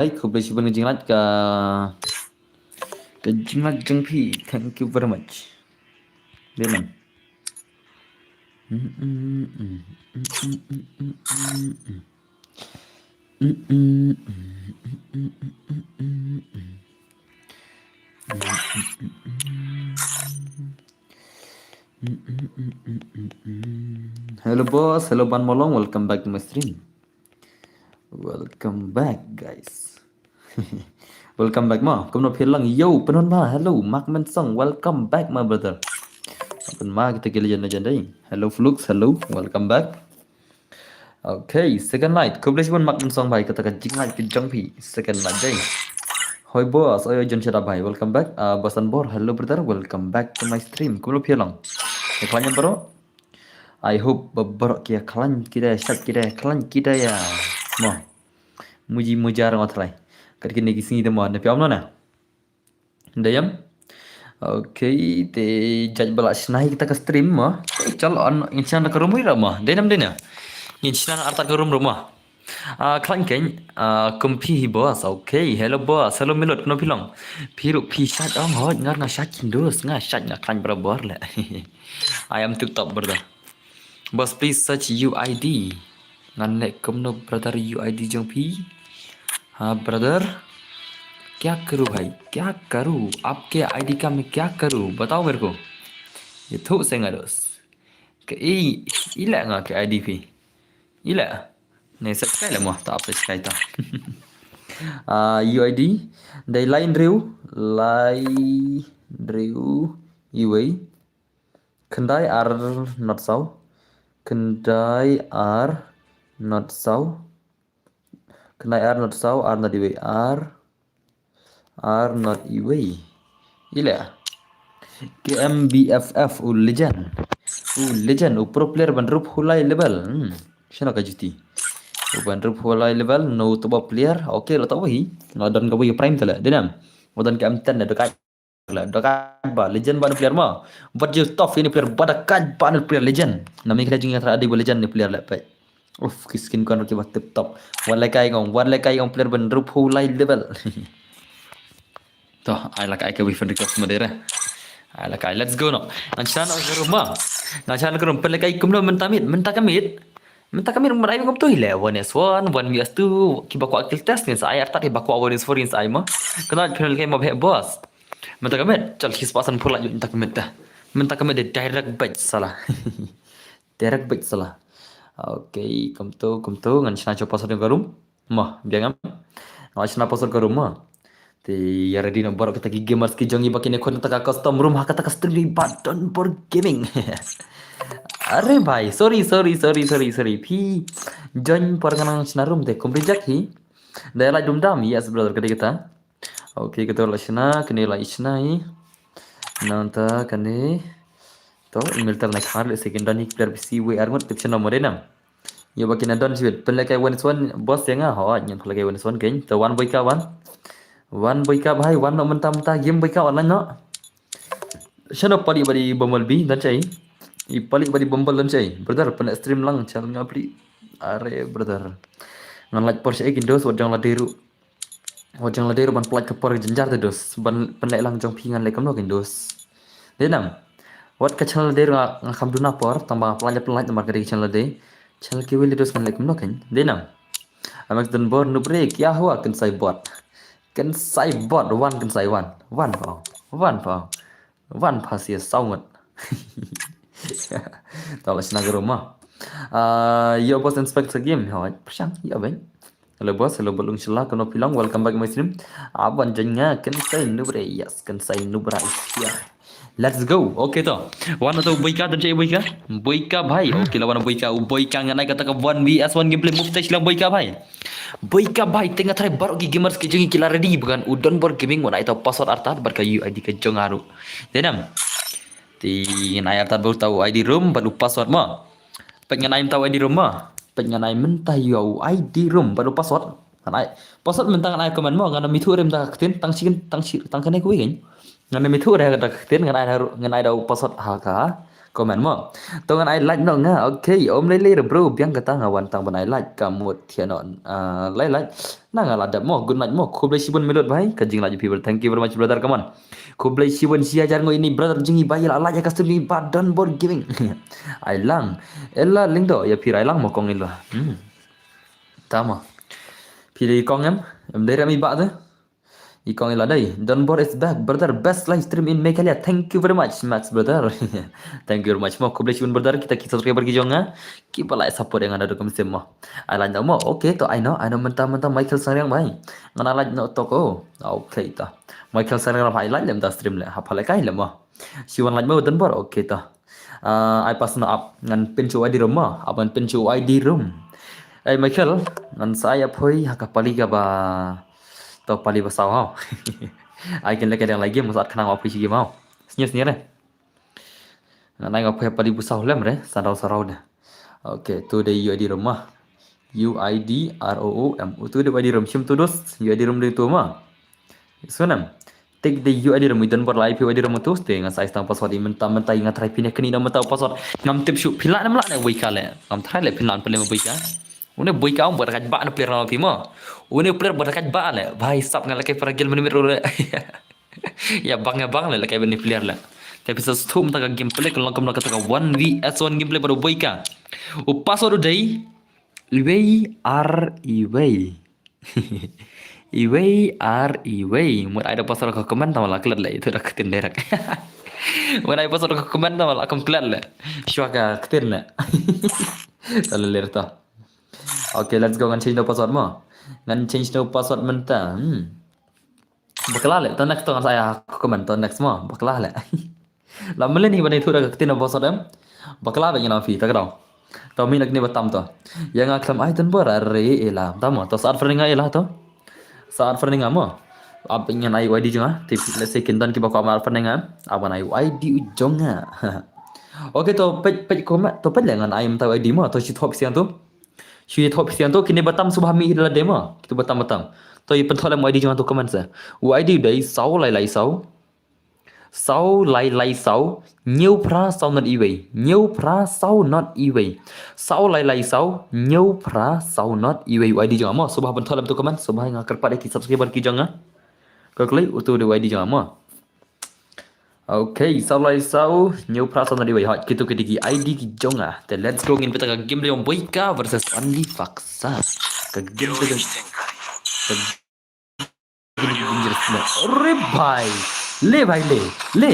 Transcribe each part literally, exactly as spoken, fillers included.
Ai, khublei shibun ka jinglait ka, ka jinglait jong phi. Thank you very much. Dei nam. Hello boss, hello Ban Molong, welcome back to my stream. Welcome back, guys. Welcome back ma. Kumno phi lang? Yo, Penon ma. Hello, Mark Mensong. Welcome back, my brother. Pyn ma kita ki legend, legend dei. Hello Flux, hello. Welcome back. Okay, second night. Khublei shibun Mark Mensong bhai, kata ka jinglait ka jong phi. Second night dei. Hoi boss, oi oi John Shada bhai. Welcome back. Uh, Basan Bor, hello brother. Welcome back to my stream. Kumno phi lang? Ïa khlaiñ baroh. I hope ba baroh ki ïa khlaiñ ki da, shait ki da, khlaiñ ki da ïa. Mo. Muji mujar ngot lai. Kat kine ki sngi te mo, ne phi ong no na. Dei em? Okay, te judge ba la shna hi kita ka stream mo. Te chal on, ngin shna ka room ri ra mo. Dei nam dei na. Ngin shna artat ka room ri mo. Ah, khlaiñ kein, ah, kum phi hi boss. Okay, hello boss. Hello Milot, kumno phi long? Phi ruh phi shait ong hoi, ngar nga shait kindos, nga shait nga khlaiñ barabor le. I am tip top brother. Boss, please search U I D. Ngan leh kumno brother U I D jong phi? Ha brother? क्या करूं भाई? क्या करूं? आपके आईडी का मैं क्या करूं? बताओ मेरे को. ये थोक से ngados. Ke i, i leh nga ke I D phi. I leh. Ne subscribe leh mo, ta subscribe ta. Ah, U I D. Dei Lai Hynriew, Lai Hynriew, iwei. Khyndai ar not saw. Khyndai ar not saw. Khyndai ar not saw, ar not iwei, ar. Ar not iwei. I leh. K M B F F, u legend. U legend, u pro player ban rup hulai level. Hmm. Shano ka juti. U ban rup hulai level, no to ba player. Okay, la to ba hi. La don ka ba prime tala. Dei nam. Wa don ka M ten da ka la da ka ba legend ba player ma. Wat ju tough ini player ba da ka ba player legend. Nami kena jing tra adi ba legend ni player la pek. Uf, ki skin kon ki ba tip top. Wan lekai ngong, wan lekai ngong player ban rup hulai level. To, ai lekai ka wi fan request madera. Ai lekai, let's go no. Ngan shna ka room ma. Ngan shna ka room, pynlekai kumno mynta miet, mynta ka miet. Mynta ka miet mynta ai kum tu hi le, one S one, one V S two, ki ba kwah kill test ngin sa ai artat ki ba kwah one S four ngin sa ai ma. Kena pynlekai ma bhek boss. Mynta ka miet, chal ki spot san pulak mynta ka miet ta. Mynta ka miet de direct bait sala. Direct bait sala. Okay, kum tu, kum tu, ngan shna cho password ka room. Mo, biang am. Ngan shna password ka room mo. Te ïa ready na baroh kita ki gamers ki jong i ba kine khun ta ka custom room ha kata ka stream ba Donbor Gaming. Are bhai, sorry, sorry, sorry, sorry, sorry. Phi join por ngan shna room te kum reject hi. Dei la dum dam, yes brother, ka dei kata. Okay, kata la shna, kane la shna hi. Nangta kane. To, email ter na khar le second dan hi player bisi wei arngut tip shna mo dei nam. Ïa ba kina don shibit. Pynlekai one S one boss ïa nga. Ho, ngan pynlekai one S one kein. To wan boika wan. Wan boika bhai, wan no mynta mynta game boika online no. Shano pali badi Bumblebee don chai. I pali badi Bumble don chai. Brother, pynlek stream lang chal nga pli. Are brother. Ngan lait por shai kin dos wat jong la dei ruh. Wat jong la dei ruh ban pynlait ka por jynjar te dos. Ban pynlek lang jong phi ngan leh kumno kin dos. Dei nam. Wat ka channel dei ruh nga, nga kham duna por tang ba pynlait pynlait namar ka dei ka channel dei. Channel ki wei le dos ngan leh kumno kin. Dei nam. Amex Donbor noob re kya hua kin sai bot. Kin sai bot wan kin sai wan. Wan pa. Wan pa. Wan pa sia saw ngut. Ta la shna ka room ma. Ah, yo boss inspect the game. Hoi, pyrshang, yo ben. Hello boss, hello Balung Shila, kano phi long, welcome back my stream. Aban jan nga, kin sai noob re, yes, kin sai noob re, yeah. Let's go. Okay to. Wan to boika, don chai boika. Boika bhai. Okay la wan boika, boika ngan ai kata ka one V S one gameplay move te shila boika bhai. Boika bhai, te nga try baroh ki gamers ki jong i ki la ready ba ngan u Donbor Gaming wan ai ta u password artat bad ka U I D ka jong nga ruh. Dei nam. Te ngan ai artat ba u ta u I D room bad u password mo. Pek ngan ai mynta u I D room mo. Pek ngan ai mynta u I D room bad u password. Ngan ai password mynta ngan ai comment mo, ngan ym ithuh re mynta ka ktien tang shi tang shi tang kane kawei kein. Ngan ym ithuh re da ka ktien ngan ai da u password ha ka Comment mo. To ngan ai like noh nga. Okay, ym lei lei re bro, biang kata nga wan tang ban ai like, ka mut thiah noh. Ah, lai like. Na nga la dep mo, good night mo. Khublei shibun milut bhai. Ka jingla jong phi brother. Thank you very much brother, come on. Khublei shibun shi hajar ngut ïa ine i brother jong ngi ba ïa la like ïa ka stream jong ngi ba Donbor Gaming. Ai lang. Ella Lyngdoh, ïa phi ai lang mo kong ella. Hmm. Tama. Phi dei kong em? Em dei rem i ba de. I kong ella dei. Donbor is back, brother. Best live stream in Meghalaya. Thank you very much, Max brother. Thank you very much mo. Khublei shibun brother, kita ki subscriber ki jong nga kiba la support ïa nga naduh kum sim mo. Ai like noh mo. Okay to, ai noh, ai noh mynta mynta Michael Sangriang bhai. Ngan ai like noh to ko. Okay to. Michael Sangriang hap ai like lem da stream le. Hap ai like kai lem mo. Shi wan like mo Donbor. Okay to. Ah, ai pass noh ap ngan pyn sha u I D room mo. Ap ngan pyn sha u I D room. Ai Michael, ngan sa ai ap hoi ha ka pali kaba, to pali ba saw haw. Ai kin leh ka dang lai game, ngan sa at khnang ap hoi shi game haw. Snier snier eh. Ngan ai ap hoi ha pali ba saw lem re, sa daw sa raw de. Okay, to dei u I D room mo. U I D R O O M. Utu dei u I D room, shim tu dus. U I D room dei tu mo. Sunem. Tik dei u I D room, i Donbor la ai phi u I D room tu, te ngan sa ai tang password i mynta mynta i nga try phi ne kani na mynta password. Ngam tip shuh phi lah ne em lah ne boika le. Ngam try le phi lah ne phi lah ne boika. Une boika um bad kat ba ne player na phi mo. Une player bad kat ba le. Bhai sab nga leh kai para gel minit le. Ïa bang ïa bang le leh kai ba ne player le. Te phi sa sthum ta ka gameplay ka long kum na kata ka one V S one gameplay bad boika. U password u dei iwei ar iwei. Iwei ar iwei. Mut ai da password ka comment tama la klet le itu da ktien direct. Mut ai password ka comment tama la kum klet le. Shwa ka ktien le. Tala ler to. Okay, let's go ngan change no password mo. Ngan change no password mynta. Hmm. Bakla le, to next to ngan sa ïa comment to next mo. Bakla le. La melen hi ban ïathuh da ka ktien na password em. Bakla ba ngi na phi ta ka daw. To mi na kine ba tam to. Ïa nga khlem ai Donbor are ela. Tam mo to sa at friend nga ela to. Sa at friend nga mo. Ap ngan ai u I D jong nga. Tip let's say kin don kiba kwah ban at friend nga. Ap ngan ai u I D u jong nga. Okay to peit peit comment to peit le ngan ai mynta u I D mo to shi thop siang to. Shi thop siang to kine ba tam sngewbha mih ila de mo. Kitu ba tam ba tam. To ïa pynthor lem u I D jong nga to comment sa. U I D u dei saw lai lai saw. Saw lai lai saw, hynñiew phra saw not iwei. Hynñiew phra saw not iwei. Saw lai lai saw, hynñiew phra saw not iwei. U I D jong nga mo, sngewbha ban thoh lem tu comment, sngewbha nga kyrpad ïa ki subscriber ki jong nga. Ka kloi utu dei u I D jong nga mo. Okay, saw lai saw, hynñiew phra saw not iwei. Hot, kitu ki dei ki I D ki jong nga. Te let's go ngin peit ka game jong Boika versus Only Faksa. Ka game jong ka Dangerous player. Ore bhai. Le bhai le. Le.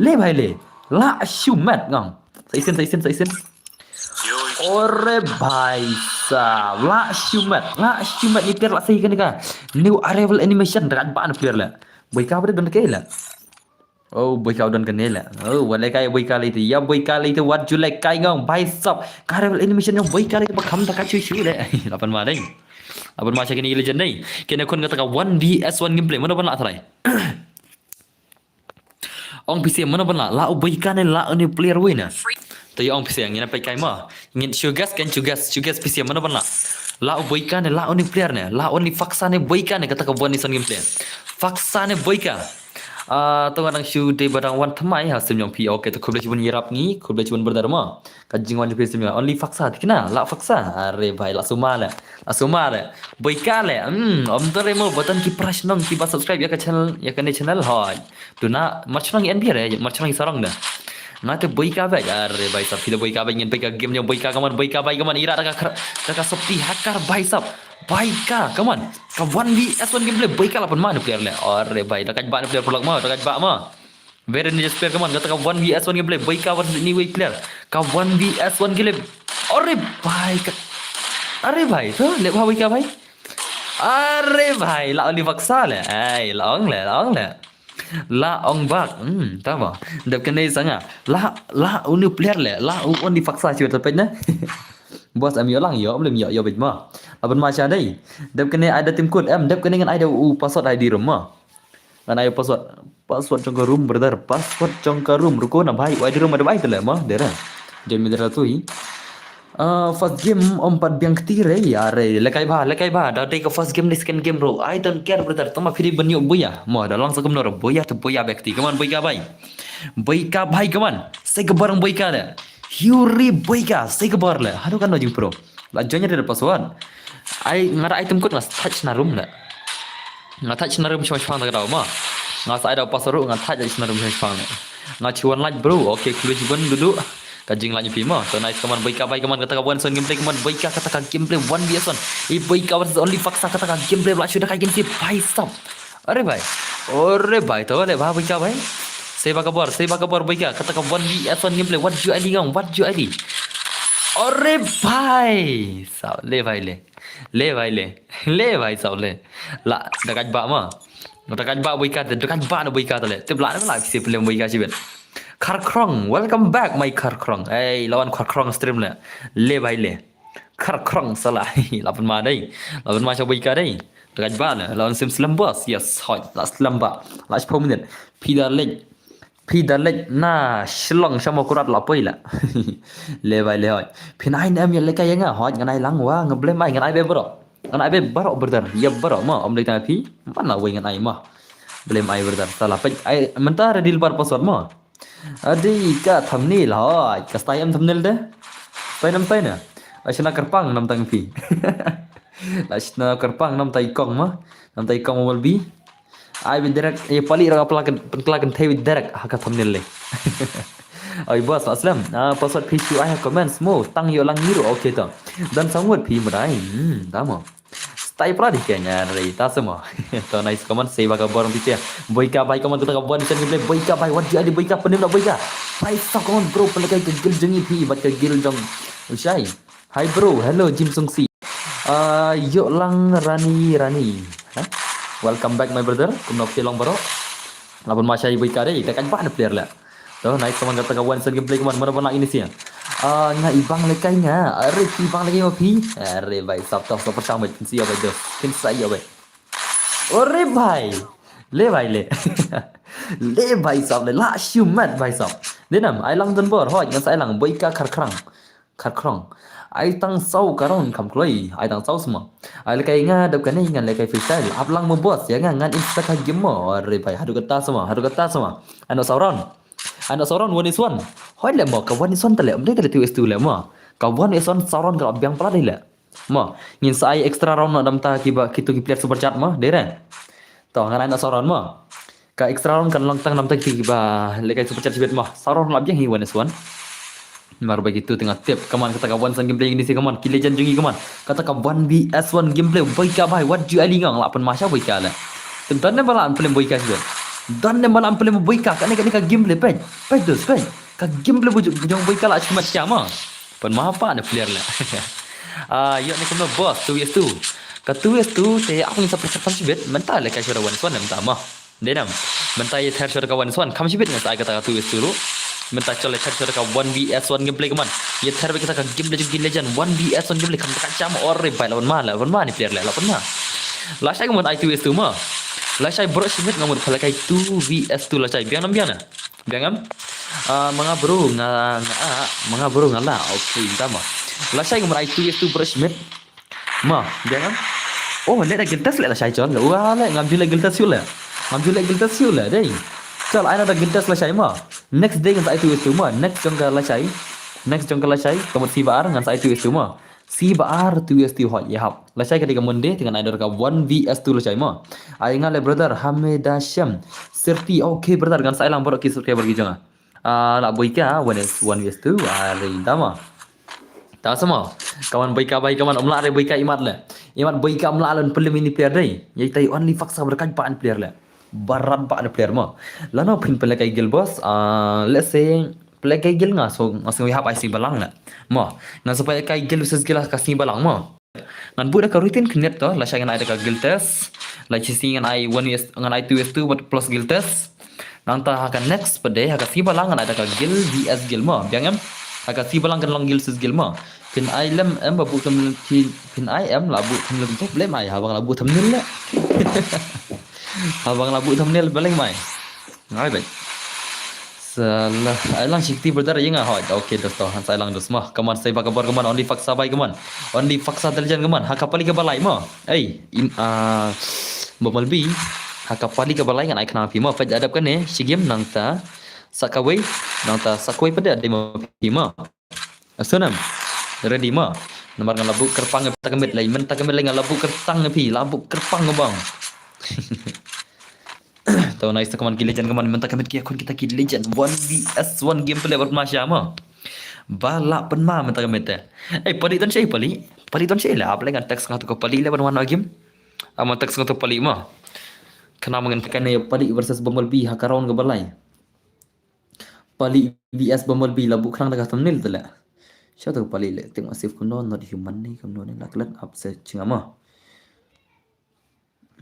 Le bhai le. La shu met ngam. Sa isin, sa isin, sa isin. Ore bhai sa. La shu met. La shu met ni player la sa ikan ka. New arrival animation dekat ban player la. Boika ba don ke la. Oh, Boika don kane la. Oh, wat leh kai Boika leh tu. Ya Boika leh tu wat ju leh kai ngam. Bhai sab. Ka arrival animation ngam Boika leh tu ba kham ta ka chu chu le. Lapan ma ding. Lapan ma cha kini legend dei. Kene khun kata ka one V S one gameplay. Mano ban la try. Ong P C mano ban la. La u Boika ne la u ni player wei na. To ya ong P C ngin peit kai ma. Ngin shu guess kan shu guess. Shu guess P C mano ban la. La u Boika ne la u ni player ne. La u ni Faksa ne Boika ne kata ka one V S one gameplay. Faksa ne Boika. Ah, to nga dang shu dei ba dang wan thymmai ha sim jong phi. Okay, to khublei shibun ïarap ngi, khublei shibun brother mo. Ka jingwan jong phi sim jong Only Faksa, tikna, la Faksa. Are bhai, la suma le. La suma le. Boika le. Hmm, om to re mo, button ki press nong ki ba subscribe ïa ka channel, ïa kane channel hoi. Tu na, mar shnong ïa N B R, mar shnong ïa sarong da. Nga te Boika bhai, are bhai sab, phi da Boika bhai, ngin Boika game jong Boika, kaman Boika bhai, kaman ira da ka khra-, da ka sopti hakar bhai sab. Boika, come on. Ka one V S one gameplay, Boika la pynman player le. Are bhai, da ka ba player pulak ma, da ka ba ma. Very dangerous player, come on. Kata ka one V S one gameplay, Boika versus anyway player. Ka one V S one gameplay. Are bhai, ka. Are bhai, to, le bha Boika bhai. Are bhai, la Only Faksa le. Ai, la ong le, la ong le. La ong bak, hmm, tama. Dep kane sanga. La, la u ni player le, la u Only Faksa chi ta pet ne. Boss am yo lang yo, am lem yo, yo bet ma. Laban ma cha dei. Dep kane ai da tim kut, em, dep kane ngan ai da u password I D room ma. Ngan ai password, password jong ka room brother, password jong ka room, ruko na bhai, u I D room ada bhai tele ma, dera. Jom mi dera tu hi. Ah, first game ym pat biang kti re, ya re, lekai bha, lekai bha, da dei ka first game ne second game ruh, I don't care brother, tang ma phi dei ban ïoh buya, mo da long sa kumno ruh, buya te buya bha kti, come on Boika bhai, Boika bhai, come on, sei ka bor Boika le, Huri Boika, sei ka bor le, haduh katno jingpro, la join da password, ai nga da item code nga touch na room le. Nga touch na room shong shong da ka daw ma. Nga sa ai da password ruh nga touch na room shong shong le. Nga chuan light bro. Okay, khlem jiban dudu. Ka jinglain phi ma. So nice, come on Boika bhai, come on, kata ka one v one gameplay, come on Boika, kata ka gameplay one v one. I Boika versus Only Faksa, kata ka gameplay la shu da ka kin si bhai sab. Are bhai. Are bhai, to le bha Boika bhai. Sei bha ka bor, sei bha ka bor Boika, kata ka one v one gameplay. What you ali ngam, what you ali. Are bhai. Sab le bhai le. Le bhai le. Le bhai sab le. La, da ka ba ma. Da ka ba Boika te, da ka ba na Boika te le. Tip la na la kisi film Boika shibit. Kharkrong, welcome back my Kharkrong. Hey, lawan Kharkrong stream le. Le bhai le. Kharkrong sala. La pun ma dei. La pun ma sha Boika dei. Da ka ba le. Lawan sim slem boss. Yes, hoi. La slem ba. La sepuluh minit. Pida lek. Phi da lek na Shillong sha mo kurat la poi la. Le bhai le hoi. Phin ai ne em ïa lekai ïa nga hoi, ngan ai lang wa, nga blem ai, ngan ai be bro. Ngan ai be bro brother. Ïa bro mo, ym dei tang phi. Mana wei ngan ai mo. Blem ai brother. Sala pek ai mynta ready bar password mo. Adi ka thumbnail hoi. Ka style em thumbnail de. Style em style na. Ai shna kyrpang nam tang phi. La shna kyrpang nam tai kong mo. Nam tai kong mo wal bi. Ai bit direct, eh, pali ra pala kan, pynkylla kan thei bit direct ha ka thumbnail le. Oi boss, aslam. Ah, password phi shu ai ha comments mo, tang ïoh lang ngi ruh, okay to. Dan sangwut phi mrai. Hmm, tamo. Style pala di kenya re, ta samo. To nice comment, sei ba ka bor phi tia. Boika bhai comment kata ka bor ni sen gameplay, Boika bhai, what do you do, Boika, penim la Boika. Bhai sa comment bro, pynlehkai ka guild jong i phi, bad ka guild jong u Shai. Hi bro, hello Jim Sungsi. Ah, ïoh lang Rani, Rani. Ha? Welcome back my brother. Kumno phi long bro? Laban ma Shai Boika dei, da ka ba na player le. To, nice comment kata ka one v one gameplay, comment mana ba na ini sia. Ah, nga i bang lekai nga. Are phi bang lekai ma phi. Are bhai sab to, sab pyrshang bhai, phin sa ïoh bhai, phin sa ïoh bhai. Are bhai. Le bhai le. Le bhai sab le, la shu mat bhai sab. Dei nam, ai lang don bor, hoi, ngan sa ai lang Boika Kharkrong. Kharkrong. Ai tang saw ka round kham kloi, ai tang saw sma. Ai lekai nga dap kane ngan lekai freestyle. Ap lang mo boss, ïa nga ngan insta ka game mo. Are bhai, haduh kata sma, haduh kata sma. Ano saw round. Ano saw round one v one. Hoi le mo, ka one v one ta le, ym dei ka le two v two le mo. Ka one v one saw round ka la biang pala dei le. Mo, ngin sa ai extra round na dam ta kiba, kitu ki player super chat mo, dei re. To, ngan ai na saw round mo. Ka extra round kan long tang nam ta kiba lekai super chat shibit mo. Saw round la biang hi one v one. Mar ba kitu tengah tip. Kaman kata ka one v one gameplay ini si kaman. Ki legend jong i kaman. Kata ka one v one gameplay. Boika bhai. What do you ali ngang? La pun masha Boika le. Don ne bala an film Boika shibit. Don ne bala an film Boika. Kane kane ka gameplay pej. Pej dus pej. Ka gameplay bu jong Boika la chimat kya ma. Pun ma pa ne player le. Ah, ïoh ne kumno boss two v two. Ka two v two te aku ni sa pun shibit. Mynta lekai shuwa one v one mynta ma. Dei nam. Mynta ïa ther shuwa ka one v one. Kham shibit ngan sa ai kata ka two v two ruh. Mynta chol ïa ther shuwa ka one v one gameplay kaman. Ïa ther bad kata ka gameplay jong ki legend one v one gameplay kham ka cham or re bai lawan ma lawan ma ni player le lawan ma. Lashai kaman ai two v two ma. Lashai bro shibit ngamut pala kai two v two lashai biang nam biang na. Biang am. Ah, manga bro nga nga ah, manga bro nga la. Okay, tama. Lashai kaman ai two v two bro shibit. Ma, biang am. Oh, le da guild test le lashai chol. Wa le ngam ju le guild test yu le. Ngam ju le guild test yu le dei. Chol ai na da guild test lashai ma. Next day ngan sa ai two v two ma. Next jong ka lashai. Next jong ka lashai. Kamut si ba ar ngan sa ai two v two ma. Si ba ar two v two hoi ye hap. Lashai ka dei ka Monday te ngan ai dor ka one v two lashai ma. Ai nga le brother Hameda Shem. Sirti okay brother ngan sa ai lang bor ki subscriber ki jong nga. Ah, la Boika, one is, one is two, ah, re dama. Ta sama. Kaman Boika bai kaman ym la re Boika imat le. Imat Boika ym la lon pelim ini player dei. Ïa tai Only Faksa berkat ba player le. Barat ba player mo. Lano phin pelekai guild boss. Ah, let's say pelekai guild nga so nga so hap ai si balang le. Mo. Nga so pelekai guild versus guild ka si balang mo. Ngan buh da ka routine khyndiat to, lashai ngan ai da ka guild test. Lashai ngan ai one v one, ngan ai two v two bad plus guild test. Nangta ha ka next pat de, ha ka sngi balang ngan ai da ka guild V S guild mo, biang em? Ha ka sngi balang kan long guild versus guild mo. Phin ai lem em ba buh thumbnail phin, phin ai em la buh thumbnail to blem ai, haba nga la buh thumbnail le. Haba nga la buh thumbnail ba leng mai. Ngai bet. Salah. Ai lang shi kti brother ïa nga hoi. Okay, dosto. Han sa ai lang dos mo. Come on, sai ba ka bor, come on. Only Faksa bai, come on. Only Faksa Deljan, come on. Ha ka pali kaba lai mo. Ei, im, ah, Bumblebee. Ha ka pali kaba lai ngan ai khnang phi mo. Peit, da dep kane shi game nangta sa kawei, nangta sa kawei pat da dei mo phi mo. Asuh nam. Ready mo. Namar ngan la buh kyrpang mynta ka miet, lai mynta ka miet lai ngan la buh kyrpang phi, la buh kyrpang bang. To, nice to, come on, ki legend, come on, mynta ka miet ki ïakhun kita ki legend, one v one gameplay bad masha mo. Ba lah pynma mynta ka miet te. Eh, pali don shi, pali. Pali don shi la, ap lai ngan text nga to ka pali la ban wan game. Ama text nga to pali mo. Kane ma ngan text ne pali versus Bumblebee ha ka round kaba lai. Pali V S Bumblebee, la buh khnang da ka thumbnail te la. Sha to pali le, teng masif kumno, not human ne, kumno ne, la klet up se chinga mo.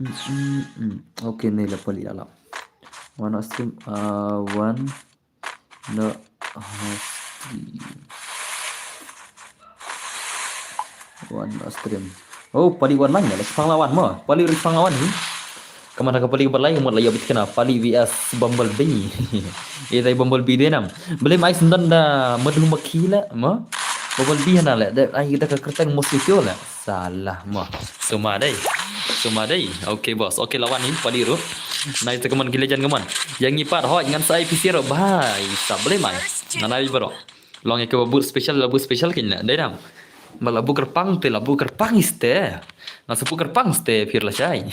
Mm, mm, mm. Okay, ne la pali la la. One stream, uh, one, no, uh, stream. One, uh, stream. Oh, pali wan lang ya, la shipang lawan mo. Pali ri shipang lawan hi. Kaman ha ka pali kaba lai, mut la ïa bit kane, pali V S Bumblebee. Ïa tai Bumblebee dei nam. Beli mai sendon da madhumakhi la mo. Bumblebee hana la, da ai da ka kyrteng mosquito la. Salah mo. Suma dei. Suma dei. Okay, boss. Okay, lawan hi pali ruh. Nice to, come on, ki legend, come on. Ïa ngi pat hoi ngan sa ai P C ruh. Bhai, sa beli mai. Ngan ai baroh. Long ïa kaba bud special, la bud special kine. Dei dang. Ba la buh kyrpang te, la buh kyrpang iste. Nga sa buh kyrpang ste phi lashai.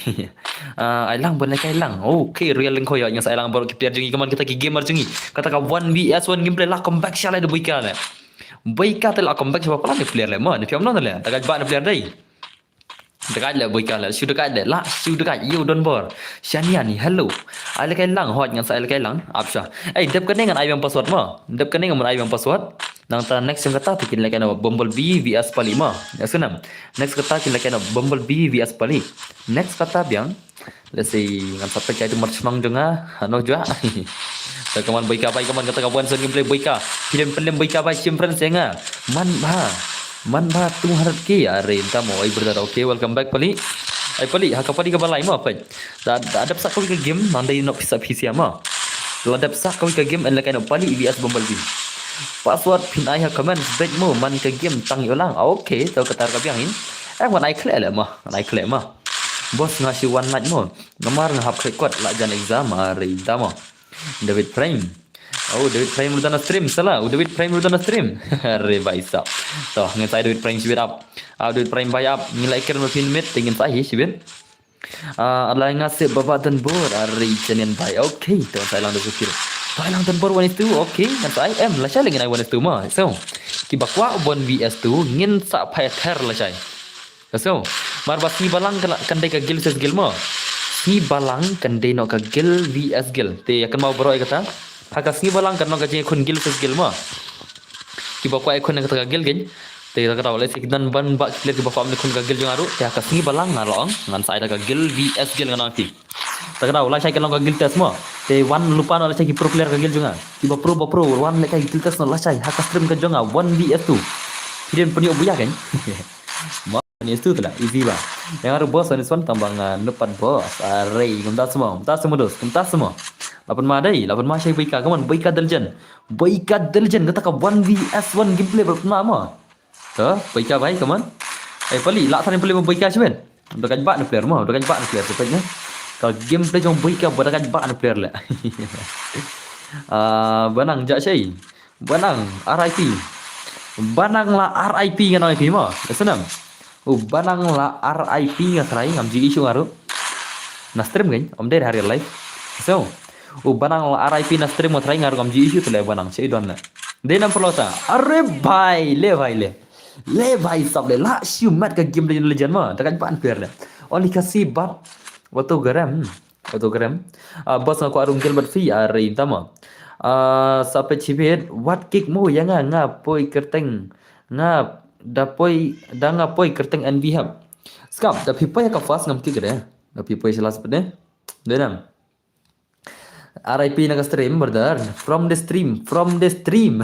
Ah, ai lang ban lehkai lang. Okay, Real Lyngkhoi, ngan sa ai lang baroh ki player jong ngi, kaman kita ki gamer jong ngi. Kata ka one v one gameplay la comeback sha lai da Boika le. Boika te la comeback sha ba palat ki player le. Ma, ni phi ong no le. Da ka ba ni player dei. Da ka le Boika le, shu da ka le, la shu da ka, ïa u Donbor. Shania ni, hello. Ai lehkai lang, hoi ngan sa ai lehkai lang. Ap sha. Eh, dep kane ngan ai biang password mo. Dep kane ngan ai biang password. Nangta next jong kata te kin lehkai na Bumblebee V S pali mo. Ya, sunam. Next kata kin lehkai na Bumblebee V S pali. Next kata biang. Let's see, ngan sa peit kai tu mar shmang jong nga. Hano jua. Te kaman Boika bai, kaman kata ka one v one gameplay Boika. Phi lem pynlem Boika bai, shim friends ïa nga. Man bha. Man bha two hundred K. Are, nta mo, ai brother. Okay, welcome back pali. Ai pali, ha ka pali kaba lai mo, peit. Da, da dep sa kawei ka game, nang dei nok pisa pisa mo. La dep sa kawei ka game, en lehkai na pali V S Bumblebee. Password phin ai ha comment, beit mo, man ka game tang ïoh lang. Okay, to kata ka biang hi. Eh, wan ai khleh le mo, wan ai khleh mo. Boss nga shu wan night mo. Namar nga hap khleh kot la jan exam, are nta mo. David Prime. Oh, David Prime ruh don na stream, salah. Oh, David Prime ruh don na stream. Are bhai sab. To, ngan sa ai David Prime shibit ap. Ah, David Prime bhai ap. Ngi la iker ma phin mit, te ngan sa ai hi shibit. Ah, ala nga sep baba Donbor, are chanian bhai. Okay, to sa ai lang da sukir. To ai lang Donbor one v two, okay. Ngan sa ai em, lashai le ngin ai one v two mo. So, kiba kwah one v two, ngin sa phai ther lashai. Ka so, mar ba sngi balang kan, kan dei ka guild versus guild mo. Sngi balang kan dei noh ka guild V S guild. Te ïa kynmaw baroh ïa kata. Ha ka sngi balang kan long ka jingïakhun guild versus guild mo. Kiba kwah ïakhun ïa kata ka guild kan. Te kata ka daw lehse ki don ban ba ki player kiba kwah ïakhun ka guild jong nga ruh. Te ha ka sngi balang nga la ong ngan sa ai da ka guild V S guild ngan ong ki. Te kata daw lashai kan long ka guild test mo. Te wan lypa noh lashai ki pro player ka guild jong nga. Kiba pro ba pro wan lehkai guild test noh lashai ha ka stream ka jong nga one v two. Phi dei ban pynïoh buya kan. Mo. Ni stu tu la, easy ba. Ïa nga ruh boss, ni swan tang ba nga nup pat boss. Are, kumta seh mo, kumta seh mo dos, kumta seh mo. La pynma dei, la pynma shai Boika, come on, Boika Deljen. Boika Deljen, kata ka one v one gameplay ba la pynma mo. To, Boika bai, come on. Eh, pali, la than pali mo Boika shibit. Udah kat ba ni player mo, udah kat ba ni player, sepet nya. Ka gameplay jong Boika, ba udah kat ba ni player le. Ah, banang jak shai. Banang, R I P. Banang la R I P ngan ong ïa phi mo. Ka snam. U banang la R I P nga trai, ngam ju issue nga ruh. Na stream kan, ym dei ha real life. So, u banang la R I P na stream nga trai nga ruh ngam ju issue tu le banang, che don le. Dei nam perlota. Are bhai, le bhai le. Le bhai sab le, la shu mat ka game Legend Legend mo. Takan pan player le. Only kasi bat. Wato garam. Wato garam. Ah, boss nga kwah rung gel bat phi, are inta mo. Ah, sa peit shibit, wat kick mo ïa nga, nga poi kyrteng. Nga da poi, da nga poi kyrteng N B hap. Skap, da phi poi ka fast ngam kick re. Da phi poi sha last bit ne. Dei nam. R I P na ka stream, brother. From the stream, from the stream.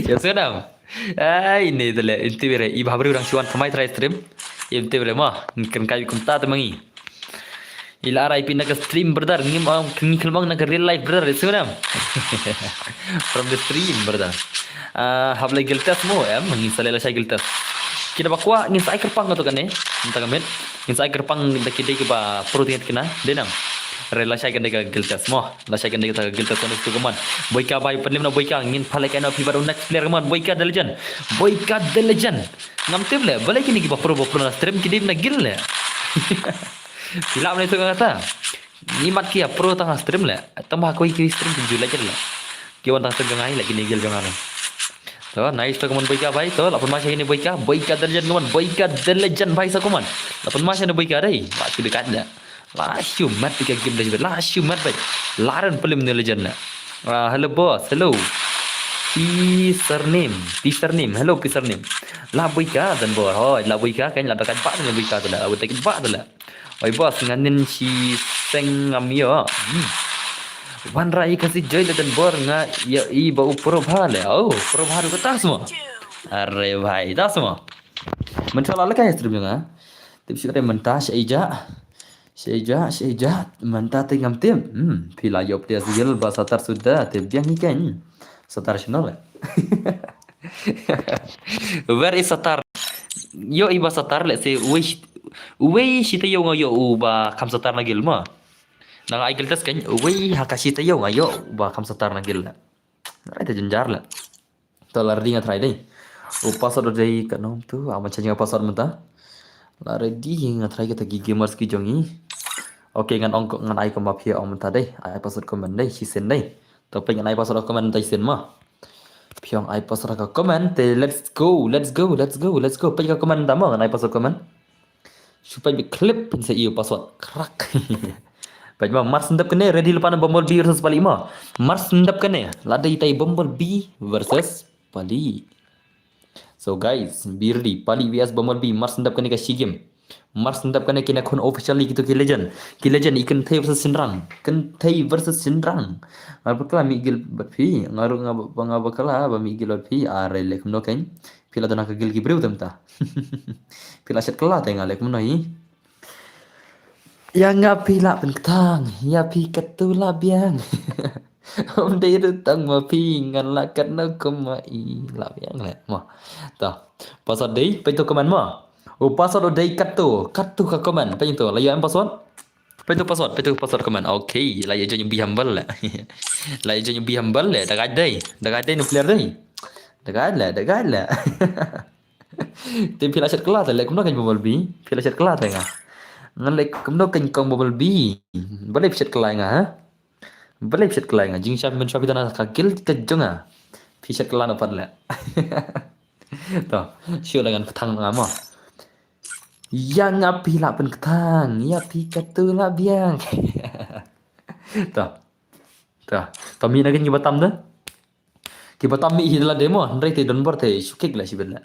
Ya, sedap. Ai, ni tu le, inti bere. I bhabri orang shuan thamai try stream. Inti bere mo, ngin kai kumta tu mangi. Ila R I P na ka stream, brother. Ngim ong, ngi khlem ong na ka real life, brother. Sngewbha. From the stream, brother. Ah, hap leh guild test mo, em? Ngin sa leh lashai guild test. Ki da ba kwah, ngin sa ai kyrpang kato kane. Mynta ka miet. Ngin sa ai kyrpang da ki dei kiba pro tyngkhuh kine. Dei nang. Re lashai kane ka guild test mo. Lashai kane ka guild test, kane tu ka mon. Boika bai, pynlem noh Boika, ngin pynleh kai noh phi bad u next player ka mon. Boika the legend. Boika the legend. Ngam tip leh, balei kine kiba pro ba pro na stream ki dei na guild leh. Phi lah mynta ka kata. Ngi mat ki ïa pro tang ha stream leh. Tang ba kawei ki stream ki ju leh leh. Ki wan tang stream jong ngi leh kine guild jong ngi. To, nice to ka mon Boika bai. To, la pynmasa kine Boika. Boika the legend ka mon. Boika the legend bai sa ka mon. La pynmasa ne Boika dei. Ba ki dekat leh. La shu mat ka game dei. La shu mat bai. La ren pynlem ne legend leh. Ah, hello boss. Hello. Pi surname. Pi surname. Hello Pi surname. La Boika dan bor. Hoi, la Boika kan la dekat ba ne Boika tu leh. La dekat ba tu leh. Oi boss, nganin shi seng ngam ïoh. Hmm. Wanrah ïa ka si joi leh dan bor nga ïa i ba u pro bha leh. Oh, pro bha ruh ka tas mo. Are bhai, tas mo. Mynta la leh kai stream jong nga. Tip shu re mynta sha ija. Sha ija, sha ija. Mynta te ngam tip. Hmm, phi la ïoh pdia sil ba satar suda te biang hi kan. Satar shnor leh. Where is satar? Ïoh i ba satar leh se wei shi-, wei shi taïew nga ïoh u ba kham satar na guild mo. Nang ai guild test kan wei ha ka shi taïew nga ïoh u ba kham satar na guild leh. Ngai te jynjar leh. To la ready nga try dei. U password dei ka nom tu, ama change nga password mynta. La ready nga try kita ki gamers ki jong ngi. Okay, ngan ong ko, ngan ai ko ma phi ong mynta dei. Ai password comment dei, shisien dei. To phi ngan ai password comment mynta shisien ma. Phi ong ai password ka comment, te let's go, let's go, let's go, let's go. Phi ka comment mynta ma, ngan ai password comment. Shu peit bad clip phin sa ïoh password. Krak. Peit ma, mar sngewdep kane ready lypa na Bumblebee versus Pali ma. Mar sngewdep kane la dei tai Bumblebee versus Pali. So guys, be ready. Pali V S Bumblebee, mar sngewdep kane ka shi game. Mar sngewdep kane kine khun officially kito ki legend. Ki legend i kynthei versus shynrang. Kynthei versus shynrang. Nga bakla mih guild bad phi. Nga ruh nga ba, nga bakla ba mih guild bad phi. Are leh kumno kein. Phi la don ha ka guild ki briew te mynta. Phi la shet kylla te nga leh kumno hi. Ïa nga phi la pynkthang, ïa phi katu la biang. Ym dei ruh tang ma phi ngan la katno kum ma i la biang leh. Mo. To. Password dei, peit to comment mo. U password u dei katu, katu ka comment. Peit to, la ïoh em password? Peit to password, peit to password comment. Okay, la ïoh join Be Humble leh. La ïoh join Be Humble leh, da guide dei. Da guide dei nu player dei. Da guide leh, da guide leh. Te phi la shet kylla te leh kumno kein Bumblebee. Phi la shet kylla te nga. Ngan leh kumno kein kong Bumblebee. Balei phi shet kylla nga ha? Balei phi shet kylla nga? Jingshisha mynshwa phi dang na ka guild ka jong nga. Phi shet kylla na pat leh. To, shu la ngan kthang nga mo. Ïa nga phi la pynkthang, ïa phi katu la biang. To. To. To mih na kein kiba tam de. Kiba tam mih hi te lade mo, hynrei te don bor te shu kick leh shibit leh.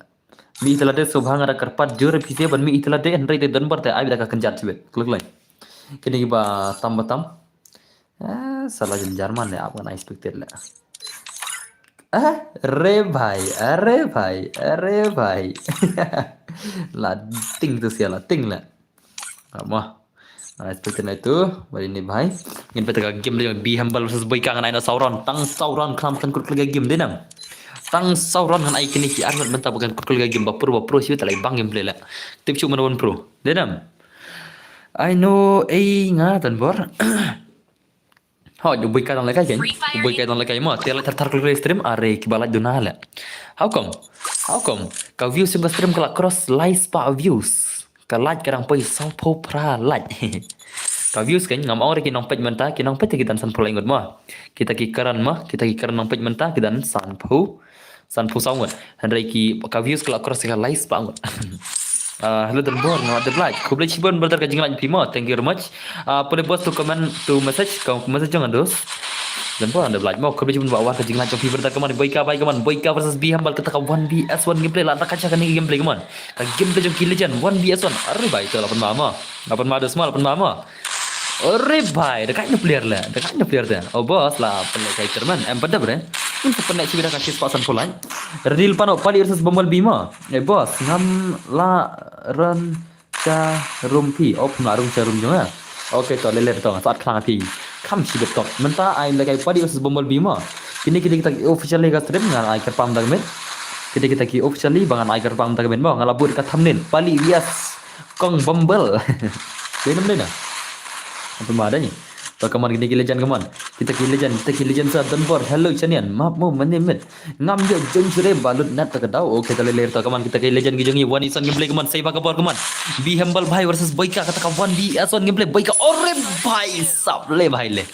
Mih hi te lade sngewbha nga da kyrpad jur phi te ban mih hi te lade hynrei te don bor te ai beit da ka kynjat shibit. Klik leh. Kine kiba tam ba tam. Ah, sala jynjar man leh ap ngan expected leh. Ah, re bhai, are bhai, are bhai. La ting tu sia la ting leh. Ap mo. Ngan expected na itu, bad ini bhai. Ngin peit ka game dei Be Humble versus Boika ngan ai na saw round. Tang saw round khlem kan kut klik game dei nam. Tang saw round ngan ai kine ki ar minit mynta ba kan kut klik game ba pro ba pro shi ta lai bang gameplay leh. Tip shu man wan pro. Dei nam. I know ei nga tan bor. Ho, u Boika dang leh kai kein. U Boika dang leh kai mo. Te leh thar thar klik stream are kiba like duna leh. How come? How come? Ka views jong ka stream ka la cross lai spah views. Ka like ka dang poi sanphew phra like. Ka views kein ngam ong re ki nongpeit mynta, ki nongpeit te ki don sanphew like ngut mo. Kita ki kren mo, kita ki kren nongpeit mynta ki don sanphew, sanphew saw ngut. Hynrei ki ka views ka la cross ka lai spah ngut. Ah, hello Don Bor, nga dep like. Khublei shibun brother ka jinglike phi mo. Thank you very much. Ah, pule boss to comment to message, ka message jong nga dos. Don Bor, nga dep like mo. Khublei shibun ba war ka jinglike jong phi brother, ka mon Boika bai, ka mon Boika versus Be Humble, kata ka one v one gameplay la da ka cha kane ka gameplay, ka mon. Ka game te jong ki legend one v one. Are bhai, to la pynma mo. La pynma dos mo, la pynma mo. Are bhai, da kai na player leh, da kai na player te. Oh boss, la pynleh kai chairman, em padap re. Em sa pynleh chibi da ka chis pasan polai. Ready lypa noh Pali versus Bumblebee mo. Eh boss, ngam la run cha room phi. Oh, phim la run cha room jong nga. Okay, to lele to, sat khlang phi. Kham shibit to. Mynta ai lehkai Pali versus Bumblebee mo. Kine kita ki officially ka stream ngan ai kyrpang da ka miet. Kita kita ki officially ba ngan ai kyrpang da ka miet mo. Nga la buh ka thumbnail. Pali V S Kong Bumble. Dei nam dei na. Apa ma dei? To kaman kine ki legend kaman. Kita ki legend, kita ki legend sa Dunbar. Hello Chanian. Map mo mane miet. Ngam ïoh jong sure balut nat ta ka daw. Okay, ta lele ta kaman kita ki legend ki jong i One V S One gameplay kaman. Save ka bor kaman. Bihambal bhai versus Boika, kata ka One V S One gameplay. Boika, ore bhai sab le bhai le.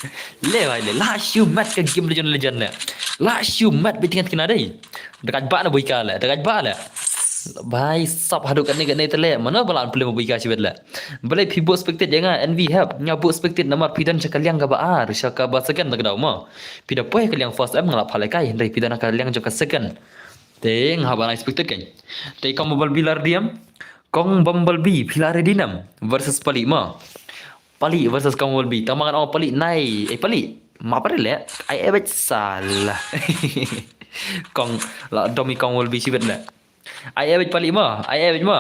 Le bhai le. La shu mat ka game legend legend le. La shu mat bitingan kina dei. Dekat ba na Boika le. Dekat ba le. Bhai sab haduh kane kane te le. Mana balan pule Boika sibet le. Balei phi buh spectate ïa nga N V Hep. Nga buh spectate namar phi don sha ka liang kaba ar, sha kaba second ta ka daw mo. Phi da poi ka liang first em nga la pha lehkai, hynrei phi don ka liang jong ka second. Te nga haba na spectate kan. Te Kong Bumblebee la ready em. Kong Bumblebee phi la ready nam versus Pali mo. Pali versus Kong Bumblebee. Tang ma ngan ong Pali nai. Eh Pali. Ma pare le. Ai eh bet salah. Kong la domi Kong Bumblebee sibet le. Ai eh bet Pali mo. Ai eh bet mo.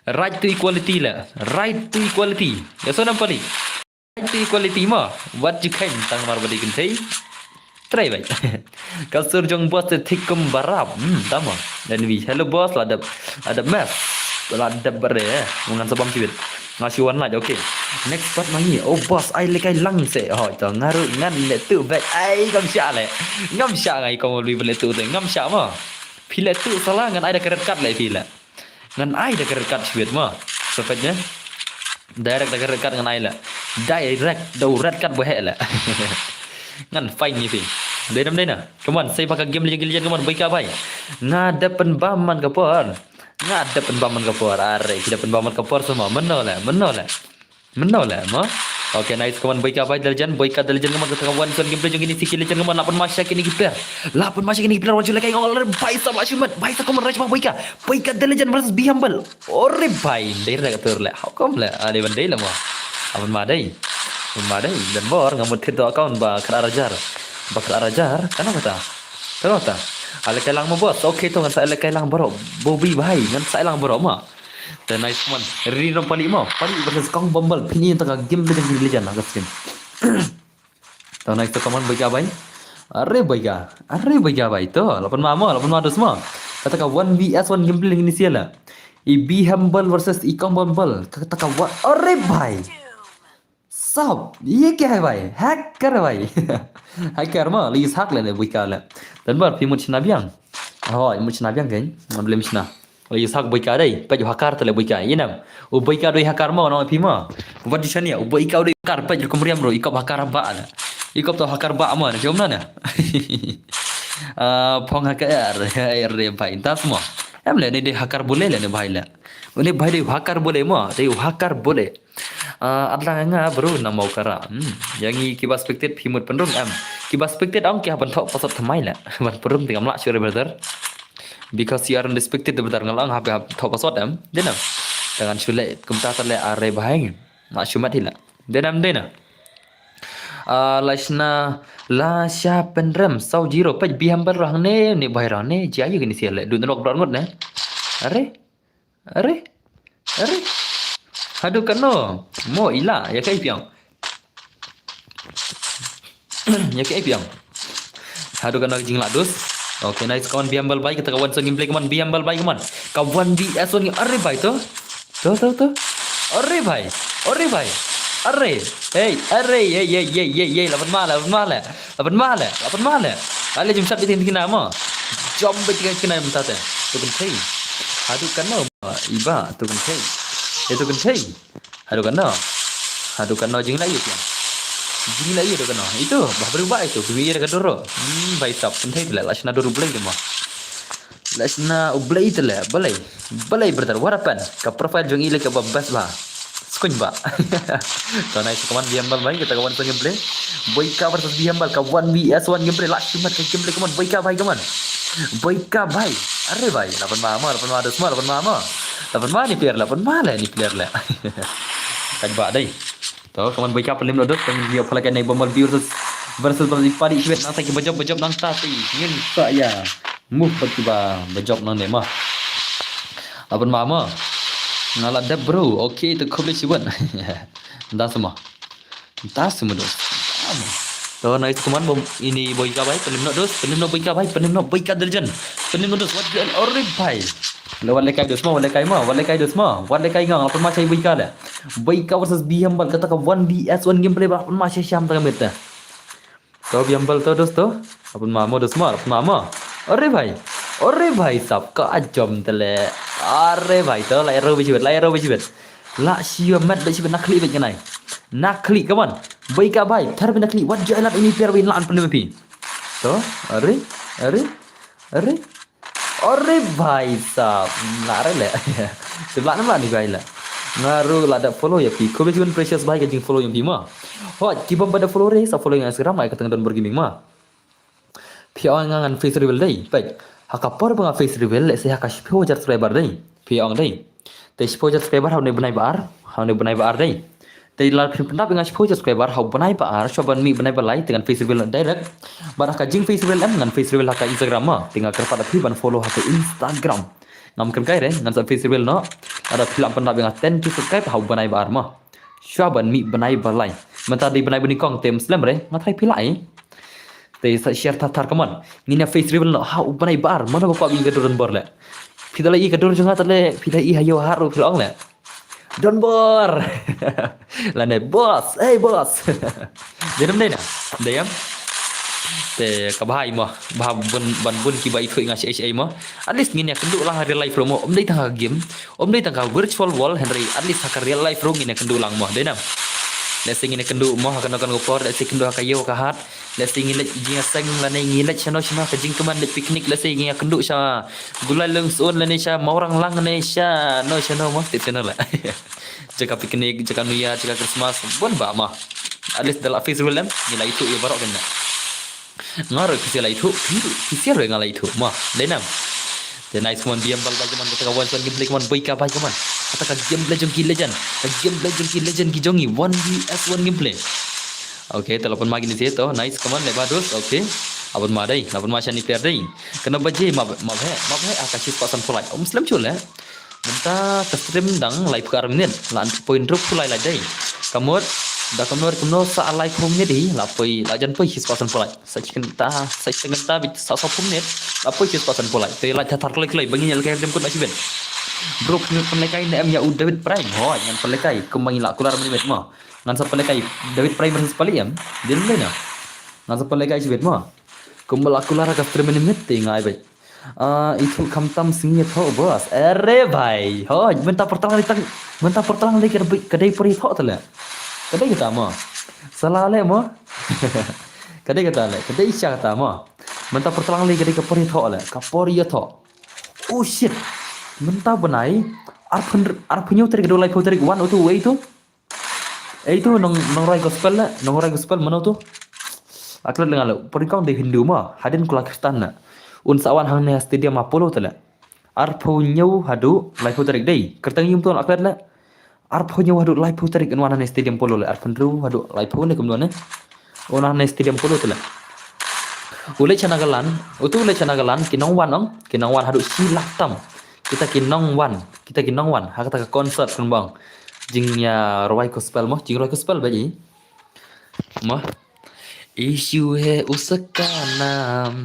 Right to equality le. Right to equality. Ya so nam Pali. Right to equality mo. Wat ju khain tang mar badi kynthei. Try bai. Ka sur jong boss te thik kum barap. Hmm, tama. Dan wi. Hello boss, la dep, la dep mes. La dep bare eh. Ngan sabam sibit. Nga shu wan laj, okay. Next part ma ngi. Oh boss, ai lehkai lang se. Oh, to ngaru ngan le tu bek. Ai ngam sha le. Ngam sha ngai kong lui bele tu te. Ngam sha ma. Phi le tu salah ngan ai da ka red card le phi le. Ngan ai da ka red card shuit ma. Sepet ne. Direct da ka red card ngan ai la. Direct da u red card bohek la. Ngan fine ni phi. Dei nam dei na. Come on, sai baka game lagi lagi come on, Boika bai. Nga da pynbam man ka por. Nga da pynbam man ka por. Are, ki da pynbam man ka por semua. Meno la, meno la. Meno la, ma. Okay, nice, come on, Boika bai, da legend, Boika da legend, come on, kata ka one son gameplay jong ini, siki legend, come on, lapan masha kini ki player. Lapan masha kini ki player, wan shu lehkai, ngol, bai sa, bai sa, come on, rush ma, Boika. Boika da legend versus Bihambal. Ore bai, dei re ka tur le. How come le? Ah, dei ban dei le mo. Aban ma dei. Aban ma dei. Dan bor nga mut thit do account ba kar arajar. Ba kar arajar. Kana kata? Kana kata? Ale kai lang mo boss. Okay to ngan sa ale kai lang bro. Bobby bai ngan sa lang bro ma. Te nice man. Ri rom Pali mo. Pali versus Kong Bumble. Pini ta ka game legend legend la ka skin. To nice to come on Boika bai. Are Boika. Are Boika bai to. Lapan ma mo, lapan ma dos mo. Kata ka one V S one gameplay lagi ni siala. I Bihambal versus i Kong Bumble. Kata ka wa-, are bai. Sab. Ye kya hai bai? Hacker hai bai. Hacker mo, lagi sak le ne Boika le. Dan bar phi mut shna biang. Oh, mut shna biang kan. Ngan beli shna. Lagi sak Boika dei, peit u hacker te le Boika. Inem. U Boika dei hacker mo, nong phi mo. Wat di shania, u Boika dei hacker, peit kum riam bro, ikop hacker ba le. Ikop to hacker ba mo, ne jom na ne. Ah, phong hacker, eh, re bai, tas mo. Em le ne dei hacker bule le ne bai le. Une bai dei hacker bule mo, dei hacker bule. Ah, adlang nga bro na mau kara. Hmm. Yang i kiba spectate phi mut pynrung em. Kiba spectate ong ki haban thok pasot thamai le. Ban pynrung tingam la sure brother. Because you are unrespected, brother, nga la ong hap, hap thok pasot em. Dei na. Tangan shule kumta ta le are bahai. Ma shumat hi la. Dei na, dei na. Ah, la shna, la sha pynrem, saw zero, pej Bihambal rang ne, ne bahai rang ne, jia yu kini sia le. Dun nok brar ngut ne. Are? Are? Are? Haduh kano? Mo ila, ya kai piang. Ya kai piang. Haduh kano jingla dus. Okay, nice. Come on, Bihambal bai. Kita kawan song gameplay, come on, Bihambal bai, come on. Kawan V S one, are bai to. To, to, to. Are bai. Are bai. Are. Hey, are. Ye, ye, ye, ye, ye. Lapan mala, lapan mala. Lapan mala, lapan mala. Ale jom sat bitin kina mo. Jom bitin kina mata te. Tu kan thei. Haduh kano. Iba, tu kan thei. Itu kan thei. Haduh kano. Haduh kano jing lagi tu. Jing lagi tu kano. Itu, bah berubah itu. Bumi ia ka doro. Hmm, bai sap. Kan thei tu lah. Lah shna doro belai tu mo. Lah shna u Blei te le, balei. Balei brother, what happened? Ka profile jong i le kaba best ba. Skuin ba. To nice, come on, Bihambal bai, kita kawan song gameplay. Boika versus Bihambal, ka one V S one gameplay, lah shimat ka gameplay, come on, Boika bai, come on. Boika bai. Are bai, lapan ma mo, lapan ma dos mo, lapan ma mo. Lapan ma ni player, lapan ma le ni player le. Kaj ba dai. To, kaman Boika palim lo dot, kaman dia pala kan naik Bumblebee versus, versus Bumblebee padi shiwet nang taki bajop, bajop nang taki. Ngin sa ya. Move bad kiba bajop nang ne ma. Lapan ma ma. Nga la dep bro. Okay, to khublei shibun. Nda sama. Mynta shu mo dos. To, nice, come on, bom. Ini Boika bhai, pynlip noh dos, pynlip noh Boika bhai, pynlip noh Boika derjan. Pynlip noh dos, wat jel, ore bhai. Le wat le kai dos mo, wat le kai mo, wat le kai dos mo, wat le kai ngong, la pynma shai Boika le. Boika versus Bihambal, kata ka one V S one gameplay ba la pynma shai sham ta ka miet te. To Bihambal to dos to. La pynma mo dos mo, la pynma mo. Ore bhai. Ore bhai sab ka ajom te le. Ore bhai to, la arrow bishibet, la arrow bishibet. La shiwa met bishibet, na khlieh bit kanai. Na khlieh, come on. Boika bhai, thar bit na khlieh, wat jailat ini piar bit lan pynlip phi. To, ore, ore, ore. Ore bhai sab, la re le. Sibla nama ni bhai la. Nga ruh la da follow ïa phi. Khublei shibun Precious bhai ka jingfollow ïa phi ma. Hoi, ki bym pat da follow re, sa follow ïa nga Instagram, ai kyrteng Don Bor Gaming ma. Phi ong nga ngan face reveal dei. Peit. Ha ka por ba nga face reveal, lehse ha ka shiphew hajar subscriber dei. Phi ong dei. Te shiphew hajar subscriber ha une u bnai ba ar, ha une u bnai ba ar dei. Te lada phin pyndap ïa nga shiphew hajar subscriber ha u bnai ba ar, shuwa ban mih bnai ba lai, te ngan face reveal direct. Bad ha ka jing face reveal em, ngan face reveal ha ka Instagram ma. Te nga kyrpad ïa phi ban follow ha ka Instagram. Ngam kynkai re, ngan sa face reveal noh. Lada phi lah pyndap ïa nga ten K subscribe ha u bnai ba ar ma. Shuwa ban mih bnai ba lai. Mynta dei bnai ba nyngkong te ym slem re, nga tharai phi lah ei. Te sa share thar thar, come on. Ngin ïa face reveal noh ha u bnai ba ar, mano ba kwah ba ïohi ka dur Don Bor le. Phi da la ïohi ka dur jong nga te le, phi da ïohi ha ïew ha hat ruh phi la ong le. Don Bor. Lane boss, hey boss. Dei nam dei na? Dei em? Te ka bha ei mo, bha bun, ban bun kiba ithuh ïa nga shaei shaei mo. At least ngin ïa kynduh lang ha real life ruh mo. Ym dei tang ha game, ym dei tang ha virtual world, hynrei at least ha ka real life ruh ngin ïa kynduh lang mo. Dei nam? Lehse ngin ïa kynduh mo ha kano kano ka por, lehse kynduh ha ka ïew ha ka hat. Lehse ngi leit jingïaseng lane ngi leit shano shano ha ka jingkmen, leit picnic, lehse ngi ïa kynduh sha Gulai Lungsut lane sha Mawranglang lane shano shano mo, tip shano la. Jaka picnic, jaka New Year, jaka Christmas, bun bah mo. At least da la face reveal em, ngi la ithuh ïa baroh kane. Nga ruh phi sa la ithuh, phi, phi sa ruh nga la ithuh mo. Dei nam? Te nice, come on, Bihambal bhai, come on, kata ka one shot gameplay, come on, Boika bhai, come on. Kata ka gameplay jong ki legend, ka gameplay jong ki legend ki jong ngi, one V S one gameplay. Okay, te la pynma kine shi to, nice, come on, leh ba dos, okay. La pynma dei, la pynma shane player dei. Kano ba je, map, map he, map he, ah, ka shi spah san phew like. Ym slem shuh le. Mynta ka stream dang laiphew ar minit, la an point rup phew lai lai dei. Ka mut, da kumno kumno sa laiphew minit hi, la poi, la jan poi shi spah san phew lai. Sa shi kynta, sa shi kynta bit sa saw phew minit, la poi shi spah san phew lai. Te la thar thar kloi kloi, ba ngin ïa lehkai dem kut ba shibit. Bro, phin pynlehkai ne em ïa u David Prime, hooid, ngan pynlehkai, kumba ngi la kular minit mo. Ngan sa pynlehkai David Prime versus Pali em, dei ne em. Ngan sa pynlehkai shibit mo. Kumba la kular ka stream minit te nga ai beit. Ah, ithuh khamtam sngi ïathoh boss. Are bhai. Hooid, mynta por tlang dei tang, mynta por tlang dei ka dei, ka dei por ïathoh te le. Ka dei kata mo. Sala le mo. Ka dei kata le, ka dei sha kata mo. Mynta por tlang dei ka dei ka por ïathoh le, ka por ïathoh. Oh shit. Mynta bnai arphew, arphew hynñiew tarik, ka dei laiphew tarik, wan utu wei tu. Ei tu nong, nongrwai gospel la, nongrwai gospel mano tu? Aklet lenga lo, por nyngkong dei Hindu mo, hadien ko la Khristan la. Un sa wan hangne ha stadium Apollo te la. Arphew hynñiew haduh laiphew tarik dei. Kyrteng ïum tu aklet la. Arphew hynñiew haduh laiphew tarik un wan hangne stadium Apollo la. Arphew hynriew haduh laiphew ne kumno ne. Un hangne stadium Apollo te la. U leit sha Nagaland, utu u leit sha Nagaland, ki nongwan ong, ki nongwan haduh shi lak tam. Kita ki nongwan, kita ki nongwan, ha kata ka concert kumba ong. Jingïarwai gospel mo, jingrwai gospel ba ji. Mo. यीशु है उसका नाम,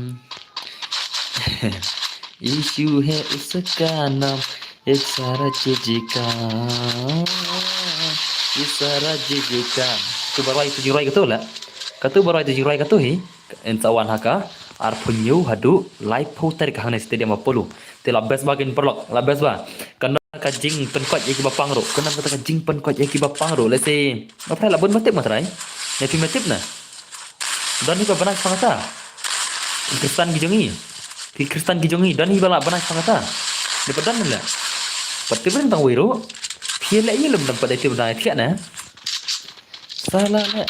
यीशु है उसका नाम, ये सारा चीज का, ये सारा चीज का. Tu ba rwai tu jingrwai katu la. Katu ba rwai tu jingrwai katu hi. Yn sa wan ha ka arphew hynñiew haduh laiphew tarik hangne stadium Apollo. Te la best ba kin paralok, la best ba. Kan don ka jingpynkoit ïa kiba pang ruh. Kan don kata ka jingpynkoit ïa kiba pang ruh. Lehse nga phrai la bun ba tip nga trai. Ne phi ma tip na. Don hi ba bnai shipang kata. Ki Khristan ki jong ngi. Ki Khristan ki jong ngi don hi ba la bnai shipang kata. Ne pat don ne la. Pat tip rin tang wei ruh. Phi leh ïa lem dang pat dei tip dang ïa thiah na. Sala le.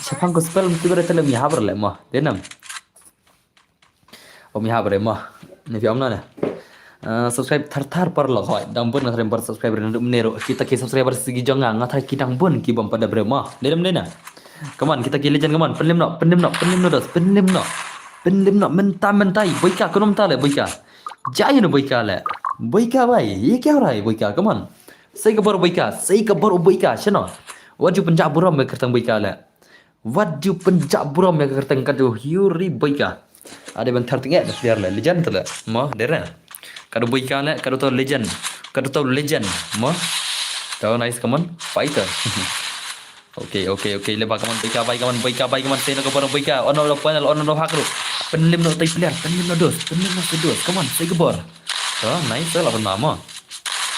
Shipang gospel mesti ber telem ïa haber le mo. Denam. Om ïa haber mo. Ne phi om na ne. Ah, subscribe thar thar paralok hoi. Dang bun nga tharai bar subscriber na dum ne ro. Kita ki subscriber sigi jong nga, nga tharai ki dang bun ki bym pat da bre mo. Denam denam. Come on, kita ki legend, come on. Pynlip noh, pynlip noh, pynlip noh dos, pynlip noh. Pynlip noh, mynta mynta, Boika, kano mynta le, Boika. Jai no Boika le. Boika bhai, ye kya ho raha hai Boika, come on. Sei ka bor Boika, sei ka bor Boika, shano. Wat ju pynjah burom ïa ka kyrteng Boika leh. Wat ju pynjah burom ïa ka kyrteng, ka dei u Yuri Boika. Ade ban thar tengek da player leh, legend te leh. Mo, dere. Ka dei Boika leh, ka dei to legend. Ka dei to legend. Mo. To nice, come on. Fighter. Okay, okay, okay. Leh ba, come on, Boika bai, come on, Boika bai, come on. Seh na ka bor, Boika. Ono do panel, ono do hakru. Pynlem no tai player, pynlem no dos, pynlem no se dos. Come on, seh ka bor. To nice, lah pynma mo.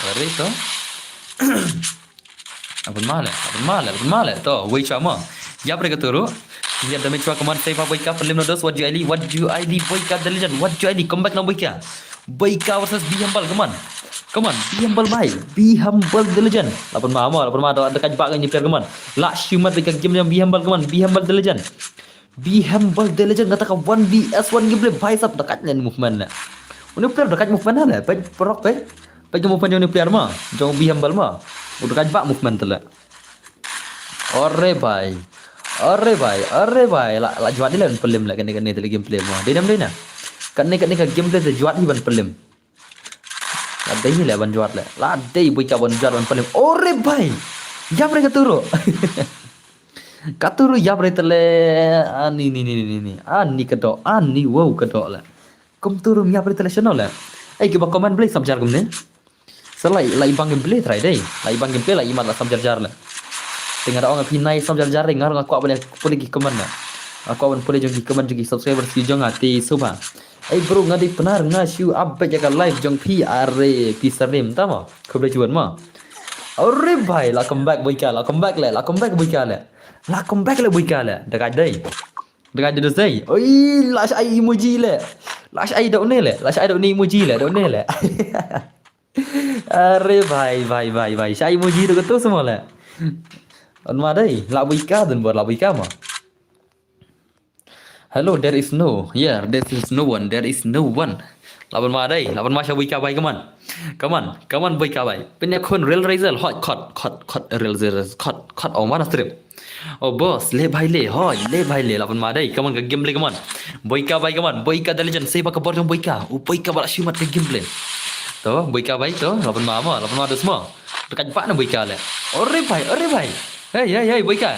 Very to. Lah pynma leh, lah pynma leh, lah pynma leh. To, wei chwa mo. Ïap re ka turu. Ïap damage chwa, come on, save Boika, pynlem no dos, wat ju aili, wat ju aili, Boika the legend, wat ju aili, comeback na Boika. Boika versus B Humble, come on. Come on, B Humble bai, B Humble the legend. Lah pynma mo, lah pynma, da, da kait ba ka ni player, come on. Lah shimat ka game jong B Humble, come on, B Humble the legend. B Humble the legend, kata ka one V S one gameplay, bhai sab, da kait ne movement ne. Uni player da kait movement ne, peit paralok peit. Peit ka movement jong uni player mo, jong B Humble mo. U da kait ba movement te leh. Ore bhai. Ore bhai, ore bhai. Lah, lah jwat hi leh ban pynlem leh kane, kane te leh gameplay mo. Dei nam, dei nam. Kane, kane ka gameplay te jwat hi ban pynlem. Lah dei hi leh ban jwat leh. Lah dei Boika ban jwat ban pynlem. Ore bhai. Ïap re ka turu. Ka turu ïap re te leh. Ani, ni, ni, ni, ni. Ani ka doh. Ani, wow, ka doh leh. Kum turu ïap re te leh shano leh. Ei, kiba comment balei sam jar kumne. Sa lah, lah i bang gameplay try dei. Lah i bang gameplay, lah i mat lah sam jar jar leh. Te nga da ong phi nai sam jar jar dei, nga ruh nga kwah ban pule ki comment na. Nga kwah ban pule jong ki comment jong ki subscribers ki jong nga te sngewbha. Ei bro, nga dei Pnar, nga shu update ïa ka live jong phi, are phi sarim ta mo. Khublei shibun mo. Ore bhai, lah comeback Boika, lah comeback leh, lah comeback Boika leh. Lah comeback leh Boika leh. Da kait dei. Da kait dei, dei. Oi, lah shah ai emoji leh. Lah shah ai da une leh. Lah shah ai da une emoji leh, da une leh. Are bhai, bhai, bhai, bhai. Shah emoji da katu semua leh. An ma dei, lah Boika dun bor, lah Boika mo. Hello, there is no. Yeah, there is no one. There is no one. Lah ban ma dei, lah ban ma shah Boika bai, come on. Come on, come on Boika bai. Pynïakhun Real Razel, hot, khot, khot, khot, Real Razel, khot, khot, ong mana strip. Oh boss, leh bhai leh, hoi, leh bhai leh, lah ban ma dei, come on ka gameplay, come on. Boika bai, come on, Boika the legend, save ka bor jong Boika. U Boika ba lah shimat ka gameplay. To, Boika bai to, lah ban ma mo, lah ban ma dos mo. Da kait ba na Boika leh. Ore bhai, ore bhai. Hey, hey, hey, Boika.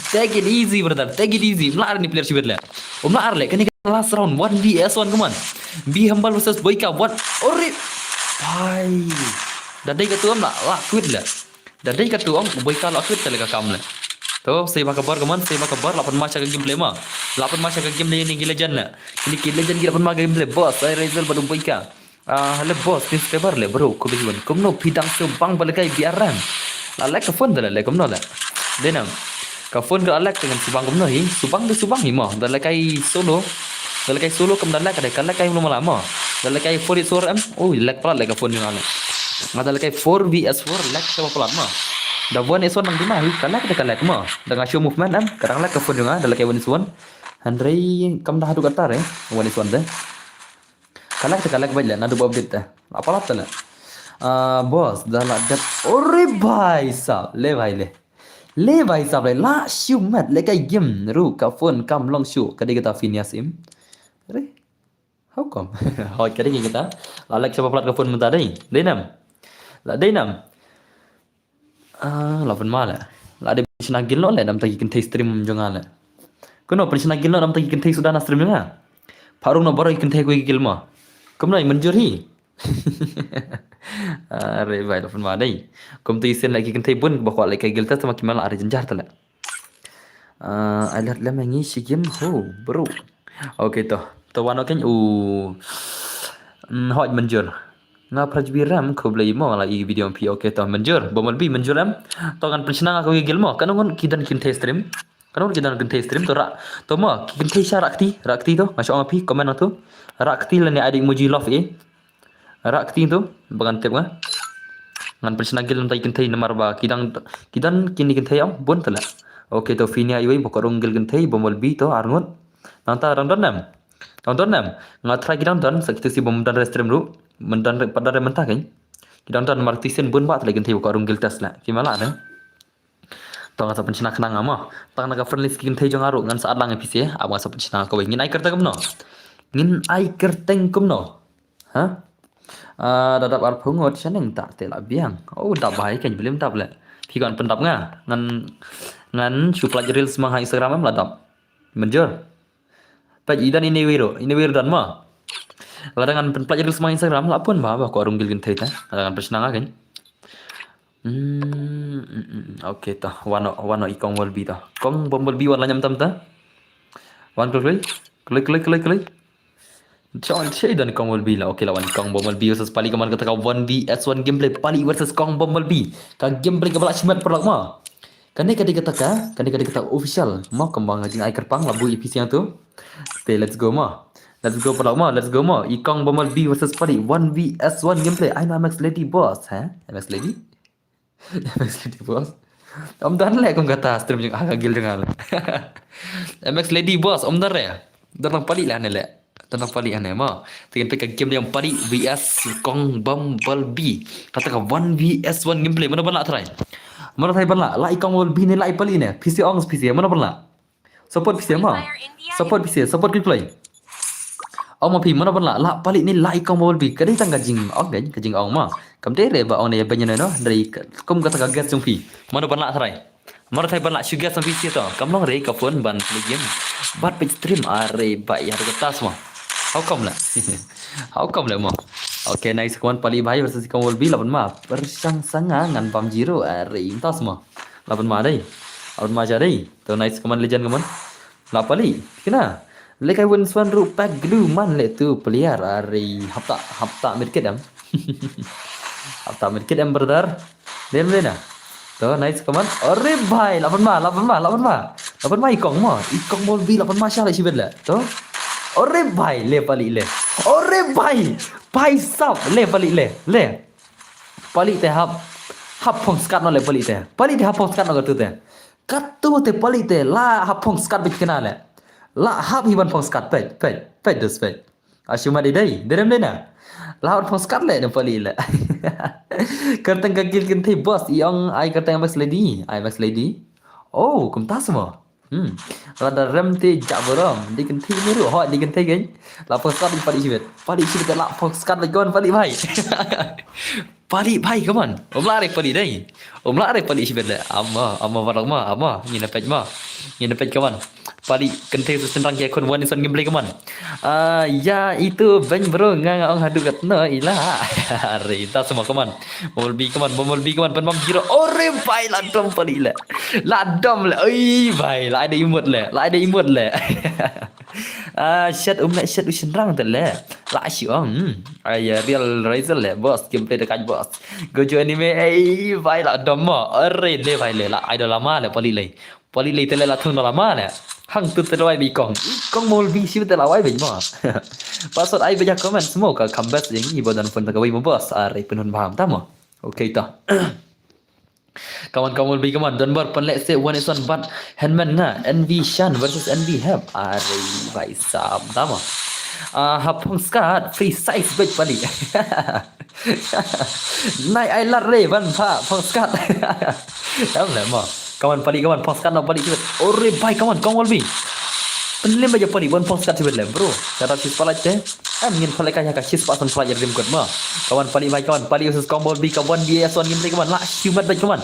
Take it easy, brother. Take it easy. Mla ar ni player shibit leh. Um mla ar leh. Kane ka last round. One V S one, come on. B Humble versus Boika. One. Ore. Bhai. Da dei katu ong lah, lah quit leh. Da dei katu ong Boika lah quit te leh ka kam leh. To, save ka bor, come on. Save ka bor. Lah pynma shah ka gameplay mo. Lah pynma shah ka gameplay ni ki legend leh. Ini ki legend ki lah pynma ka gameplay. Boss, ai Razel bad u Boika. Ah, hello boss, ni subscriber leh bro, khublei shibun. Kumno phi dang shu bang ba lehkai B R M. La lek ka phone da leh, leh kumno leh. Dei nam. Ka phone ka lek te ngan shu bang kumno hi. Shu bang da shu bang hi mo. Da lehkai solo. Da lehkai solo kam da lek ka dei, ka lehkai mlo mala mo. Da lehkai four V S four em. Oh, lek palat leh ka phone jong nga leh. Nga da lehkai four V S four lek sha palat mo. Da one V S one nang dima hi, ka lek da ka lek mo. Da nga show movement em, ka dang lek ka phone jong nga, da lehkai one V S one. Hynrei kam da haduh katta re, one V S one te. Ka lek te ka lek beit leh, naduh ba update te. La palat te leh. Ah, boss, da la dep. Ore bhai sab, leh bhai leh. Leh bhai sab leh, la shu met, lehkai game ruh ka phone kam long shuh, ka dei kata Phineas im. Re? How come? Hoi, ka dei kata. La lek sha palat ka phone mynta dei. Dei nam. La dei nam. Ah, la pynma leh. La dei pynshna guild noh leh, namta ki kynthei stream jong nga leh. Kumno pynshna guild noh, namta ki kynthei suda na stream jong nga. Pharung noh baroh ki kynthei ko ki guild mo. Kumno i mynjur hi. Are bhai, la pynma dei. Kumta i sien leh ki kynthei bun ba kwah leh ka guild te, tama ki mala are jynjar te leh. Ah, ai lad lem ngi shi game ho, bro. Okay to. To wan, okay u. Mm, hoi mynjur. Nga Prajbir em, khublei mo la i video phi. Okay to mynjur. Bumblebee mynjur em. To ngan pynshna nga ko ki guild mo. Kano ngan ki don kynthei stream. Kano ki don kynthei stream to ra. To mo ki kynthei sha ra kti, ra kti to. Nga shu ong phi comment nangtu. Ra kti lane ai da emoji love e. Ra kti to, ba ngan tip nga. Ngan pynshna guild namta ki kynthei namar ba ki dang, ki don kine kynthei ong bun te leh. Okay to Phineas iwei, ba ka rung guild kynthei, Bumblebee to ar ngut. Nangta dang don em. Dang don em. Nga try ki dang don, sa kito shi bym don re stream ruh. Myn don re, pat don re mynta kein. Ki dang don namar kito sien bun ba te leh kynthei ba ka rung guild test leh. Ki mala ne. To nga sa pynshna khnang nga mo. Tang na ka friend list ki kynthei jong nga ruh ngan sa add lang ïa phi seh, ap nga sa pynshna kawei. Ngin ai kyrteng kumno? Ngin ai kyrteng kumno? Ha? Ah, da dap arphew ngut shaneng ta te la biang. Oh, dap bha ïa kein, bilim dap leh. Phi kan pyndap nga. Ngan, ngan shu pynlait reels ma ha Instagram em la dap. Mynjur. Peit i don ine wiro, ine wiro don ma. Lada ngan pynpynlait reels ma ha Instagram la pun ba, ba ko rung gil gin thei ta. Lada ngan pynshna nga kan. Hmm, hmm, hmm, hmm. Okay ta. Wano, wano i kong Bumblebee ta. Kong Bumblebee wan la nyam tam ta. Wan kloi kloi. Kloi kloi kloi kloi. Chon che don kong Bumblebee la. Okay la wan kong Bumblebee versus Pali, ka mon kata ka one V S one gameplay. Pali versus kong Bumblebee. Ka gameplay kaba la shimet paralok ma. Kane ka dei kata ka, kane ka dei kata official. Ma, kumba nga jing ai kyrpang la buh i phi siang tu. Te let's go ma. Let's go paralok ma, let's go ma. I kong Bumblebee versus Pali, one V S one gameplay. Ai na M X Lady boss, ha? M X Lady? M X Lady boss. Ym don leh kum kata stream jong nga, ka guild jong nga. M X Lady boss, ym don re. Don lang Pali leh ne leh. Don lang Pali ne ma. Te ngin peit ka game jong Pali V S kong Bumblebee. Kata ka one V S one gameplay. Mano ban lah try? Mano try ban lah? Lah i kong Bumblebee ne lah i Pali ne? Phi shu ong, phi shu, mano ban lah? Support phi shu ma. Support phi shu, support ki play. Ong ma phi, mano ban lah? Lah Pali ne lah i kong Bumblebee? Ka dei tang ka jingong, ka jingong ma. Kam dei re ba ong ne ïa beiñ ne no. Dei ka, kum kata ka guess jong phi. Mano ban lah try? Mano try ban lah shu guess ma phi shu to. Kam long re ka phone ban play game. Bad peit stream, are ba ïa ka tas ma. How come lah? How come lah ma? Okay, nice, ka mon Pali bhai versus i kong Bumblebee, la ban ma. Pyrshang sa nga ngan bam zero, are ym tas ma. La ban ma dei. La ban ma ja dei. To nice, ka mon Legend, ka mon. La Pali, kena. Leh kai win swan ruh pack glue man leh tu player, are hapta, hapta medkit em. Hapta medkit em brother. Dem leh na. To nice, ka mon. Are bhai, la ban ma, la ban ma, la ban ma. La ban ma i kong ma. I kong Bumblebee la ban ma sha leh shibit leh. To. Are bhai, leh Pali leh. Are bhai. Bhai sab, leh Pali leh. Leh. Pali te hap, hap phong skat noh leh Pali te. Pali te hap phong skat noh katu te. Katu te Pali te la hap phong skat beit kena leh. La hap hi ban phong skat, peit, peit, peit dus peit. Ashu ma dei dei, dei rem dei na. La hap phong skat leh na Pali leh. Kyrteng ka guild kynthei boss, i ong ai kyrteng M X Lady, ai M X Lady. Oh, kumta sma. Hmm. Lada rem te jak burom. Dei kynthei ni ruh, hoi, dei kynthei kan. La phong skat beit Pali shibit. Pali shibit la phong skat beit, ka mon Pali bhai. Pali bhai, ka mon. Um lah re Pali dei. Um lah re Pali shibit leh. Ama, ama barang ma, ama. Ngin peit ma. Ngin peit, ka mon. Pali kynthei sa shynrang ki khun wan ison gameplay, ka mon. Ah, ya itu beiñ bro, nga nga ong haduh katno ila. Are, ta sma, ka mon. Bumblebee, ka mon, Bumblebee, ka mon, pynbam zero. Ore bhai, la dom Pali leh. La dom leh. Oi bhai, la ai da emote leh. La ai da emote leh. Ah, shet um leh, shet u shynrang te leh. La shu ong. Hmm. Ai, ya, Real Razer leh, boss, gameplay da kaj boss. Gojo anime, ei bhai, la dom mo. Are leh bhai leh, la ai da lama leh Pali leh. Pali lei te leh la thung na lama leh. Hangtu te la wai beit i kong. I kong Bumblebee shibit te la wai beit mo. Password ai beit ha comment, sma ka kambes jeng i ba don phone ta kawei mo boss. Are pynhun bam ta mo. Okay ta. Ka mon, ka mon Bumblebee, ka mon. Don bar pynleh se one is one bad Henman nga. N V Shan versus N V Hep. Are bhai sab ta mo. Ah, hap phong skat, free size beit Pali. Nai ai lat re ban pha phong skat. Tam leh mo. Ka mon Pali, ka mon, phong skat noh Pali shibit. Ore bhai, ka mon, kong Bumblebee. Pynlem ba ja Pali ban phong skat shibit leh bro. Kata shispah lait te. Em ngin pynleh ka ya ka shispah san pynleh rim kot mo. Ka mon Pali bhai, ka mon, Pali versus kong Bumblebee, ka one V S one gameplay, ka mon, la shimet beit, ka mon.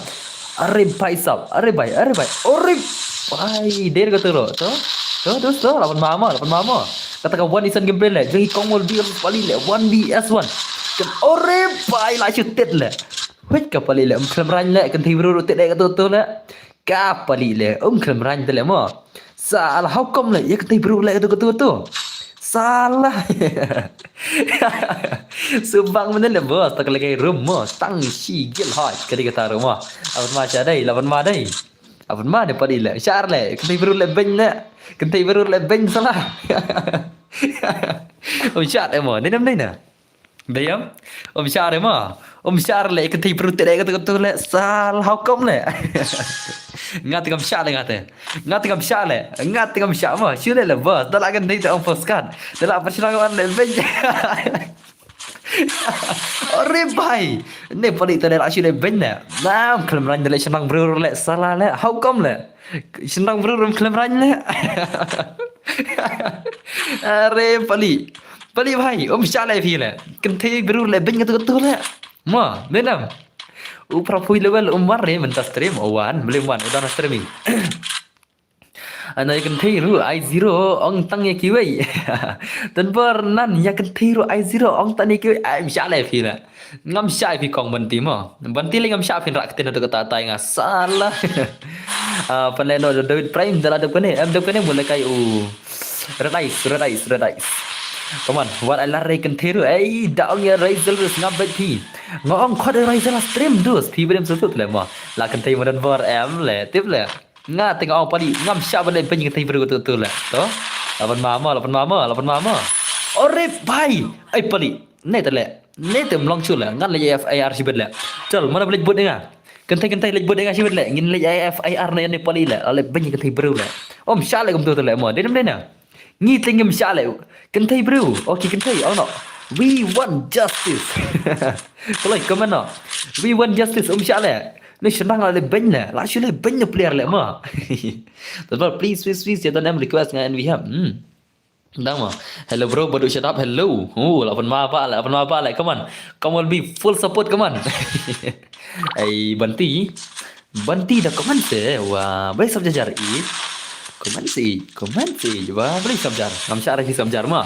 Are bhai sab, are bhai, are bhai. Ore bhai, der ka turo. To. To, to, to, la ban ma mo, la ban ma mo. Kata ka one is one gameplay leh. Jong i kong Bumblebee versus Pali leh. One V S one. Kan ore bhai, la shu tit leh. Hwit ka Pali leh, um khlem rang leh, kynthei bru ruh tit leh katu katu leh. Ka Pali leh, um khlem rang te leh mo. Salah, how come leh, ïa kynthei bru leh katu katu katu. Salah. Subang mane leh boss, ta ka leh kai room mo, tang shi gil hoi, ka dei kata room mo. Aban ma sha dei, laban ma dei. Aban ma dei Pali leh, shar leh, kynthei bru leh beiñ leh. Kynthei bru leh beiñ salah. Um shar eh mo, dei nam dei na. Dei em? Um shah re ma. Um shah re leh, kynthei bru te dei katu katu leh, salah, how come leh. Nga te ngam shah leh nga te. Nga te ngam shah leh. Nga te ngam shah ma. Shu leh leh boss. Da la kynthei te ong postcard. Da la pyrshang wan leh beiñ. Ore bhai. Ne Pali te leh la shu leh beiñ leh. Nam khlem rang te leh, shynrang bru leh, salah leh. How come leh. Shynrang bru rum khlem rang leh. Are Pali. Pali bhai, um shah leh phi leh. Kynthei bru leh beiñ katu katu leh. Ma, ne nam. U phra phew level um wan re mynta stream. O wan, blim wan, u dang streaming. Ana ïa kynthei ruh ai zero ong tang ïa kiwei. Don bor nan ïa kynthei ruh ai zero ong tang ïa kiwei. Ai ym shah leh phi la. Ngam shah phi kong Banti mo. Banti lei ngam shah phi rak tin tu kata tai nga sala. Ah, pan leh no David Prime dala dep kane. Em dep kane mula kai u. Red eyes, red eyes, red eyes. Come on, wat ai lar re kynthei ruh. Ei, da ong ïa Raizel ruh sngap bad phi. Nga ong khot Raizel stream dus. Phi brim sutut le mo. La kynthei mo don bor em le. Tip le. Nga tengah ong pali ngam shah ban leh beiñ kynthei briew tu tu leh. To. Laban mama, laban mama, laban mama. Ore bhai. Ai pali. Ne te leh. Ne te mlong chu leh. Ngan leh F I R shibit leh. Chal, mana leh but nga. Kynthei kynthei leh but nga shibit leh. Ngin leh F I R ne ne pali leh. Leh beiñ kynthei briew leh. Om shah leh kum tu tu leh mo. Dei nam dei na. Ngi te ngim shah leh. Kynthei briew. Okay kynthei. Oh no. We want justice. Kalau comment no. We want justice. Um shah leh. Ni shyndang la leh beiñ leh. La shu leh beiñ na player leh ma. Tadwal please please please ya don em request nga N V ham. Hmm. Dang ma. Hello bro, badu shut up. Hello. Oh, lapan ma ba leh, lapan ma ba leh. Come on. Come on be full support, come on. Ai Banti. Banti da comment se. Wah, bai sab jajar i. Comment se, comment se. Wah, bai sab jar. Ngam shah ra ki sab jar ma.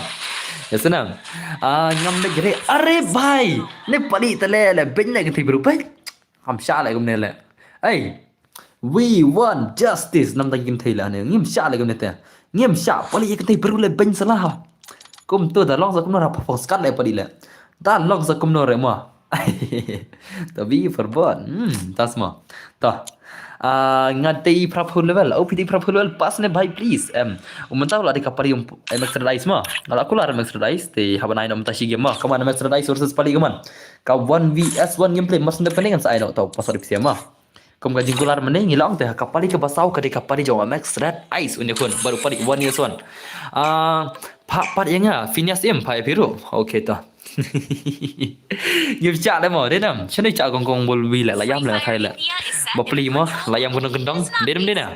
Ya senang. Ah, ngam leh jere. Are bhai. Ne pali tale le beiñ ne kynthei briew beiñ. Ngam shah leh kumne leh. Ei. We want justice. Nam tang kynthei leh ne. Ngim shah leh kumne te. Ngim shah pali kynthei briew leh beiñ salah. Kum tu da long sa kumno ra pha skat leh pali leh. Da long sa kumno re ma. Tabi forbot. Hmm, tas ma. Ta. Ah, nga dei phra phew level. Oh, phi dei phra phew level. Pas ne bhai please. Em. U mynta la dei ka pari um em extra dice ma. Nga la kula em extra dice. Te haba nai no mynta shi game ma. Come on, em extra dice versus pali, come on. Ka one v one gameplay mas ndep kane ngan sa ai no tau pas dei phi ma. Kum ka jingkular mynne ngi la ong te ka pali kaba saw ka dei ka pali jong Max Red Ice un ïakhun. Bad u pali one v one. Ah, pha pat ïa nga Phineas im pha ïa phi ruh. Okay to. Ngim shah leh mo, dei nam. Shano shah kong kong bol wi leh, la ïam leh khai leh. Ba pli mo, la ïam kong kong dong. Dei nam dei na.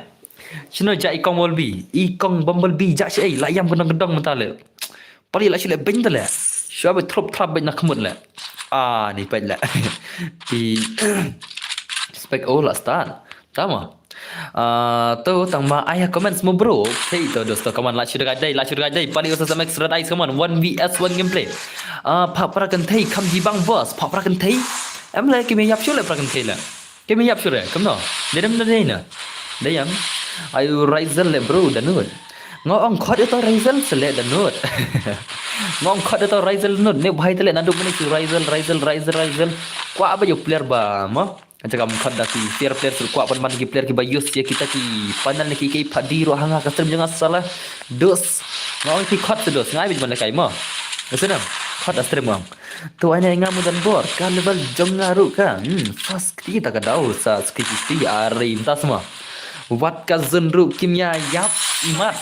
Shano shah i kong bol bi, i kong bumblebee shah shah ei, la ïam kong kong dong mynta leh. Pali la shu leh beiñ ta leh. Shu ba trup trap beiñ na khmut leh. Ah, ni peit leh. Ti spek o la start. Tama. Ah, to tang ma ai ha comments mo bro. Okay to dosto, come on, la shu dei dei, la shu dei dei. Pali versus Max Red Ice, come on. One v one gameplay. Ah, pha pra kynthei kham jibang boss. Pha pra kynthei. Em leh ki me ïap shu leh pra kynthei leh. Ki me ïap shu leh. Kumno. Dei dem dei na. Dei em. Ai u Raizel leh bro da nud. Nga ong khot ito Raizel se leh da nud. Nga ong khot ito Raizel nud. Ne bhai te leh naduh mynne ki Raizel, Raizel, Raizel, Raizel. Kwah ba ïa player ba mo. Aja kam khot da ki fair player, shu kwah ban man ki player kiba use ïa kita ki panel ne ki ki pha di ruh ha nga ka stream jong nga sala. Dos. Nga ong ki khot se dos. Nga ai bit ban leh kai mo. Senam. Khot da stream mo. To ai ne nga mo don bor ka level jong nga ruh ka. Hmm, first kti ta ka daw sa skri kti are mynta sma. Wat ka zon ruh kim ïa ïap mat.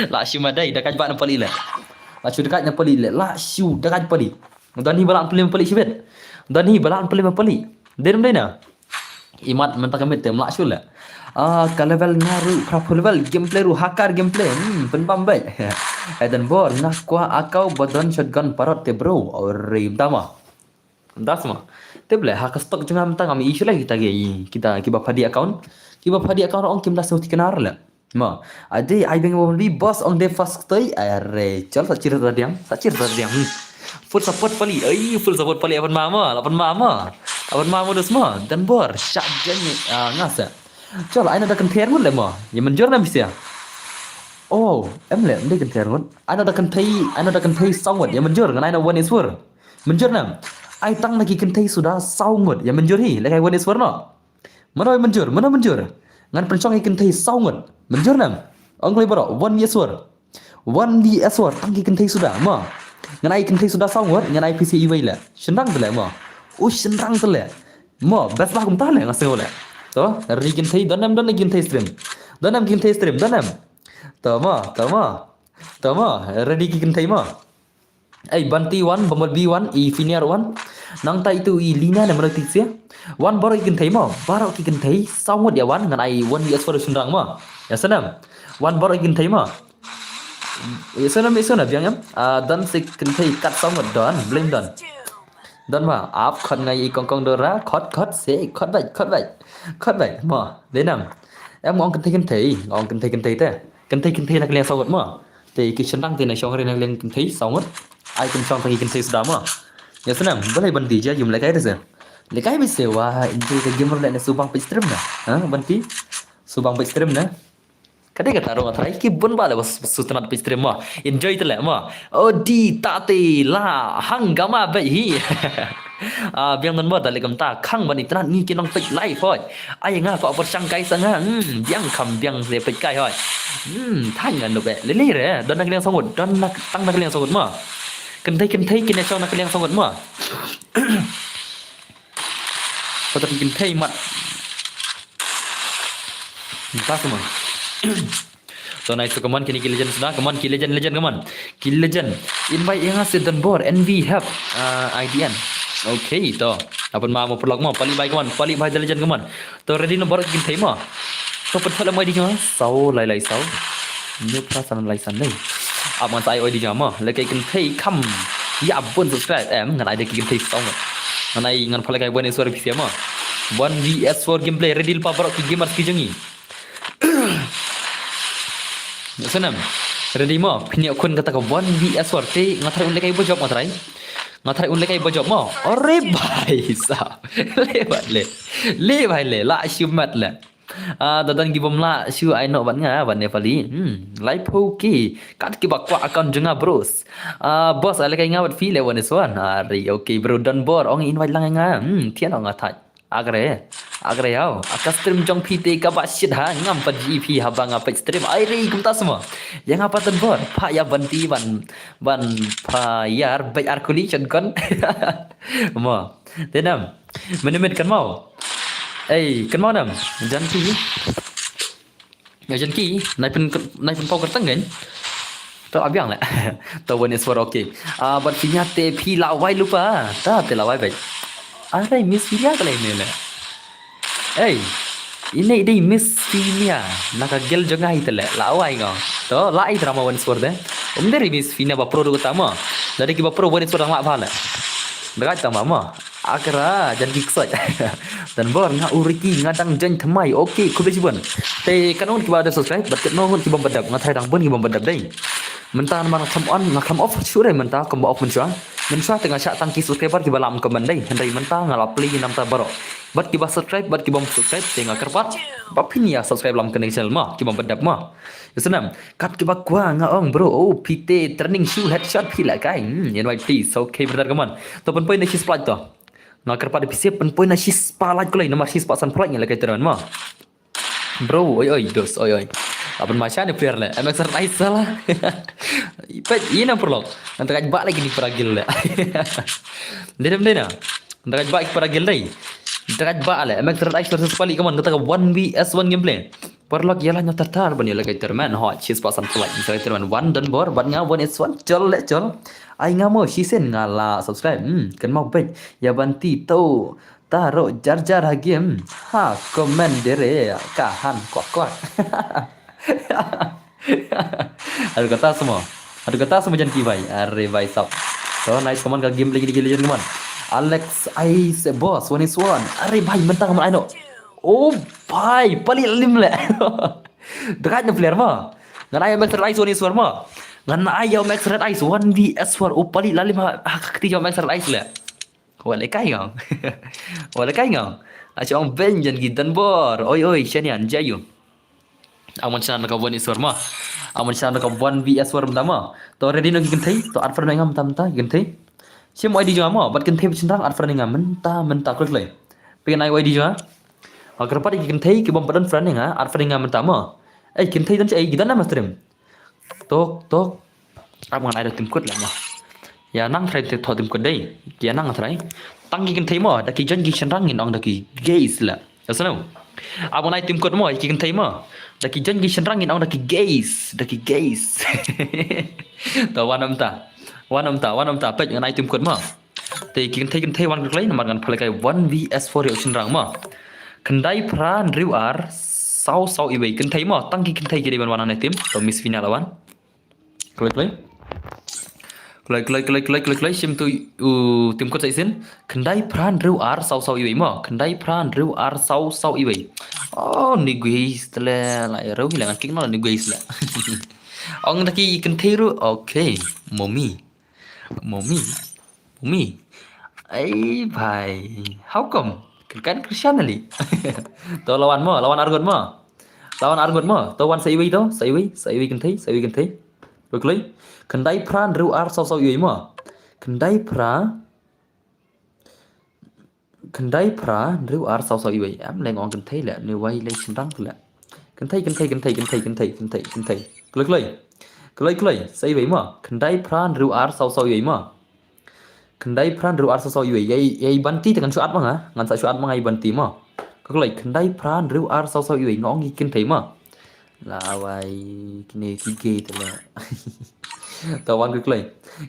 La shu ma dei da ka ba na pali leh. La shu da ka na pali leh. La shu da ka pali. Don hi ba la plim pali shibit. Don hi ba la plim pali. Dei nam dei na. Imat mynta ka mit te mlak shu leh. Ah, ka level nga ruh phra phew level gameplay ruh hakar gameplay. Hmm, pynbam bad. Ai don bor nga kwah akau ba don shotgun parot te bro. Ore mynta ma. Mynta sma. Te ble ha ka stock jong nga mynta ngam issue leh kita ki, kita kiba pha di account. Kiba pha di account ong kim da sngewthuh knar leh. Ma, ade ai beng won bi boss ong de fast toi. Are chal sa chir ta diang, sa chir ta diang. Hmm. Full support pali. Ai full support pali aban mama, aban mama. Aban mama dos ma. Dan bor shah jeng ah ngasa. Chal ai na da kynthei ngut leh ma. Ïa mynjur na misia. Oh, em leh em de kynthei ngut. Ai na da kynthei, ai na da kynthei saw ngut. Ïa mynjur ngan ai na one is four. Mynjur na. Ai tang na ki kynthei suda saw ngut. Ïa mynjur hi leh kai one is four no. Mano mynjur, mano mynjur. Ngan pynshong ïa kynthei saw ngut. Mynjur nam. Ong kloi bro, one v one. One v one tang ki kynthei suda ma. Ngan ai kynthei suda saw ngut, ngan ai pisa iwei leh. Shynrang te leh ma. U shynrang te leh. Ma, best lah kumta leh nga sngew leh. To, ready kynthei, don nam don kynthei stream. Don nam kynthei stream, don nam. To ma, to ma. To ma, ready ki kynthei ma. Ei, Banti wan, Bumblebee wan, i Finiar wan. Nangta itu i Lina ne mano tik sia. Wan baroh ki kynthei mo, baroh ki kynthei. Saw ngut ïa wan, ngan ai one v one shynrang mo. Ïa senam. Wan baroh ki kynthei mo. Ïa senam, ïa senam, biang em. Ah, don se kynthei kat saw ngut don, blame don. Don ba, ap khot nga i kong kong Dora, khot khot se, khot bait, khot bait, khot bait, mo, dei nam. Em nga ong kynthei kynthei, nga ong kynthei kynthei te. Kynthei kynthei na ka liang saw ngut mo. Te ki shynrang te na shong re na ka liang kynthei saw ngut. Ai kin shong tang ki kynthei suda mo. Ïa snem, balei ban di ja yum lehkai re se. Lehkai beit se wa, enjoy ka game ruh leh ne subang peit stream na. Ha, ban ti. Subang peit stream na. Ka dei kata ruh nga tharai ki bun ba leh bas, bas sutnat peit stream mo. Enjoy te leh mo. O di ta te la hang gama beit hi. Ah, biang don bor da leh kumta khang ban itynnat ngi ki nong peit live hoi. Ai nga ko por shang kai sa nga. Hmm, biang kham biang se peit kai hoi. Hmm, thain ngan dube. Lele re, don na ka liang saw ngut, don na tang na ka liang saw ngut mo. Kynthei kynthei kine shong na ka liang saw ngut mo. Pateng kynthei mat. Pas mo. So nice, so come on, kine ki legend suda, come on, ki legend, legend, come on. Ki legend. Invite ïa nga se don bor, N V help. Ah, I D N. Okay, to. Apun ma mo paralok mo, pali bai, come on, pali bai the legend, come on. To ready na bor kynthei mo. To pat pala mo I D nga, saw lai lai saw. Ni pra san lai san dei. Ap ngan sa ai I D nga mo, lehkai kynthei kham. Ïa bun subscribe, em, ngan ai da ki kynthei saw mo. Ngan ai ngan pala kai bun S four P C mo. One V S four gameplay, ready lypa baroh ki gamers ki jong ngi. Snem. Ready mo? Phin ïa khun kata ka one V S four te nga tharai un lehkai ba jop nga tharai. Nga tharai un lehkai ba jop mo. Ore bai sa. Le bai le. Le bai le. La shu mat le. Ah, da don ki bym lah shu ai noh bad nga bad Nepali. Hmm, lai phew ki. Kat ki ba kwah account jong nga bros. Ah, boss, ai lehkai nga bad phi le one S one. Are, okay bro, don bor ong invite lang ïa nga. Hmm, thian ong nga thait. Akre, akre ïaw. Aka stream jong phi te kaba shit ha, ngam pat ji phi haba nga peit stream. Ai re kumta sma. Ïa nga pat don bor. Pha ïa ban ti ban ban pha ïar beit ar kuli shon kon. Mo. Te nam. Minimit kan mau. Ei, kan mau nam. Jan ki. Nga jan ki, nai pyn, nai pynpaw kyrteng kan. To abiang le. To one S four, okay. Ah, bad Finia te phi la wai lypa. Ta te la wai beit. Are Miss Finia ka le ne le. Ei, ine dei Miss Finia. Na ka gel jong nga hi te le. La wai nga. To la ai drama one S four te. Um dei Miss Finia ba pro ruh ta mo. Lada ki ba pro one S four dang la ba le. Dekat ta ma mo. Akra, jan ki ksoit. Don bor nga u Ricky nga dang join thymmai. Okay, khublei shibun. Te katno ngut kiba dep subscribe bad katno ngut kibym pat dep, nga tharai dang bun kibym pat dep dei. Mynta namar nga khlem on, nga khlem off shuh re mynta, kumba off mynshuwa. Mynshuwa te nga shah tang ki subscriber kiba lam comment dei. Hynrei mynta nga la plie namta baroh. Bad kiba subscribe bad kibym subscribe te nga kyrpad ba phin ïa subscribe lam kane ka channel mo, kibym pat dep mo. Ïa snem, kat kiba kwah nga ong bro, oh phi te training shu headshot phi la kai. Hmm, invite please. Okay brother, come on. To pynpoi na shi splat to. Nga kyrpad ïa phi sep pynpoi na shi spah like ko lei, namar shi spah san phlak ngi la kai tournament mo. Bro, oi oi dos, oi oi. Aban ma sha ne player le, M X R ai sala. Pet ina purlok. Ngan tengah ba lagi ni para gil le. Dei dem dei na. Ngan tengah ba para gil dei. Tengah ba le, M X R ai versus Pali, come on, kata ka one V S one gameplay. Paralok ïa la ñiew tar tar ban ïa la kai tournament. Hot, shi spah san phlak, ïa la kai tournament. One don bor, ban nga one S one. Chol le chol. Ai nga mo, shi sen nga la subscribe. Hmm, kan mau bet. Ïa ban ti to. Ta ro jar jar ha game. Ha, comment dere. Ka han kwak kwak. Aduh kata semua. Aduh kata semua jan ki bai. Are bai sap. To nice, come on, ka game lagi lagi legend, come on. Alex Ice Boss, one is one. Are bai mentang man ai no. Oh bai, Pali lalim le. Dekat na player ma. Ngan ai Max Red Ice one is one ma. Ngan ai Max Red Ice one V S one. Oh Pali lalim ha, ha kti Max Red Ice le. Wale kai ngau. Wale kai ngau. Acha ong ben jan ki dan bor. Oi oi, shanian jayu. Amon shana ka one is one ma. Amon shana ka one V S one ma. To ready no ki kynthei. To ar fer na ngam tam ta ki kynthei. Shim oi di jong ma. Bat kynthei bichin rang ar fer na ngam mynta mynta klik lai. Pegin ai oi di jong. Nga kyrpad ïa ki kynthei ki bym pat don friend ïa nga, add friend ïa nga mynta mo. Ei kynthei don shi ei, ki don na ma stream. Tok tok. Ap ngan ai da tim kut la mo. Ïa nang trai te tho tim kut dei. Ki ïa nang trai. Tang ki kynthei mo, da ki join ki shynrang ngin ong da ki gays la. Ka sano. Ap ngan ai tim kut mo, ki kynthei mo. Da ki join ki shynrang ngin ong da ki gays, da ki gays. To wan mynta. Wan mynta, wan mynta, peit ngan ai tim kut mo. Te ki kynthei kynthei wan kyrklei namar ngan pynlehkai one V S four ïa u shynrang mo. Khyndai phra hynriew ar saw saw iwei kynthei mo, tang ki kynthei ki dei ban wan hangne tim. To Miss Fina la wan. Kloi kloi. Kloi, kloi, kloi, kloi, kloi, kloi, shim tu u tim kot sa isin. Khyndai phra hynriew ar saw saw iwei mo. Khyndai phra hynriew ar saw saw iwei. Oh, ni guys tele la ero hi la ngan kik no ni guys la. Ong da ki kynthei ruh. Okay. Mommy. Mommy. Mommy. Ai bhai. How come? Kan Christian ali. To lawan mo, lawan arngut mo. Lawan arngut mo. To wan sa iwei to, sa iwei, sa iwei kynthei, sa iwei kynthei. Kloi, kloi. Khyndai phra hynriew ar saw saw iwei mo. Khyndai phra. Khyndai phra hynriew ar saw saw iwei. Em leng ong kynthei le. Ni wai leng shynrang le. Kynthei, kynthei, kynthei, kynthei, kynthei, kynthei, kynthei. Kloi, kloi. Kloi, kloi. Sa iwei mo. Khyndai phra hynriew ar saw saw iwei mo. Khyndai phra hynriew ar saw saw iwei. Yei, yei banti te ngan shu at ma nga. Ngan sa shu at ma nga i banti mo. Kloi, khyndai phra hynriew ar saw saw iwei. Nga ong i kynthei mo. La wai kine ki gay te le. To wan kloi.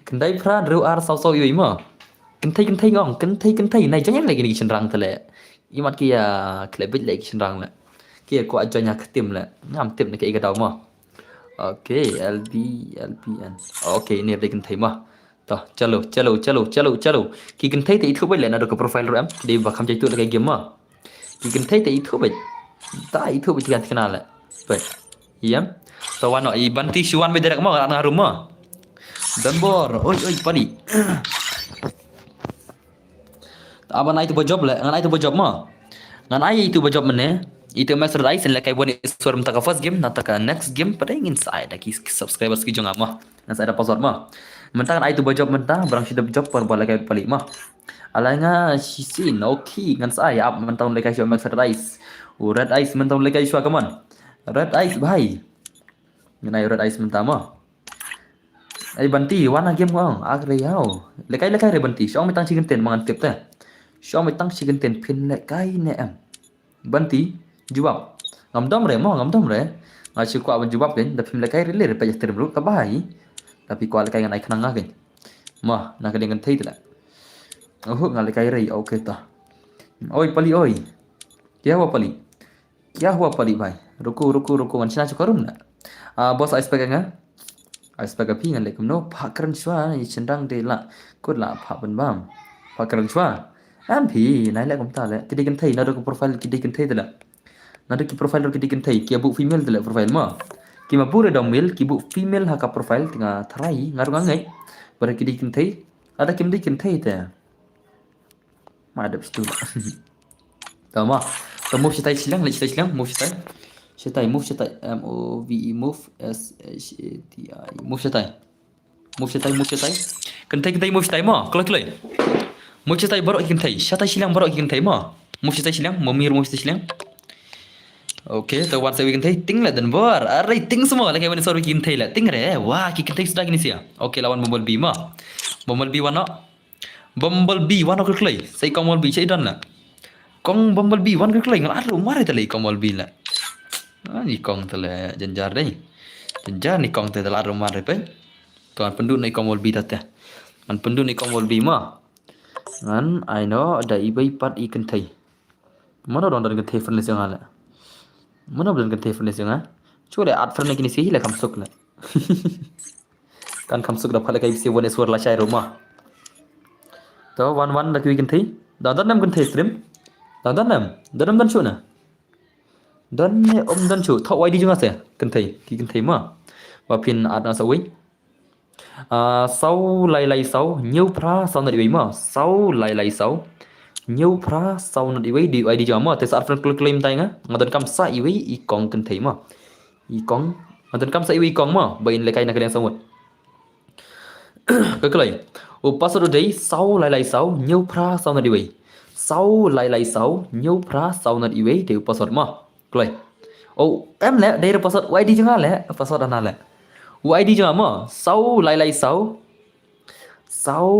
Khyndai phra hynriew ar saw saw iwei mo. Kynthei, kynthei nga ong, kynthei, kynthei. Nai jong yang le kine ki shynrang te le. Imat ki ya khlebit le ki shynrang le. Ki ya kwah join ha ka team le. Ngam tip ne ka i ka daw mo. Okay, L B, L B N. Okay, ni dei kynthei mo. To, chalo, chalo, chalo, chalo, chalo. Ki kynthei te ithuh beit le na do ka profile ruh em. Ki dei ba kham jai tu le ka game mo. Ki kynthei te ithuh beit. Ta ithuh beit ki kan tikna le. Beit. Iem. To wan no, i banti shu wan beit direct mo, ngan nga room mo. Don bor, oi, oi, pali. Aba nai tu ba job le, ngan ai tu ba job mo. Ngan ai tu ba job mene. Itu master dai sen le kai bon iswar mynta ka first game, nata ka next game, pada ngin sa ai da ki subscribers ki jong nga mo. Ngan sa ai da password mo. Mynta ngan ai tu ba job mynta, barang shi dep job por ba le kai pali mo. Alai nga shi sin, okay, ngan sa ai ap mynta un le kai shu master dai. U red ice mynta un le kai shu, come on. Red ice bhai. Ngan ai red ice mynta mo. Ai banti, wan ha game ngong, ak re yau. Lekai lekai re banti, shong mitang shi kyntien ma ngan tip te. Shong mitang shi kyntien phin lekai ne em. Banti, jubab. Ngam dom re mo, ngam dom re. Nga shu kwah ban jubab ken, da phim lekai re le re peit stream ruh ka bai. Da phi kwah lekai ngan ai khnang nga ken. Mo, na ka liang kynthei te la. Oho, nga lekai re, okay ta. Oi pali oi. Kya hua pali? Kya hua pali bhai? Ruko, ruko, ruko, ngan shna shuka room na. Ah, boss, ai spek nga. Ai spek phi ngan leh kumno? Phah kren shwa, i shynrang de la. Kut la phah pynbam. Phah kren shwa. Am phi, nai leh kumta leh. Ki dei kynthei, na do ka profile ki dei kynthei te la. Na do ki profile ro ki dei kynthei, ki abu female te la profile mo. Ki ma bu re dom male, ki bu female ha ka profile te nga tharai, nga rung ngai. Pada ki dei kynthei, ada kim dei kynthei te. Ma dep stu. Tama. Ta move shatai shiliang, leh shatai shiliang, move shatai. Shatai, move shatai. M O V E, move, S H A T I. Move shatai. Move shatai, move shatai. Kynthei, kynthei, move shatai mo. Kloi, kloi. Move shatai baroh ki kynthei. Shatai shiliang baroh ki kynthei mo. Move shatai shiliang, mo mir move shatai shiliang. Okay, ta wan sa iwei kynthei. Ting leh don bor. Are ting semua leh kai wan sa iwei kynthei leh. Ting re. Wah, ki kynthei suda kini sia. Okay, lawan Bumblebee mo. Bumblebee wan no. Bumblebee, wan ok kloi. Sa i Kong Bumblebee, sa i don la. Kong Bumblebee, wan ok kloi. Ngal adu mare te la i Kong Bumblebee la. Ah, ni Kong te la janjar dei. Janjar ni Kong te la adu mare pe. To ngan pyndut na i Kong Bumblebee ta te. Ngan pyndut na i Kong Bumblebee ma. Ngan ai no da i bai pat i kynthei. Mano don don kynthei friendly sing la. Mano don kynthei friendly sing la. Chule at friendly kini si la kam suk la. Kan kham suk da pha la kai bisi wan iswar la shai ruma. To wan wan da kiwi kynthei. Da don nem kynthei stream. Da don nem. Da don don shu na. Don ne om don shu. Tho wai di jung ase kynthei. Ki kynthei ma. Ba phin at na sa wei. Ah, saw lai lai saw. Nyew phra saw nat iwei ma. Saw lai lai saw. Nyew phra saw nat iwei di wai di jung ma. Te sa at friend klik claim tai nga. Nga don kam sa iwei i kong kynthei ma. I kong. Nga don kam sa iwei i kong ma. Ba in lekai na kaliang samut. Ka kloi. U password u dei saw lai lai saw, nyew phra saw nat iwei. Saw lai lai saw, nyew phra saw nat iwei, dei u password ma. Kloi. O, em le, dei u password, u I D jong nga le, password ana le. U I D jong nga ma, saw lai lai saw. Saw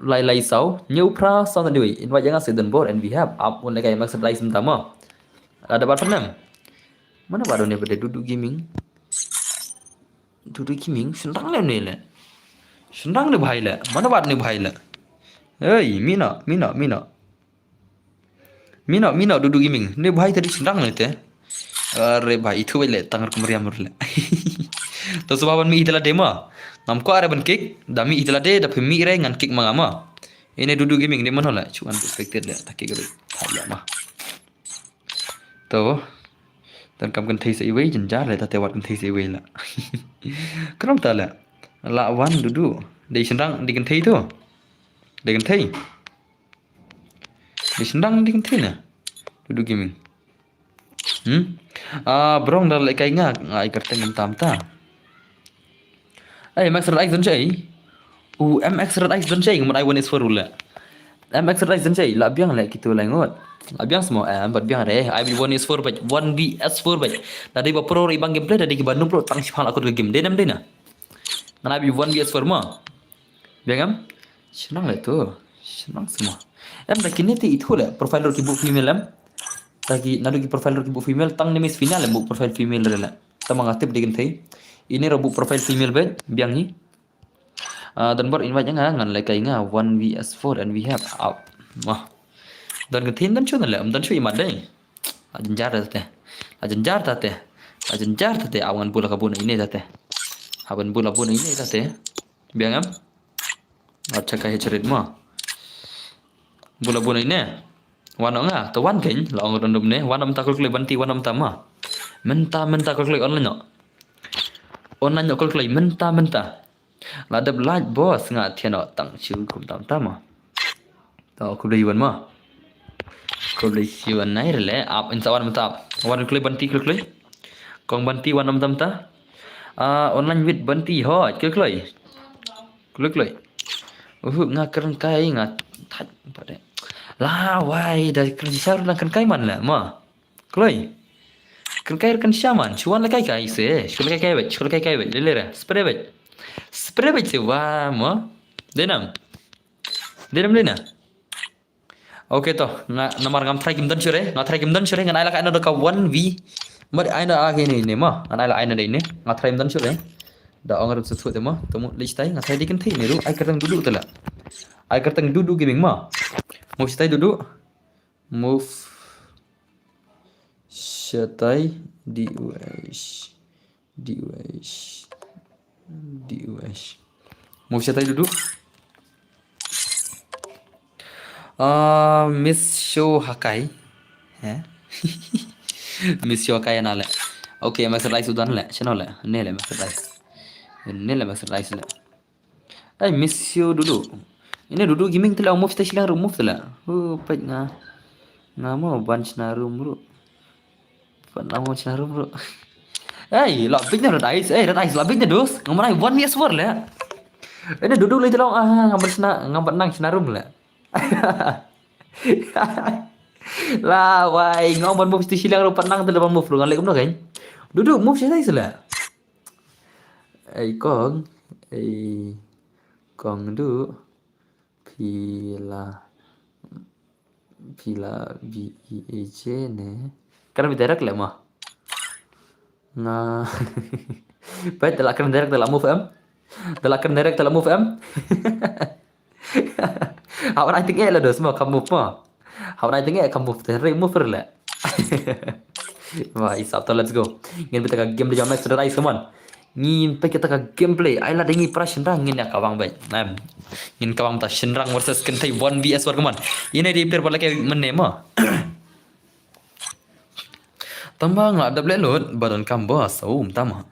lai lai saw, nyew phra saw nat iwei. Invite jong nga se don bor and we have. Ap un lekai max lai sem tama. Ada ba phra nem. Mana ba don ne ba dei Dudu Gaming. Dudu Gaming, shynrang ne ne le. Shynrang ne bhai le. Mana ba ne bhai le. Hey, mina, mina, mina. Mina, mina, Dudu Gaming. Ne bhai tadi shynrang ne te. Are bhai, itu le, tangar kumriam le. To suba ban mi itela dema. Ngam kwah re ban kick, da mih ita lade, da phi mih re ngan kick ma nga ma. Ine Dudu Gaming de man hole, chuan perspective le, ta kick re, ta ya ma. To. Dan kam kynthei sa iwei, jynjar le, ta te wat kynthei sa iwei la. Kram ta le. La wan Dudu. Dei shynrang, dei kynthei to. Dei kynthei. Dei shynrang, dei kynthei na. Dudu Gaming. Hmm? Ah, brong da lehkai nga, nga ai kyrteng mynta mynta. Ai, M X Red Ice don shai. U M X Red Ice don shai, ngan ai one S four u le. M X Red Ice don shai, la biang le kitu le ngot. La biang semua, em, bad biang re. Ai bi one S four bad, one V S four bad. Da dei ba pro ri bang gameplay, da dei ki ba nuplo tang shipang la kot ke game. Dei nam dei na. Ngan ai bi one V S four ma. Biang em? Shynrang le tu. Shynrang semua. Em da kine te itu le. Profile ruh ki buh female em. Ta ki, naduh ki profile ruh ki buh female, tang ne Miss Fina le buh profile female re le. Tama nga tip dei kynthei. Ine ruh buh profile female bad, biang hi. Ah, don bor invite nga, ngan lehkai nga, one V S four and we have up. Wah. Don kynthei don shu na le, don shu imat dei. La jynjar ta te. La jynjar ta te. La jynjar ta te, aw ngan bula ka buna ine ta te. Aw ngan bula buna ine ta te. Biang em? Acha ka hechrit ma. Bula buna ine. Wan nga, to wan kein, la ong random ne, wan am ta kul klei banti, wan am ta ma. Mynta, mynta kul klei online no. Online no kul klei, mynta, mynta. La dep light boss nga thian no, tang shu kum tam tam ma. To, kul klei wan ma. Kul klei shu wan nai rele, ap, insa wan mynta ap. Wan kul klei banti, kul klei. Kong banti, wan am tam ta. Ah, online with banti, hot, kul klei. Kul klei. Uhu, nga kren kai, nga thait, pade. La, wai, da kren shisha ruh nang kren kai man la, ma. Kloi. Kren kai kren shisha man, shu wan la kai kai se, shu la kai kai wet, shu la kai kai wet, lele re, spre wet. Spre wet se, wa, ma. Denam. Denam, denam. Okay to, nga namar ngam try kim don shure, nga try kim don shure, ngan ai la kai na da ka one V. Mar ai na a ke ni, ni ma, ngan ai la ai na dei ni, nga try kim don shure. Da ong ruh sut sut ma, to mu list ai, nga try dei kynthei ni ruh, ai kyrteng Dudu te la. Ai kyrteng Dudu Gaming ma. Mu shitai Dudu. Move. Shitai D U H. D U H. D U H. Move shitai Dudu. Ah, Miss Show Hakai. He? Miss Show Hakai na le. Okay, Master Rice udan le. Channel le. Ne le Master Rice. Ne le Master Rice le. Ai, Miss Show Dudu. Ine Dudu Gaming te le move shitai shiliang ruh move te le. Oh, peit nga. Nga mo ban shna room ruh. Pynlong mo shna room ruh. Ei, la bit na Red Ice. Ei, Red Ice, la bit na dos. Ngam rai one V S four le. Ine Dudu le te long, ah, ngam ban shna, ngam ban nang shna room le. La wai, ngam ban move shitai shiliang ruh, pynlong te le ban move ruh, ngan leh kumno kein. Dudu, move shitai sila. Ei, kong. Ei, kong du. Phi la, phi la B E A J ne. Kren beit direct le ma. Nga. Peit, da la kren direct, da la move em. Da la kren direct, da la move em. Hawan ai teng eh la dos ma, kam move ma. Hawan ai teng eh kam move te, re move re le. Wah, isap to, let's go. Ngin beit ka game de jam Master Rice, come on. Ngin peit kata ka gameplay. Ai lada ngi para shynrang ngin ïa kawang beit. Em. Ngin kawang ta shynrang versus kynthei one V S four, come on. Ine dei player ba la ke mynne ma. Tang ba nga dap leh lut ba donkam boss. Oh, tama.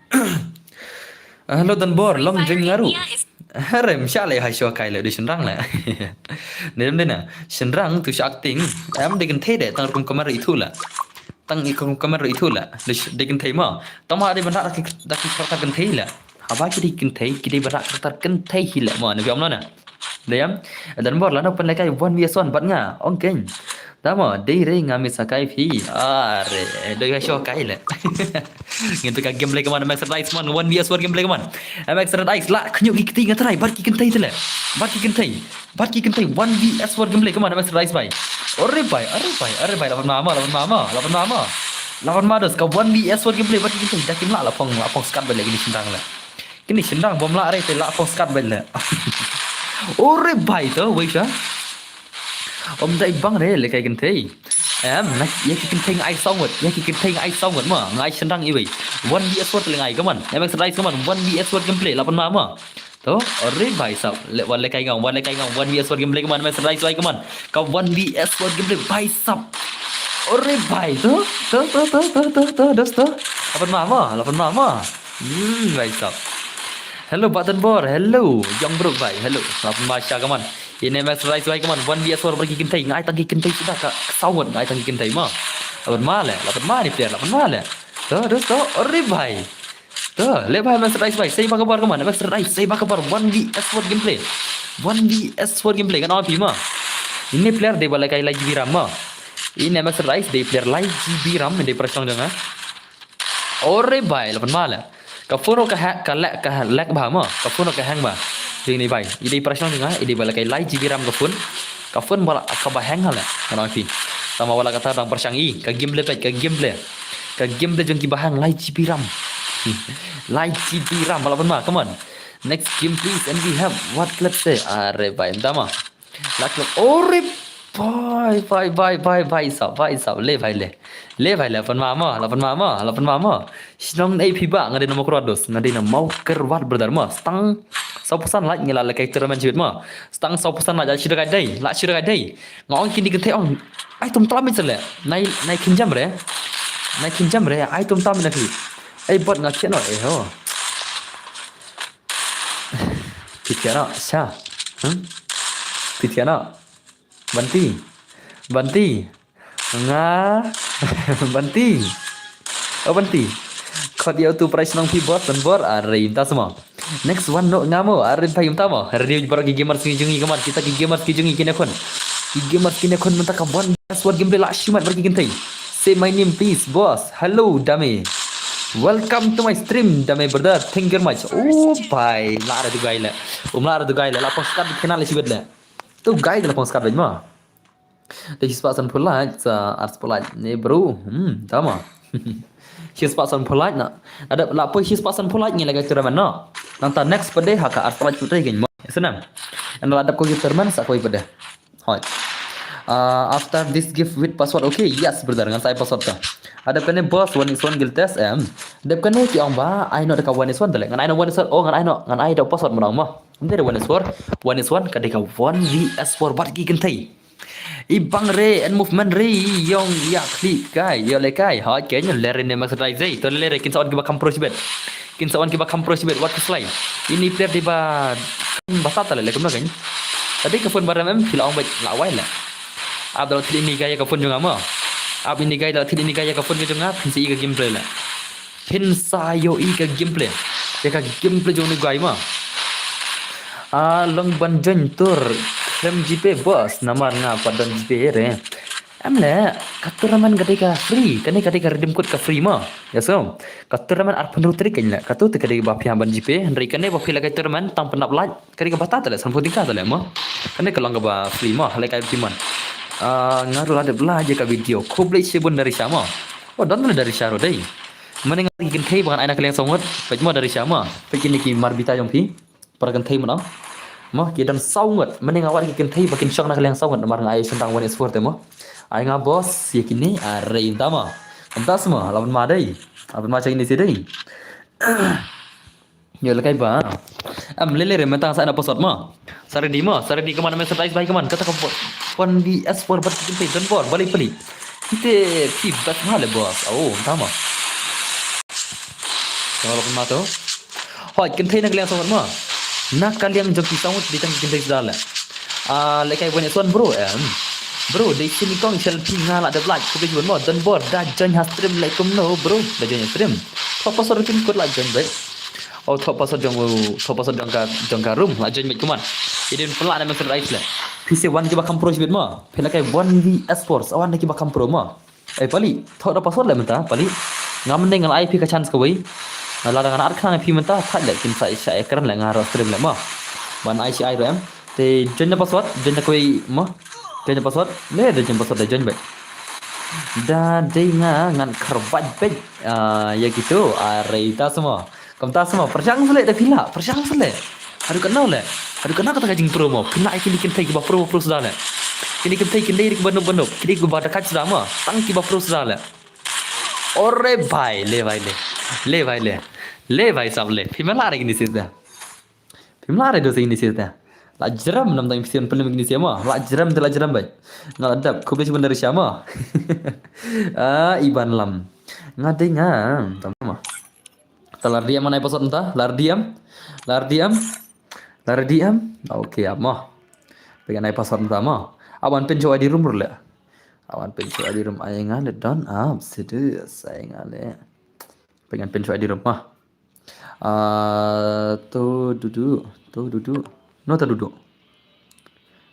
Ah, hello Donbor, long jing ngaru. Harem sha le hai sho kai le dei shynrang le. Dei dem dei na. Shynrang tu sha acting. Em dei kynthei de tang rukom kamera itu la. Tang i rukom kamera itu la. Dei sh-, dei kynthei ma. Tang ma dei ban rak da ki, da ki karakter kynthei la. Haba ki dei kynthei, ki dei ban rak karakter kynthei hi la ma. Na biang na. Dei em. Donbor lano pynlehkai one V S one bad nga. Ong kein. Tama, dei re nga misa kai phi. Are, dei ka sho kai le. Ngin peit ka gameplay kaman, M X Red Ice man, one V S one gameplay kaman. M X Red Ice la kynñiuh ki kti nga trai, bad ki kynthei te le. Bad ki kynthei. Bad ki kynthei, one V S one gameplay kaman, M X Red Ice bai. Ore bai, ore bai, ore bai, lawan mama, lawan mama, lawan mama. Lawan ma dos ka one V S one gameplay, bad ki kynthei, da kim la la phong, la phong skat bad le kini shynrang le. Kini shynrang bom la re te la phong skat bad le. Ore bai to, wei sha. Om dai bang re le kai kynthei. Em, na, ïa ki kynthei ngai song wet, ïa ki kynthei ngai song wet ma, ngai shynrang iwei. One V S one te le ngai, come on. M X Red Ice, come on. One V S one gameplay, lapan ma ma. To, ore bhai sab. Le, wan le kai ngam, wan le kai ngam, one V S one gameplay kaman, Max Rice bhai kaman. Ka one V S one gameplay bhai sab. Ore bhai, to, to, to, to, to, to, to, dos to. Lapan ma, ma, lapan ma, ma. Hmm, bhai sab. Hello, Button Bor, hello. Young Brook bhai, hello. Lapan ma sha kaman. Ine Max Rice bhai kaman, one V S one bad ki kynthei, nga ai tang ki kynthei suda ka saw ngut, nga ai tang ki kynthei ma. Lapan ma le, lapan ma ni player, lapan ma le. To, dos to, ore bhai. To, le bhai Max Rice bhai, sei ba ka bar kaman, Max Rice, sei ba ka bar, one V S one gameplay. One V S one gameplay, kan on phi ma. Ine player dei ba la kai lai G B RAM ma. Ine Max Rice dei player lai G B RAM, dei prashnong jong nga. Ore bhai, lapan ma le. Ka phone ka hack, ka lag, ka lag bha ma. Ka phone ka hang bha. Jing ni bhai. I dei prashnong jong nga, i dei ba la kai lai G B RAM ka phone. Ka phone ba la, ka ba hang ha le. Kan on phi. Tama wala kata dang prashang i, ka gameplay peit, ka gameplay. Ka gameplay jong ki ba hang lai G B RAM. Lai G B RAM, lapan ma, come on. Next game please, and we have what, let's say. Are bhai, tama. Lak lak. Ore bhai, bhai, bhai, bhai, bhai sab, bhai sab, le bhai le. Le bhai le, lapan ma ma, lapan ma ma, lapan ma ma. Shnong nei phi ba, nga dei na Mawkyrwat dos, nga dei na Mawkyrwat brother ma. Stang saw percent like ngi la le kai tournament jibit ma. Stang saw percent like, la shu da kai dei, la shu da kai dei. Nga ong kini kynthei ong. Ai tum tam min sele. Nai, nai kynjam re. Nai kynjam re, ai tum tam min akli. Ai bot nga kiano eh ho. Phi thiah noh, sha. Hmm? Phi thiah noh. Banti. Banti. Nga. Banti. Oh, Banti. Khot ïa utu prize nong phi bot, ban bor, are ym ta sma. Next one noh nga mo, are bhai ym ta mo. Ready baroh ki gamers ki jong ngi kaman, kita ki gamers ki jong ngi kine khun. Ki gamers kine khun mynta ka one V S one gameplay la shimat baroh ki kynthei. Say my name please, boss. Hello, Dame. Welcome to my stream, Dame brother. Thank you very much. Oh, bhai. La ra tu gai le. Um la ra tu gai le. La pang skat kena le shibet le. Tu gai le pang skat ma. Te shispah san pulai, sa ar spah like ne bro. Hmm, tama. Shispah san pulai na. Ada la poi shispah san pulai ngi lagi tournament no. Nangta next pade ha ka ar spah like putri gin ma. Senam. Anda la dap ko tournament sa koi pade. Hoi. Uh, after this give with password. Okay, yes brother, ngan sai password ta. Ada kane boss one is one guild test em. Dep kane ki ong ba ai no da ka one is one dale. Ngan ai no one is one. Oh, ngan ai no, ngan ai da password mo. Ngan da one is four. One is one ka dei ka one V S four bad ki kynthei. I bang re and movement re yong ya klik kai yo le kai. Hoi, kane le re ne max rai zai. To le re kin sa on ki ba kam pro sibet. Kin sa wan ki ba kham pro shibit wat ki slai. Ini player dei ba ba sat tale le kumno kan. Tadi ka phone ba ram em phi la ong ba la wai le. Ab da la thil ini gaya ka phone jong nga ma. Ab ini gaya da la thil ini gaya ka phone jong nga phin sa i ka gameplay le. Phin sa yo i ka gameplay. Ya ka gameplay jong ni gaya ma. Ah, long ban join tur. Klem G P boss namar nga pat don G P re. Em le, ka tournament ka dei ka free, kane ka dei ka redeem code ka free mo. Ya so, ka tournament arphew hynriew tarik kan le, katu te ka dei ba phi hap ban G P, hynrei kane ba phi la ka tournament tang pynlap lait, ka dei ka bata tale, sanphew tyngka tale mo. Kane ka long ka ba free mo, ha le ka tournament. Ah, nga ruh la dep la je ka video, khublei shibun dari sha mo. Oh, don le dari sha ruh dei. Mane nga ki kynthei ba ngan ai na ka liang saw ngut, peit mo dari sha mo. Peit kine ki mar bita jong phi. Para kynthei mo. Mo ki don saw ngut. Mane nga wad ki kynthei ba kin shong na ka liang saw ngut namar nga ai sentang one is four te mo. Ai nga boss ïa kine are ynda mo. Ynda sma laban ma dei. Laban ma cha kine si dei. Ïa le kai ba. Am le le re mynta sa na posot mo. Sa ready mo, sa ready kaman, men surprise bai kaman. Kata ka po-, pon di S four bat ki kynthei don bor bali pali. Kite ki bat ma le boss. Oh, ynda mo. Tama laban ma to. Hoi, kynthei na ka liang saw ngut mo. Na ka liang jong ki saw ngut dei tang ki kynthei suda le. Ah, le kai wan ïa suan bro em. Bro, dei sini kong selfie nga la dep like. Khublei shibun mo. Don bor da join ha stream le kumno bro. Da join ha stream. Thoh password pin kut la join beit. Oh, thoh password jong, thoh password jong ka, jong ka room la join beit kumne. Ïa dei pynlah na message right le. Phi sa wan ki ba kham pro shibit mo. Phi la kai one V S four. Sa wan ki ba kham pro mo. Eh, pali, thoh da password le mynta, pali. Ngam ne ngal ai phi ka chance kawei. Nga la da ngan ar khnang phi mynta, thad le kin sa sha ekran le nga ro stream le mo. Ban ai shi ai ro em. Te join da password, join da kawei mo. Join da password, le da join password da join bai. Da dei nga ngan kharwait bai. Ah, ïa kitu, are ta sma. Kumta sma, pyrshang sele da phi la, pyrshang sele. Haduh katno le. Haduh katno kata ka jingpro mo. Phi la ai kini kynthei kiba pro pro suda le. Kini kynthei kini dei kiba nup ba nup. Kini kiba da kat suda mo. Tang kiba pro suda le. Ore bhai, le bhai le. Le bhai le. Le bhai sab le. Phi ma la re kini sida. Phim lah re do sa ini sita. La jrem nam tang phi sien pynlem ini sia mo. La jrem te la jrem bai. Nga la dap khublei shibun dari sha mo. Ah, Iban Lam. Nga dei nga. Tam mo. Ta lar D M nai password mynta, lar D M. Lar D M. Lar D M. Okay, ap mo. Pyngan nai password mynta mo. Aban pynshoi di room ruh le. Aban pynshoi di room ai nga le don ap sedu sai nga le. Pyngan pynshoi di room mo. Ah, to dudu, to dudu. No ta dudu.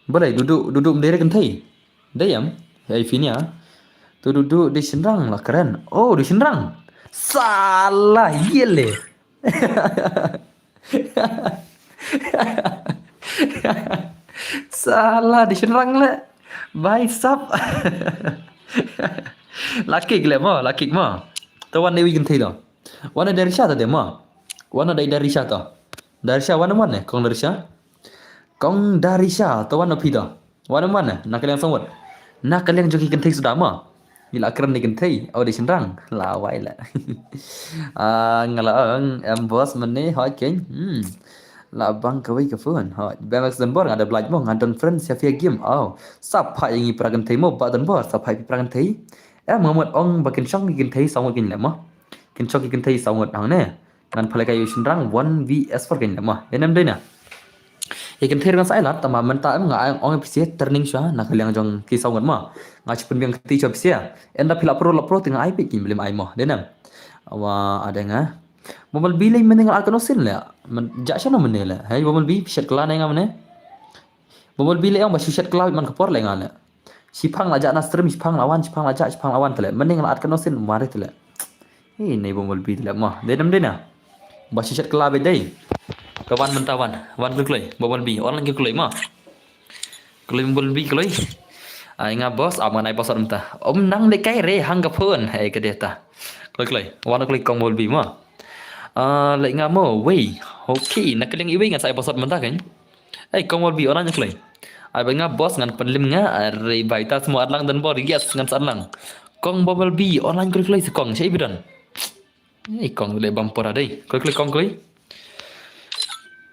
Balei dudu, dudu mdei re kynthei. Dei em? Hei Finia. To dudu dei shynrang la kren. Oh, dei shynrang. Salah ye le. Salah dei shynrang le. Bai sap. Laki gle mo, laki mo. To wan dei wi kynthei to. Wan dei Darisha to dei mo. Wan dei Darisha to. Darisha wan wan ne, kong Darisha. Kong Darisha, to wan phi to. Wan wan ne, na ka liang song wat. Na ka liang jong ki kynthei suda mo. Ngi la kren ni kynthei, oh dei shynrang. La wai la. Ah, nga la ong em boss mynne hoi keng. Hmm. La bang kawei ka phone. Hoi. Bemek Zenbor nga da blaj mo, nga don friend sia phi game. Oh. Sap ha ïa ngi pra kynthei mo, ba Zenbor, sap ha ïa phi pra kynthei. Em nga mut ong ba kin shong ki kynthei song wat kin le mo. Kin shong ki kynthei song wat hangne. Ngan phalek ïa u shynrang one V S four kein mo. Ïa nem dei na. Ïa kynthei ruh ngan sa ai lad tang ba mynta em nga ai ong ïa phi sha training sha na ka liang jong ki saw ngut mo. Nga shu pynbiang kti sha phi sha. Ynda phi la pro la pro te nga ai phi kin blim ai mo. Dei nem. Wa adeng ah. Bumble bee lei mynne nga at katno sien le. Ja shano mynne le. Hei Bumble bee phi shet kla ne nga mynne. Bumble bee lei ong ba shu shet kla man ka por le nga le. Shiphang la jah na stream, shiphang la wan, shiphang la jah, shiphang la wan tele. Mynne nga la at katno sien, mari tele. Hei, nei Bumble bee tele mo. Dei nam dei na. Ba shishat kla be dei. Ka wan mynta wan. Wan kloi kloi. Bumble bee. Online kloi kloi mo. Kloi Bumble bee kloi. Ai nga boss, am nga nai boss mynta. Om nang de kai re hang ka phone. Hei ka dei ta. Kloi kloi. Wan kloi kong Bumble bee mo. Ah, lei nga mo. Wei. Okay, na ka liang iwei ngan sa ai boss mynta kan. Ei, kong Bumble bee, online kloi. Ai ba nga boss ngan pynlem nga, are bai ta semua adlang dan bor, yes, ngan sa adlang. Kong Bumble bee, online kloi kloi se kong, shei phi don. Ei, kong le bam por adei. Kloi kloi kong kloi.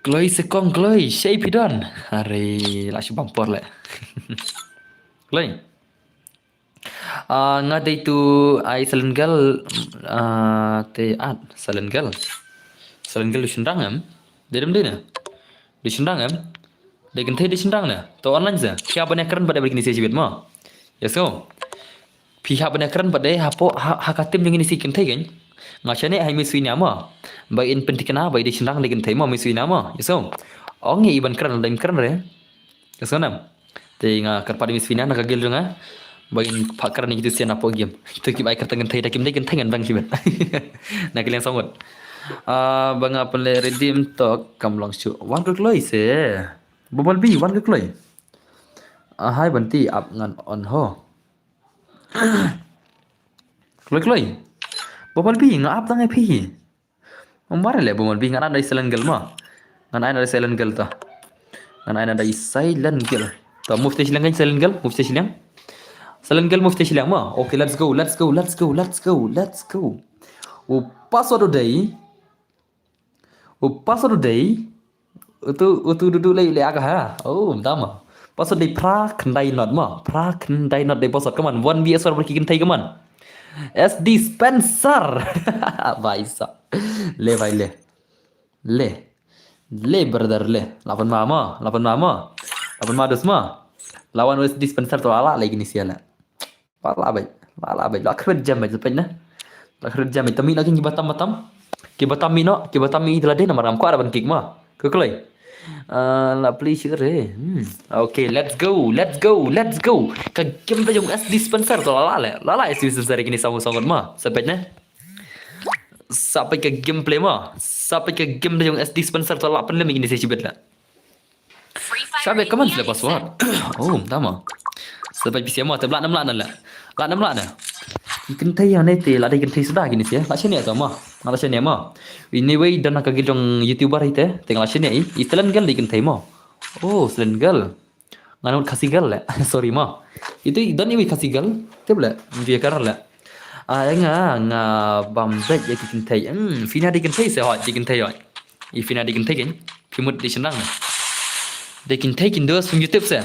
Kloi se kong kloi, shei phi don. Are, la shu bam por le. Kloi. Ah, nga dei tu ai silent girl, ah, te at silent girl. Silent girl u shynrang em? Dei dem dei ne? Dei shynrang em? Dei kynthei dei shynrang ne? To online se. Phi hap ban ïa kren bad dei bad kine se shibit mo. Yes ko. Phi hap ban ïa kren bad dei hapoh ha, ha ka team jong kine se kynthei kan. Nga shane hai Miss Wina mo. Ba in pynthikna ba dei shynrang dei kynthei mo Miss Wina mo. Yes ko. Ong i ban kren dei kren re. Yes ko nam. Te nga kyrpad ïa Miss Fina na ka guild jong nga. Ba ngin phah kren ïa kitu sien hapoh game. Kitu ki bai kyrteng kynthei da kim dei kynthei ngan dang shibit. Na ka liang song ngut. Ah, ba nga pynleh redeem to kam long shuh. Wan ka kloi se. Bumble bee, wan ka kloi. Ah, hai Banti ap ngan on ho. Kloi kloi. Bumble bee nga ap tang ïa phi. Mar le Bumble bee ngan ai na silent girl mo. Ngan ai na silent girl to. Ngan ai na silent girl. To move te shiliang kan silent girl, move te shiliang. Silent girl move te shiliang mo. Okay, let's go, let's go, let's go, let's go, let's go. U password u dei. U password u dei. Utu, utu dudu lei lei aga ha. Oh, dama. Password dei phra khyndai not mo. Phra khyndai not dei password, come on. One V S four bad ki kynthei, come on. S D Spencer. Bai sa. Le bai le. Le. Le brother le. Lapan ma mo. Lapan ma mo. Lapan ma dus mo. Lawan S D Spencer tu ala lagi ni siala. Ba la bai. Ba la bai. La khrut jam bai sepet na. La khrut jam bai. Tami no ki batam batam. Ki batam mi no. Ki batam mi ila de namar ngam kwah ban kick ma. Ke kloi. Ah, la play sure. Hmm. Okay, let's go. Let's go. Let's go. Ka game ta jong S D Spencer to la la le. La la S D Spencer kini sangu sangu ma. Sepet na. Sa peit ka gameplay mo. Sa peit ka game da jong S D Spencer to la pynlem ïa kine se shibit la. Sa peit comment le password. Oh, tama. Sa peit P C mo te bla nam la na la. Bla nam la na. Ki kynthei ïa ne te la dei kynthei suda kine se. La shane to mo. Nga la shane mo. Anyway, don ka guild jong YouTuber ite. Te nga la shane i. I silent girl dei kynthei mo. Oh, silent girl. Nga nut Khasi girl le. Sorry mo. Itu don iwi Khasi girl. Te bla. Dia kar le. Ah, nga nga bam bek ïa ki kynthei. Hmm, Fina dei kynthei se hot, dei kynthei hot. I Fina dei kynthei kan. Phi mut dei shynrang. Dei kynthei kynduh sum YouTube se.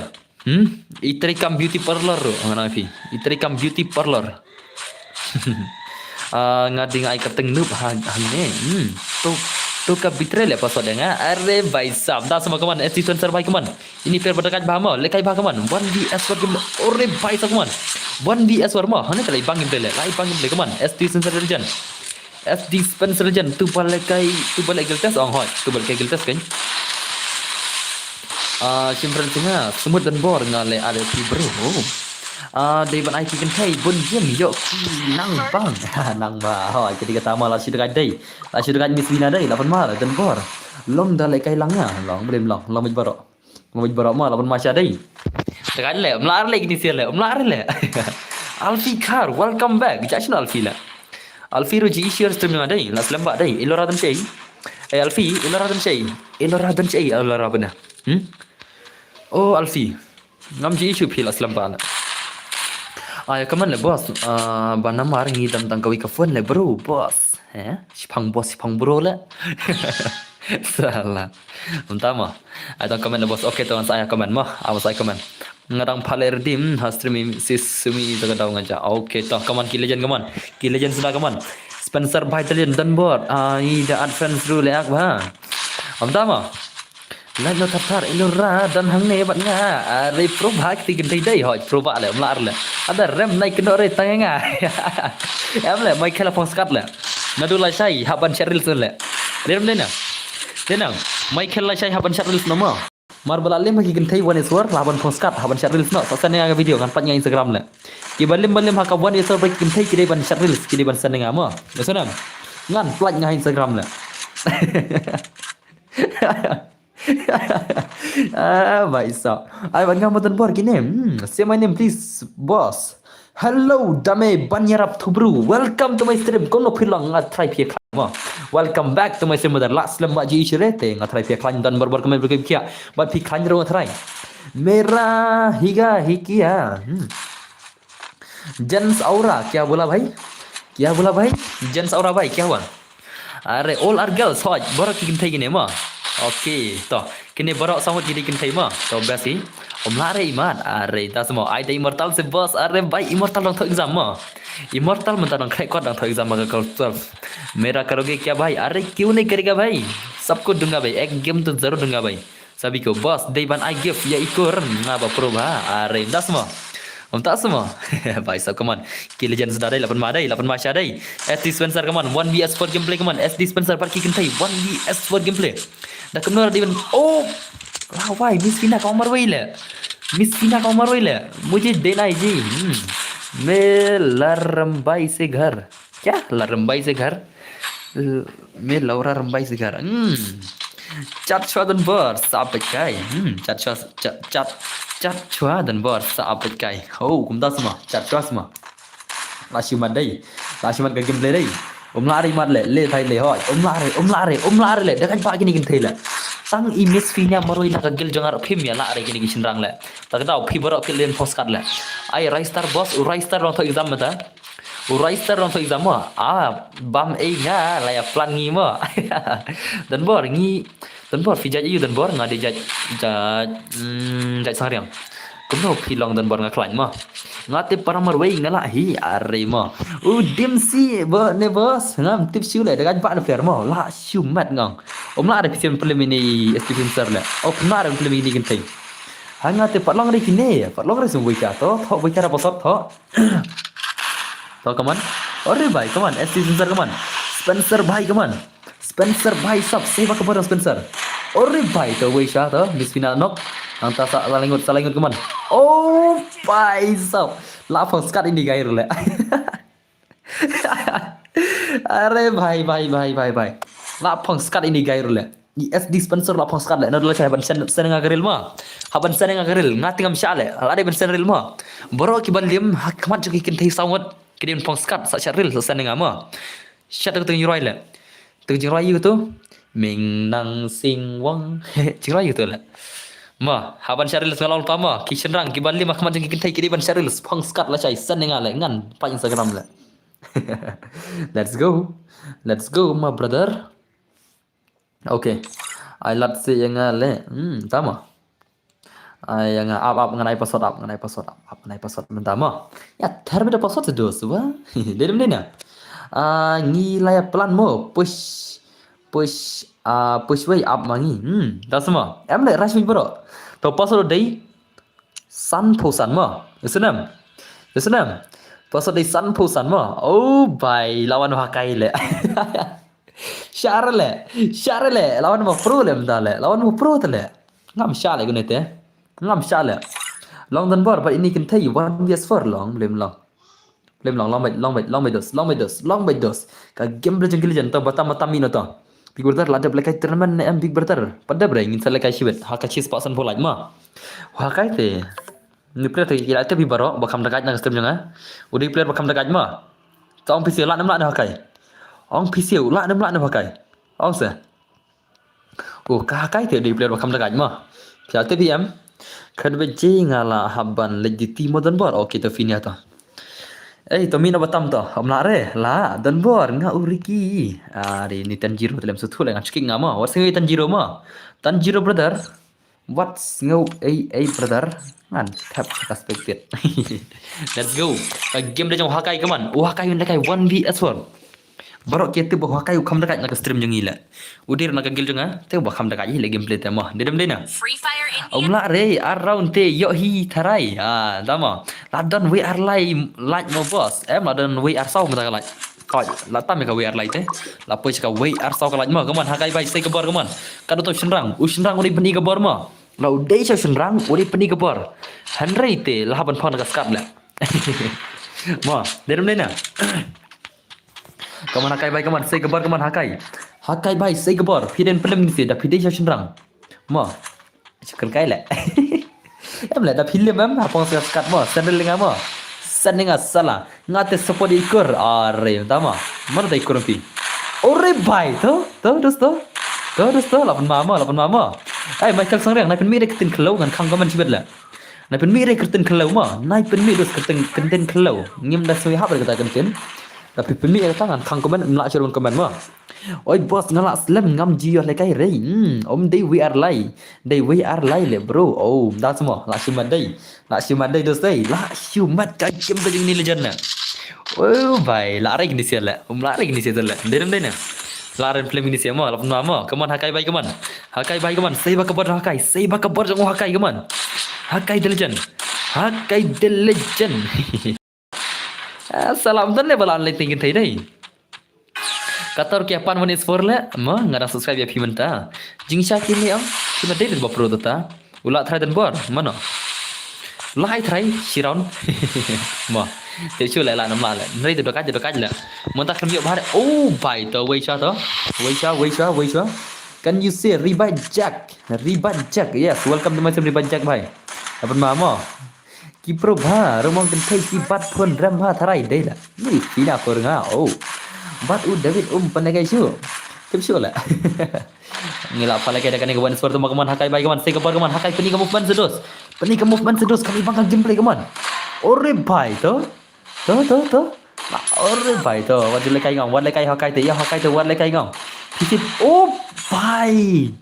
Hmm? I treikam beauty parlor ruh, nga ong ïa phi. I treikam beauty parlor. Ah, nga dei nga ai kyrteng noob ha, hangne. Hmm. Tu, tu ka betray leh password ïa nga. Are bhai sahab. Da sma kaman, S D Spencer bhai kaman. Ini per bad kai bha mo, leh kai bha kaman. One V S one kaman. Ore bhai sahab kaman. One V S one mo. Hangne ka lai bang gameplay leh. Lai bang gameplay kaman. S D Spencer Legend. S D Spencer Legend, tu ba leh kai, tu ba leh guild test, ong hoi, tu ba leh kai guild test kan. Ah, shim friend sha nga, Smut Donbor nga leh R F P bro. Oh. Ah, dei ban ai ki kynthei bun jin, ïoh ki nang bang. Nang bang, hoi, kata kata ma la shu dei dei. La shu dei Miss Vina dei, la ban ma la Donbor. Lom da leh kai lang nga, long, blim long, long mit baroh. Long mit baroh ma, la ban ma sha dei. Dei leh, mla leh kini sia leh, mla leh. Alfi Khar, welcome back. Jai shna Alfi leh. Alfi ruh ji share stream nga dei, la slem ba dei. Ilora dan sei. Eh, Alfi, Ilora dan sei. Ilora dan sei, Ilora bana. Hmm? Oh, Alfi. Ngam ji issue phi la slem ba la. Ai, kaman leh boss. Ah, ba namar ngi dam tang kawei ka phone leh bro, boss. Eh? Shipang boss, shipang bro leh. Salah. Mynta mo. Ai, tang comment leh boss. Okay, tang sa ai comment mo. Awas ai comment. Nga dang pha leh redeem ha stream sis sumi ta ka daw nga ja. Okay, to kaman ki legend kaman. Ki legend suda kaman. Spencer bhai Italian Donbor. Ai, da add friends ruh leh ak ba. Mynta mo. Like no thar thar, Ilora don hangne bad nga. Are pro bha kti kynthei dei hoi, pro bha leh, mla leh. Ada rem nai kyndoh re tang nga. Em leh, Michael la phong skat leh. Naduh lashai, hap ban share reels leh. Rem dei na. Dei na, Michael lashai hap ban share reels no mo. Mar ba la lem ha ki kynthei one S four, la ban phong skat, hap ban share reels no. Sa send nga ka video, ngan pat nga Instagram leh. Ki ba lem ba lem ha ka one S four ba ki kynthei ki dei ban share reels, ki dei ban send nga mo. Ngan pat nga Instagram leh. Ah, bhai sahab. Ai, ban ngam Donbor kine. Hmm, say my name, please, boss. Hello, dame ban yarap thubru. Welcome to my stream. Kumno phi long nga try phi khlaiñ mo. Welcome back to my stream, mother. La slem ba ji shire te nga try phi khlaiñ Donbor bor kmen bor kia. Ba phi khlaiñ ro nga try. Mera higa hikia. Hmm. Jens Aura, kya bola bhai? Kya bola bhai? Jens Aura bhai, kya hua? Are, all are girls, hoj, baroh ki kynthei kine mo. Okay, to, kine baroh samut kine kynthei mo. To, best hi. Om la re imat, are, ta samo, ai da Immortal se boss, are, bai Immortal dang thoh exam mo. Immortal mynta dang khreh kot dang thoh exam ba ka class twelve. Mera karoge kya bhai? Are, kyun nahi karega bhai? Sabko dunga bhai, ek game to zarur dunga bhai. Sabi ko, boss, dei ban ai gift ïa i kur, nga ba pro bha, are, das mo. Om tas mo. Bhai sahab, come on. Ki legend suda dei, lapan ma dei, lapan ma sha dei. S D Spencer, come on. One V S four gameplay, come on. S D Spencer, pat ki kynthei. One V S four gameplay. Da kumno dei ban, oh. Wah, wah, Miss Fina ka umar wei le. Miss Fina ka umar wei le. Mujhe dena hai ji. Hmm. Main la rambai se ghar. Kya? La rambai se ghar? L-, main Laura rambai se ghar. Hmm. Chat chwa Donbor, sa apet kai. Hmm. Chat chwa, chat, chat, chat chwa Donbor, sa apet kai. Ho, kumta sma, chat chwa sma. La shimat dei. La shimat ka gameplay dei. Um la re mat le, le thai le hoi. Um la re, um la re, um la re le. Da kan pa kini kynthei le. Tang i Miss Fina marwei na ka guild jong nga ruh phim ïa la re kini ki shynrang le. Ta ka dau phi baroh phi len postcard le. Ai Raistar boss, u Raistar long thoh exam mynta. U Raistar long thoh exam mo. Ah, bam ei nga la ïa plan ngi mo. Donbor ngi. Donbor phi jait aïu Donbor, nga dei jait, jait, mm, jait Sangriang. Kumno phi long Donbor nga khlaiñ mo. Nga tip para marwei nga lah hi are mo. U Dimsi bo ne boss ngam tip shu le da ka ba ne player mo. Lah shu mat ngong. Um lah re phi sim plim ini S P Spencer le. Oh, phi lah re plim ini kynthei. Ha nga tip pat long re kine, pat long re sum wei ka to, to wei ka ra bosot to. To, come on. Ore bhai, come on. S T Spencer, come on. Spencer bhai, come on. Spencer bhai sab, save ka barang Spencer. Ore bhai, to wei sha to, Miss Fina nok. Nangta sa la lengut, sa lengut, come on. Oh bhai sab. La phong skat ini gai ruh le. Are bhai, bhai, bhai, bhai, bhai. La phong skat ini gai ruh le. I S D Spencer la phong skat le. Nod la chai ban send, send nga ka reel mo. Ha ban send nga ka reel. Nga tingam sha le. La dei ban send reel mo. Baroh ki ban lim ha khmat jong ki kynthei saw ngut. Ki dei ban phong skat sa sha reel sa send nga mo. Shat tu jingrwai le. Tu jingrwai yu tu. Ming nang sing wang. Jingrwai yu tu le. Mo, ha ban sha reel sa long ta mo. Ki shynrang ki ban lim ha khmat jong ki kynthei ki dei ban sha reel phong skat la chai send nga le ngan pa Instagram le. Let's go. Let's go, my brother. Okay. Ai lad se ïa nga le. Hmm, tama. Ai ïa nga ap ap ngan ai password ap, ngan ai password ap, ap ngan ai password mynta mo. Ïa ther bit da password se dos wa. Dei dem dei na. Ah, ngi la ïa plan mo. Push push ah push wei ap ma ngi. Hmm, da sama. Em le rush wei bro. To password dei sanphew san mo. Isnem. Isnem. Password dei sanphew san mo. Oh bai, lawan ha kai le. Share le, share le, lawan mo pro le mynta le, lawan mo pro te le. Ngam shah le kune te. Ngam shah le. Long don bor, ba ini kynthei, one vs four long, lem long. Lem long, long bait, long bait, long bait dos, long bait dos, long bait dos. Ka game bla jong ki legend to, batam batam ino to. Big Brother, la dep lekai tournament ne em Big Brother. Pat dep re, ngin sa lekai shibit, ha ka shis pasan pholait ma. Ha kai te. Ni player te ki la te bi baro, ba kham da gaj na ka stream jong nga. U dei player ba kham da gaj ma. Ta ong P C U lah nem lah ne ha kai. Ong P C U lah nem lah ne ha kai. Ong se. Oh, ka ha kai te dei player ba kham da gaj ma. Ki la te bi em. Khat be je nga la haban lej di ti mo don bor. Okay, to fini to. Ei, to mi na batam to. Om la re, la don bor nga u Ricky. Ah, dei ni Tanjiro te lem suthu le ngan chiki nga ma. Wat singi Tanjiro ma. Tanjiro brother. Wat sngew ei ei brother. Ngan tap ka spectate. Let's go. Ka game da jong Hakai kaman. U Hakai un da kai one v one. Baroh ki tip ba Hakai u kham da kai na ka stream jong ngi la. U dir na ka guild jong nga. Te ba kham da kai le gameplay te mo. Dei dem dei na. Free Fire India. Um la re ar round te yo hi tharai. Ah, da mo. La don wei ar lai like mo boss. Em la don wei ar saw mo da ka like. Kawai, la tam ka wei ar lai te. La poi ka wei ar saw ka lai ma, kaman Hakai bai sei ka bor kaman. Ka do to shynrang, u shynrang u dei pyni ka bor ma. La u dei sha shynrang u dei pyni ka bor. Hynrei te la haban phon ka skat le. Ma, dei dem dei na. Kaman Hakai bai kaman sei ka bor kaman Hakai. Hakai bai sei ka bor, phi den pelem ni se da phi dei sha shynrang. Ma. Syukur kai le. Em le da film em hapong skat skat mo, sendel nga mo. Sendel nga sala. Nga te support ikur. Are, tama. Mar da ikur pi. Ore bai to, to dos to. To dos to, lapan mama, lapan mama. Ai Michael Sangriang, na pin mi re ketin kelo ngan khang kaman chibet le. Na pin mi re ketin kelo mo, na pin mi dos ketin ketin kelo. Ngim da sui hap re kata ketin. Tapi pynmih ïa kata ngan khang comment, mlah shuh comment ma. Oi boss, nga lah slem ngam ju ïoh lehkai rei. Hmm, om dei wei ar lai. Dei wei ar lai le bro. Oh, da semua lah shimat dei. Lah shimat dei dos dei. Lah shimat ka game ka jong ni legend na. Oh bai, lah rei ni sia le. Om lah rei ni sia le. Dei dei na. Lah ren play ni sia ma, lah pun ma. Come on Hakai bai come on. Hakai bai come on. Sei ba ka bor Hakai. Sei ba ka bor jong Hakai come on. Hakai the legend. Hakai the legend. Ah, salam dan le balan le tingin thei dei. Kator ki apan one is four le, ma nga dang subscribe ïa phi mynta. Jingsha ki me am, ki ma dei ba pro ta. Ula try dan bor, mano. Lai try, shi round. Ma, te shu le la nam la le. Nrei te dokat, dokat le. Mynta kan yo bahar. Oh, bai to, wei sha to. Wei sha, wei sha, wei sha. Can you say Revive Jack? Revive Jack. Yes, welcome to my stream Revive Jack bai. Apan ma mo. Ki pro bha, rumong kynthei ki bat phone rem bha tharai dei la. Ni pina por nga, oh. Bat u David um panagai shu. Kim shu la. Ngi la pala kai da kane ka one is four to ma kaman Hakai bai kaman, sei ka bor kaman, Hakai pynmih ka movement sedos. Pynmih ka movement sedos, kami bang ka gameplay kaman. Ore bai to. To, to, to. Ore bai to. Wat le kai ngong, wat le kai Hakai te, ïa Hakai te, wat le kai ngong. Phi tip, oh bai.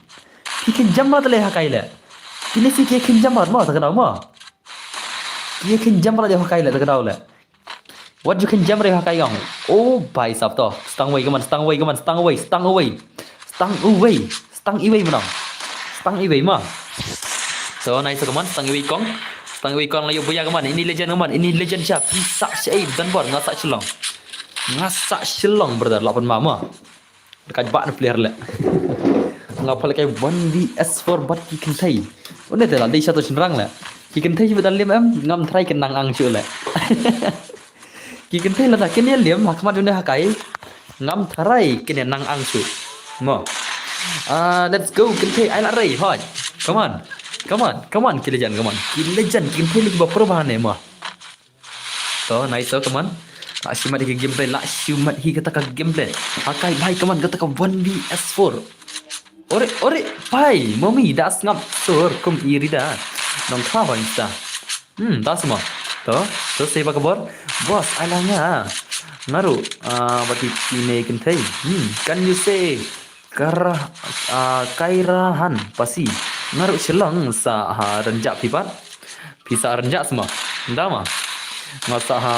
Phi kynjam rat le Hakai le. Kine si ki kynjam rat ma, ta ka dau ma. Ki kynjam rat le Hakai le, ta ka dau le. Wat ju kynjam re Hakai ngong. Oh bai sap to. Stang wei kaman, stang wei kaman, stang wei, stang wei. Stang wei, stang wei menang. Stang wei ma. So nice kaman, stang wei kong. Stang wei kong la yu buya kaman. Ini legend kaman, ini legend siap. Isa siap dan bor nga sa shilong. Nga sa shilong brother lapan mama. Dekat bak ni player le. Nga pala kai one v one four bat ki kynthei. Une te la dei satu shenrang le. Ki kynthei shu betal lim em ngam try ke nang ang shu le. Ki kynthei la ta kene lim hakmat une Hakai. Ngam try kene nang ang shu. Mo. Ah, let's go kynthei ai la rei hoi. Come on. Come on. Come on ki legend come on. Ki legend ki kynthei lagi ba pro bahane mo. To, nice to, come on. La shimat hi ka gameplay, la shimat hi kata ka gameplay. Hakai bai, come on, kata ka one v one four. Ore, ore, bai, mami, da sngap sur kum i rida. Nong kha hoi insta. Hmm, da sma. To, to sei ba ka bor. Boss, ai la nga. Ngaru, ah, bati kine kynthei. Hmm, can you say Kara, ah, Kairahan Pasi. Nga ruh Shillong sa ha rynjah phi pat. Phi sa rynjah sma. Nda ma. Nga sa ha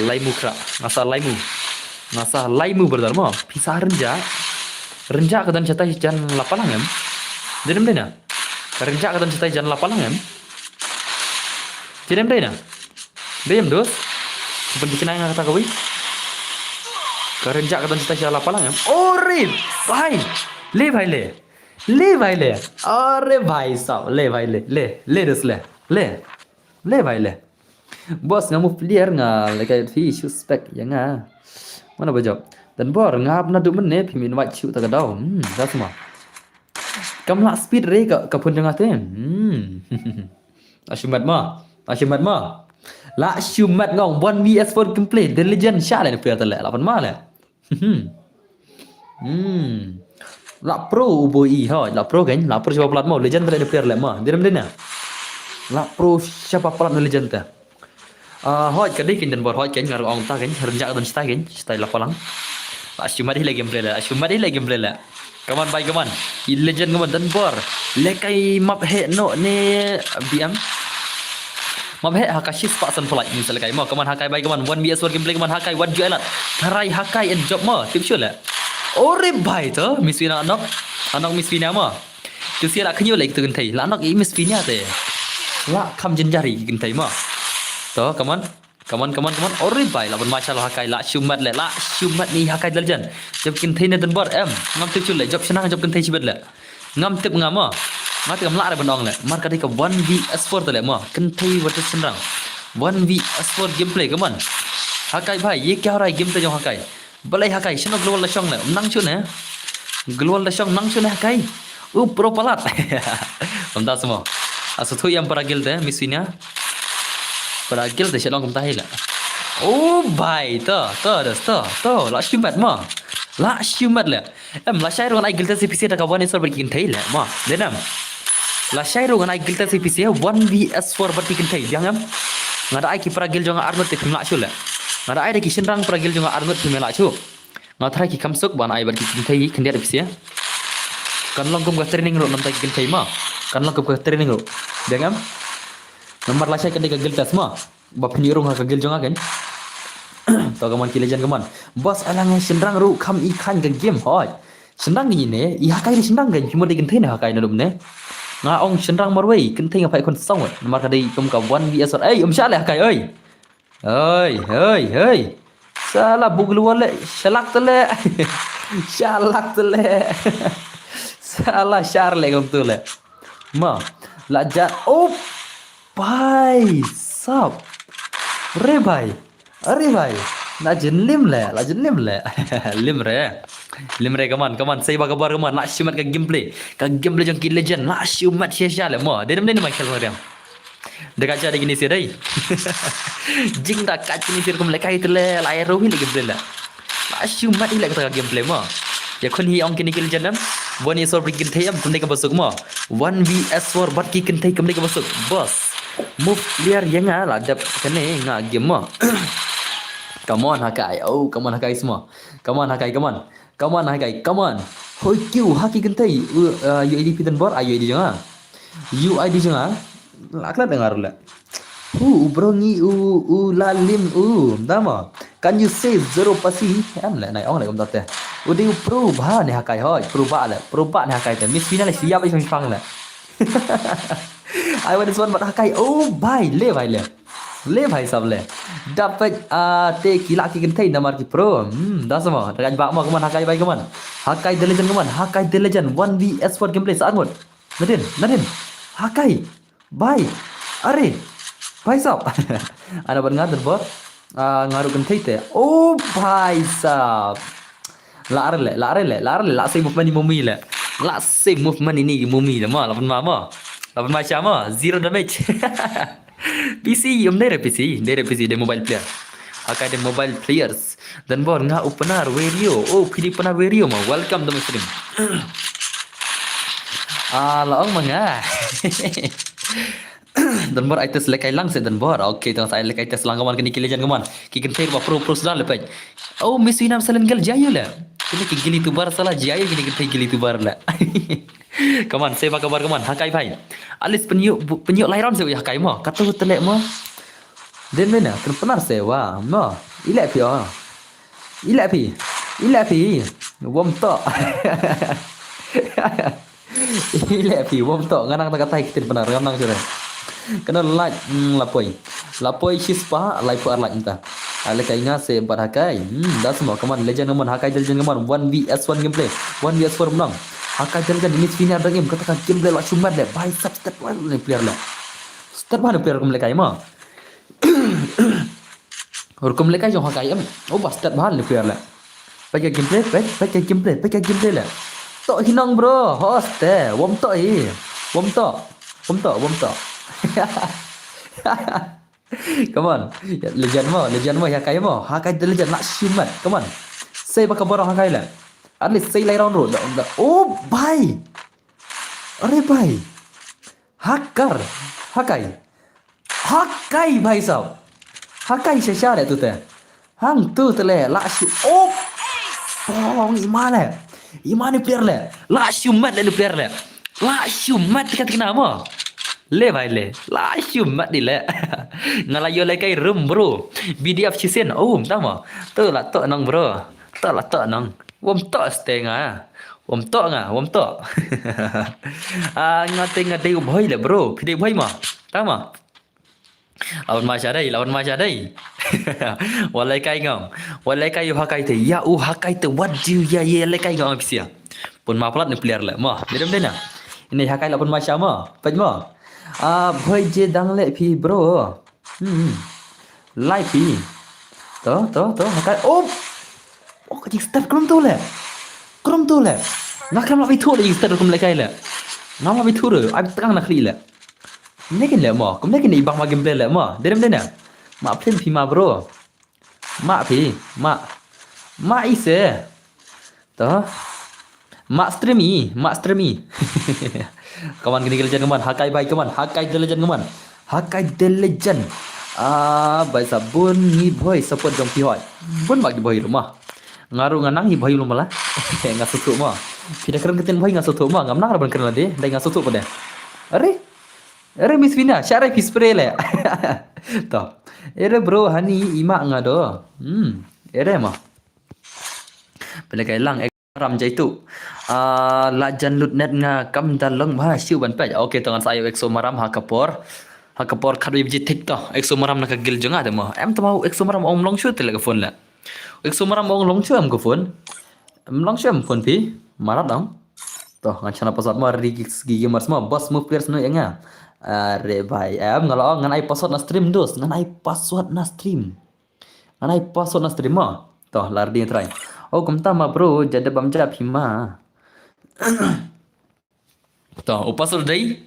Laimu Kra. Nga sa Laimu. Nga sa Laimu, brother, ma. Phi sa rynjah. Rynjah ka don shatai jan Lapalang em. Dei em dei na. Ka rynjah ka don shatai jan Lapalang em. Dei em dei na. Dei em, dos. Ban ki chnai nga kata kawei. Ka rynjah ka don shatai jan Lapalang em. Ore bhai. Le bhai le. Le bhai le. Ore bhai sab, le bhai le. Le, le dos le. Le. Le bhai le. Boss, nga move player, nga lehkai phi suspect ïa nga. Mano ba jop. Donbor, nga hap naduh mynne, phim invite shuh ta ka daw. Hmm, da sma. Kam lah speed re ka, ka phone jong nga te. Hmm. Ashumat ma. Ashumat ma. Lah shumat ngong, one V S four gameplay. The Legend sha le ne player te le. Lah pan ma le. Hmm. Hmm. Lah pro u boi i, hoi, lah pro kan, lah pro shaba palat mo, Legend te de player le ma, dei em dei na. Lah pro shaba palat na Legend te. Ah, hoi, ka dei kan Donbor, hoi kan, nga ruh ong ta kan, rynjah ka don shatai kan, shatai Lapalang. Lah shumat hi le gameplay le, lah shumat hi le gameplay le. Come on, bhai, come on. I Legend, come on, Donbor. Lehkai map heh noh ne B M. Map heh ha ka shispah san phalai ni sa lehkai mo. Come on, Hakai bhai, come on. One V S four gameplay, come on, Hakai, what do you like? Tharai Hakai and job mo. Tip shu le. Ore bhai to, Miss Fina nok. Anok Miss Fina mo. Tu sia lah kynyu le tu kynthei. Lah nok i Miss Fina te. Lah kham jynjar i kynthei mo. To, come on. Come on, come on, come on. Ore bhai, lah ban ma sha la Hakai, lah shumat le, lah shumat ni Hakai The Legend. Job kynthei ne Donbor em. Ngam tip shu le, job shnang job kynthei shibit le. Ngam tip nga mo. Nga te kam lah re ban ong le. Mar ka dei ka one V S four te le mo. Kynthei versus shynrang. One V S four gameplay, come on. Hakai bhai, ye kya ho raha hai game te jong Hakai? Balei Hakai, shano global da shong le? Nang shu ne? Global da shong nang shu ne Hakai? U pro palat. Kumta sma. Asu thu ïam para guild te, Miss Fina. Para guild te shalong kumta hi le. Oh bhai, to, to, to, to, to, lah shumat mo. Lah shumat le. Em, lashai ruh ngan ai guild test ïa phi sha da ka one v S four bad ki kynthei le, mo. Dei em. Lashai ruh ngan ai guild test ïa phi sha one v s four bad ki kynthei, biang em. Nga da ai ki para guild jong nga arngut te phim lah shuh le. Nga da ai da ki shynrang para guild jong nga arngut phim lah shuh. Nga tharai ki kham suk ban ai bad ki kynthei khyndiat ïa phi sha. Kan long kum ka training ruh namar ki kynthei mo. Kan long kum ka training ruh. Biang em. Namar lashai kan dei ka guild test mo. Ba phin ïoh rung ha ka guild jong nga kan. To ka mon ki legend ka mon. Boss, alang eh shynrang ruh kham i khain ka game hoi. Shynrang ngi ne, i Hakai ne shynrang kan, phi mut dei kynthei ne Hakai na dum ne. Nga ong shynrang marwei, kynthei nga phai khun song wei. Namar ka dei kum ka one v s one. Ei, um shah le Hakai, ei. Ei, ei, ei. Sala buglu wale, shalak tele. Shalak tele. Sala shar le kum tu le. Ma, la jat, oh. Bhai sab. Re bhai. Are bhai. La jin lim le, la jin lim le. Lim re. Lim re, come on, come on. Sei ba ka bar, come on. La shimat ka gameplay. Ka gameplay jong ki legend. La shimat shisha le mo. Dei dem dei ni Michael Mariam. Dei ka cha dei kini sir dei. Jing da ka kini sir kum le kai tele. La ai rohi le gameplay le. La shu mat hi leh kata ka gameplay mo. Ïa khun hi ong kine ki legend em. One v s four bad ki kynthei em, kam dei kaba suk mo. One v s four bad ki kynthei kam dei kaba suk. Boss. Move clear ïa nga la dep kane nga game mo. Come on Hakai. Oh, come on Hakai sma. Come on Hakai, come on. Come on Hakai, come on. Hoi kiu ha ki kynthei. U, uh, U I D phi don bor, ah, U I D jong nga. U I D jong nga. La klet dengar le. Hu, u bro ngi u, u la lim u. Dama. Can you say zero pasi? Em le, nai ong le kumta te. U dei u pro ba ne Hakai hoi. Pro ba le. Pro ba ne Hakai te. Miss Fina le siap i shong shong le. I want this one but Hakai. Oh, bhai. Le, bhai, le. Le, bhai, sab le. Dapat, ah, te ki la ki kynthei namar ki pro. Hmm, da sama. Da ka ba mo, come on, Hakai, bhai, come on. Hakai the legend, come on. Hakai the legend. One v s four gameplay. Sa ngut. Nadin, nadin. Hakai. Bhai. Are. Bhai sab. Ana ban nga don bor. Ah, nga ruh kynthei te. Oh, bhai sab. La are le, la are le, la are le, la sei movement ni mumi le. La sei movement ni mumi le ma, la ban ma ma. La ban ma sha ma, zero damage. P C, um dei re P C, dei re P C, dei mobile player. Hakai dei mobile players. Don bor nga u Pnar Werio. Oh, phi dei Pnar Werio ma. Welcome to my stream. Ah, la ong ma nga. Don bor ai test lekai lang se don bor. Okay, tang sa ai lekai test lang kaman kini ki legend kaman. Ki kynthei ba pro pro sudan le pej. Oh, Miss Winam Silent Girl jayu le. Kine ki gili tubar sala jia ïa kine ki gili tubar la. Come on, sei ba kabar, come on, hakai bhai. At least pynïoh, pynïoh lai round sei u hakai mo. Katu te leh mo. Dei mynne, kren Pnar sei wa mo. I leh phi o. I leh phi. I leh phi. Wom to. I leh phi, wom to, nga nang ta katai ktien Pnar, nga nang shuh re. Kane like, hmm, la poi. La poi shispah, laiphew ar like mynta. Ale kai nga sei bad hakai. Hmm, da sma, come on, legend, come on, hakai the legend, come on, one V S one gameplay. One V S four mynta. Hakai the legend, ini sini ada game, kata ka gameplay la shumat le. Bhai sab step one ni player le. Step one player kum le kai mo. Rukom le kai jong hakai em. Oh, ba step bha le player le. Peit ka gameplay, peit, peit ka gameplay, peit ka gameplay le. To hi nong bro, host te, wom to hi. Wom to. Wom to, wom to. Come on. Legend mo, legend mo, hakai mo. Hakai the legend, la shimat. Come on. Sei ba kabar hakai le. At least sei lai round ro. Da, da. Oh, bhai. Are bhai. Hakar. Hakai. Hakai bhai sab. Hakai shisha le tu te. Hang tu te le la shu. Oh. Pong ima le. Ima ni player le. La shu mat le ni player le. La shu mat kat kena mo. Le bhai le. La shu mat di le. Nga la ïoh le kai room bro. B D F chisin. Oh, tama. Tu la to nang bro. Tu la to nang. Wom to ste nga. Wom to nga, wom to. Ah, nga te nga dei u bhoi le bro. Phi dei bhoi mo. Tama. Lawan ma sha dei, lawan ma sha dei. Walai kai ngam. Walai kai u hakai te. Ya u hakai te. What do you ya ye le kai ngam pisia. Pun ma plat ni player le. Mo, dei dem dei na. Ini hakai la pun ma sha mo. Pej mo. Ah, bhoi je dang le phi bro. Hmm. Lai phi. To, to, to, hakai. Oh. Oh, ka jingstep krum tu le. Krum tu le. Nga krum la bithu le jingstep krum le kai le. Nga ma bithu re. Ai tang na khli le. Ne kin le mo. Kum ne kin i bang ma gameplay le mo. Derem dena. Ma phin phi ma bro. Ma phi. Ma. Ma ise. To. Ma stream i, ma stream i. Kaman kini ki legend kaman, hakai bai kaman, hakai the legend kaman. Hakai the legend. Ah, bai sa bun ngi bhoi support jong phi hoi. Bun ba ki bhoi rumah. Nga ruh nga nang hi bhoi lum bala. Nga sutu ma. Phi da kren ktien bhoi nga sutu ma. Ngam nang ra ban kren lade, dei nga sutu pade. Are? Are Miss Vina, share phi spray le. To. Ere bro hani ima nga do. Hmm. Ere ma. Pele kai lang. Maram jaitu. Ah, la jan lut net nga kam da long bha shu ban pej. Okay, to ngan sa ïa u Exo Maram ha ka por. Ha ka por khatwei baje thik to. Exo Maram na ka guild jong nga te mo. Em to ma u Exo Maram ong long shu te le ka phone le. U Exo Maram ong long shu em ka phone. Em long shu em phone phi. Marat dong. To ngan shana password mo Rigi Gamers mo. Boss move players no ïa nga. Are bhai em nga la ong ngan ai password na stream dos. Ngan ai password na stream. Ngan ai password na stream mo. To la ready try. Oh kumta ma bro jada bam ja phi ma. To u password dei.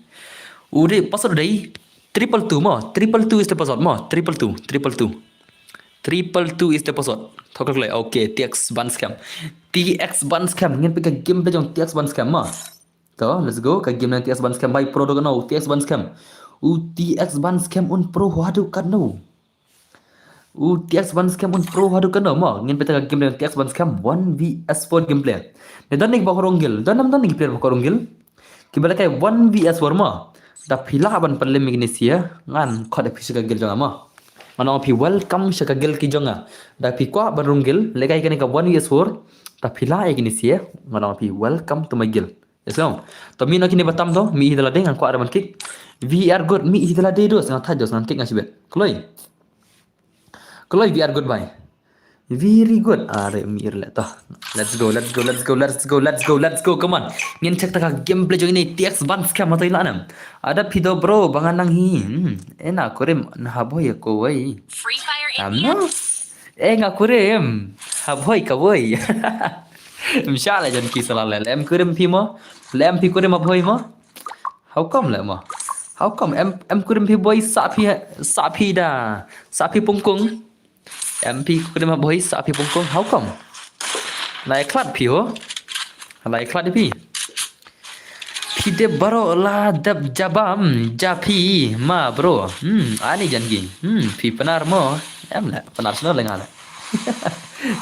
U dei password dei. Triple two mo. Triple two is the password mo. Triple two. Triple two. Triple two is the password. Thok lei. Okay, T X ban scam. T X ban scam. Ngin pika game da jong T X ban scam mo. To, let's go. Ka game na T X ban scam bai pro do kano. T X ban scam. U T X ban scam un pro hadu kano. U T X ban scam un pro hadu kano mo. Ngin peta ka game T X ban scam one V S four gameplay. Ne don ni ba korong gil. Don nam don ni player ba korong gil. Ki bala kai one V S four mo. Da pila ban palim mi gini sia. Ngan khot da pisa ka gil jong mo. Ngan ong phi welcome sha ka gil ki jong nga. Da phi kwa ban rung gil. Lekai kani ka one V S four. Da pila ya gini sia. Ngan ong phi welcome to my gil. Yes, no. To mi no kini batam to, mi hi dala ding, ngan kwah raman kick. V R good, mi hi dala ding dos, ngan thaj dos, ngan kick ngan shibet. Kloi. Kloi V R good bhai. Very good. Are mi ir le to. Let's go, let's go, let's go, let's go, let's go, let's go. Come on. Ngin check ta ka gameplay jong ini T X ban scam ma to ila nam. Ada pido bro, bangan nang hi. Hmm. Ena kurim na habo ya ko wai. Free Fire Am Indian. No. Eh nga kurim. Habo ka wai. Msha le jan ki sala le. Em kurim phi mo. Le em phi kurim habo mo. How come le mo? How come em em kurim phi boi sa phi sa phi da. Sa phi pungkung. Em phi kurim habo sa phi pungkung. How come? Lai klat phi ho. Lai klat phi. Phi dep baro la dep jabam ja phi ma bro. Hmm, ani jan gi. Hmm, phi Pnar mo. Em le Pnar sno le nga le.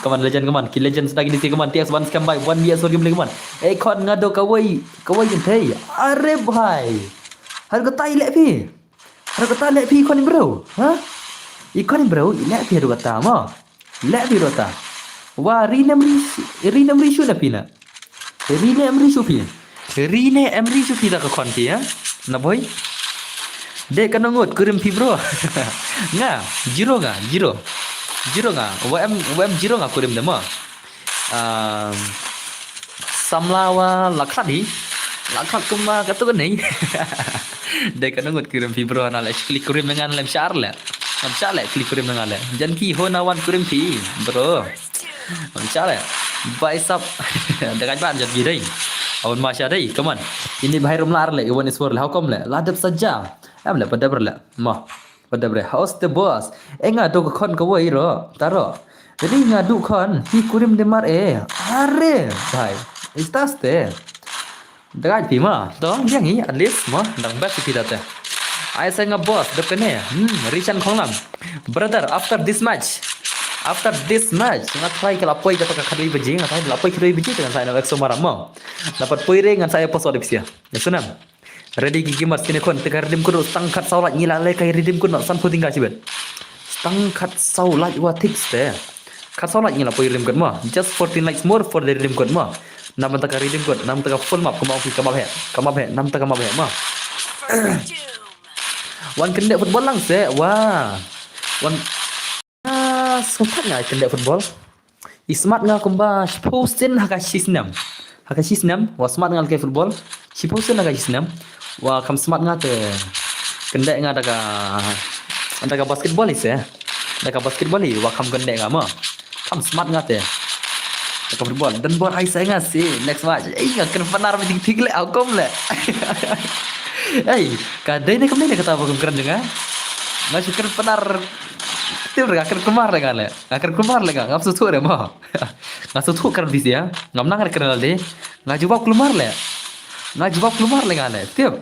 Come on, legend, come on. Ki legend sa kine shi, come on. T X one scam by one V S four gameplay, come on. Eh, khon nga do kawei, kawei kynthei. Are bhai. Haduh katta i leh phi. Haduh katta leh phi khon bro. Ha? I khon bro, i leh phi haduh katta mo. Leh phi haduh katta. Wa ri nem ri, ri nem ri shu na phi na. Ri nem ri shu phi. Ri ne em ri shu phi da ka khon phi, ha? Na bhoi. Dei ka nongut kurim phi bro. Nga, zero nga, zero. Zero nga. Wa em, wa em zero nga kurim de mo. Um, samla wa lakhat hi. Lakhat kumba katu ka nei. Dei ka nongut kurim phi bro, na leh klik kurim ngan lem shar leh. Ngam shah leh klik kurim ngan leh. Jan ki ho na wan kurim phi bro. Ngam shah leh. Bai sap. Dei ka ban jan ki dei. Awan ma sha dei, come on. Ini bahai rum lar leh, iwan iswar leh, how come leh? Ladep saja. Em leh, padep leh. Ma. Padep re, how's the boss? Eh, nga do ka khon kawei ro, taro. Jadi nga du khon, hi kurim de mar eh. Are, bhai. Istas te. Dagai phi ma, to, yang hi, at least, ma, dang best phi da te. Ai sa nga boss, dep kane. Hmm, Richan Khonglam. Brother, after this match. After this match, nga try ka la poi kata ka khatwei baje, nga try ka la poi khatwei baje, ngan sa ina exo maram mo. Dapat poi re, ngan sa ina post wa dep sia. Ya sunam. Ready ki gamers kine khon, te ka redeem code ruh tang khat saw lait ngi la leh ka redeem code noh san phew tyngka shibit. Tang khat saw lait wa thik ste. Khat saw lait ngi la poi redeem code mo. Just fourteen likes more for the redeem code mo. Nam ta ka redeem code, nam ta ka full map, ka map he, ka map he, nam ta ka map he mo. Wan kynde football lang se, wa. Wan Ah, sngewthuh nga kynde football. I smat nga kumba shiphew sien ha ka shi snem. Ha ka shi snem, wa smat nga lehkai football. Shiphew sien ha ka shi snem. Wa kham smat nga te kynde nga da ka, da ka basketball i se. Da ka basketball i, wa kham kynde nga ma. Kham smat nga te. Da ka football. Don bor ai sa nga si, next match. Ei, nga kren panar meeting thik le, au kom le. Ei, ka dei ne kam dei ne kata ba kum kren jong nga. Nga shu kren panar. Tip re nga kren kulmar le nga le. Nga kren kulmar le nga. Ngam sngewthuh re mo. Nga sngewthuh kren bisi ya. Ngam nang re kren lade. Nga jubab kulmar le. Nga jubab kulmar le nga le. Tip.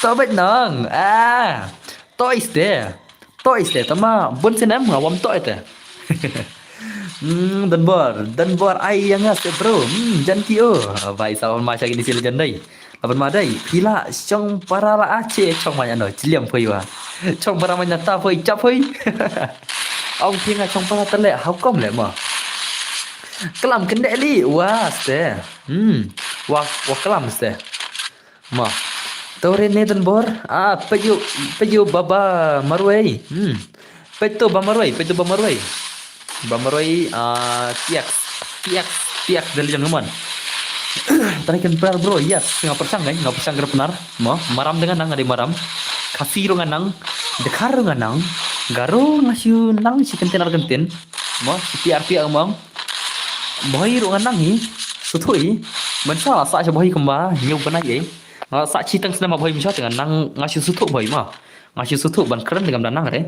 To bait nang. Ah. To iste. To iste. Tama bun sinem nga wam to ite. Hmm, Don bor. Don bor ai yang nga se bro. Hmm, jan ki o. Bai sa ma sha kini sila jan dai. Laban ma dei, phi la shong para la a che chong ma ano, chiliam phui wa. Chong para ma na ta phui, chap phui. Ong phi nga chong para tele, how come le ma. Klam kende li, wa ste. Hmm, wa, wa klam ste. Ma. Tore ne Don bor, ah, peju, peju baba marwei. Hmm. Petu ba marwei, petu ba marwei. Ba marwei, ah, T X, T X, T X dari jam numan. Tadi kan penar bro, yes, nga persang kan, nga persang kena penar. Mo, maram dengan nang ada maram. Kasi ro ngan nang, dekar ro ngan nang, garo nga shu nang si kenten ar kenten. Mo, si P R P ang mong. Bohi ro ngan nang hi, suthui. Mensa sa sha bohi kemba, nyu benai eh. Nga sa chi tang snem bohi mensa tengah nang nga shu suthu bohi ma. Nga shu suthu ban kren dengan nang re.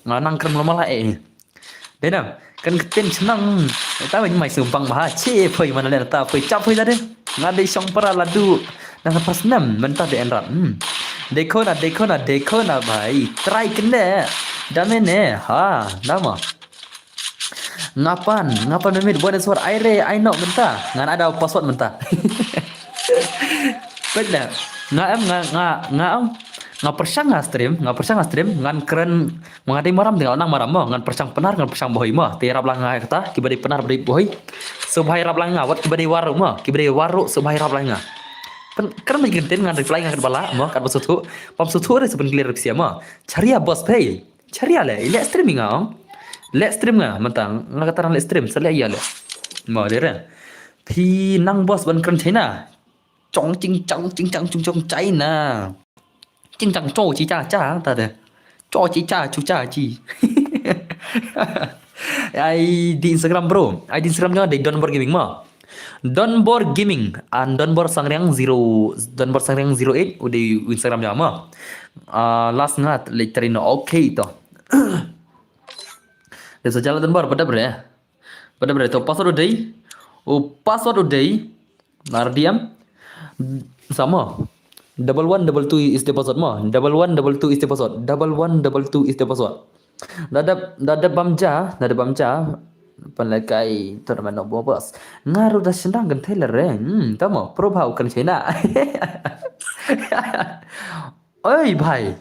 Nga nang kren lama la eh. Denam, kan keten senang. Ta mai mai sumpang bah, che poi mana le ta poi, chap poi tadi. Nga dei shong para ladu. Nang pas nem, mentah de enrat. Hmm. Dekho na, dekho na, dekho na bhai. Try kene. Dame ne. Ha, nama. Ngapan, ngapan memit buat suat aire, ai nok mentah. Ngan ada password mentah. Pet dah. Nga em, nga, nga, nga em. Nga persang nga stream, nga persang nga stream, ngan kren, nga dei maram tengah nang maram mo, ngan persang penar, ngan persang bohi mo. Te rap lang nga kata, kiba dei penar ba dei bohi. So bhai rap lang nga, wat kiba dei waru mo, kiba dei waru, so bhai rap lang nga. Pen, kren mai kenten ngan reply nga kat bala mo, kat ba suthu, pam suthu re sepen clear sia mo. Charia boss pei, charia le, le stream nga ong. Le stream nga, mentang, nga kata nang le stream, sele ia le. Mo dere. Phi nang boss ban kren China. Chong ching chang ching chang chung chong China. Ching chang cho chi cha cha ta de. Cho chi cha chu cha chi. I D Instagram bro. I D Instagram jong nga dei Donbor Gaming ma. Donbor Gaming and Donbor Sangriang zero, Donbor Sangriang zero eight u dei Instagram jong nga ma. Ah, last nga le try no, okay to. Dei sa jala Donbor pada bre. Pada bre to password u dei. U password u dei. Nar D M. Sama. Double one double two is the password mo. Double one double two is the password. Double one double two is the password. Da dep, da dep bam ja, da dep bam ja. Pynlehkai tournament no, boss. Nga ruh da sdang kynthei lare. Hmm, tamo, pro bha u kren China. Oi bhai.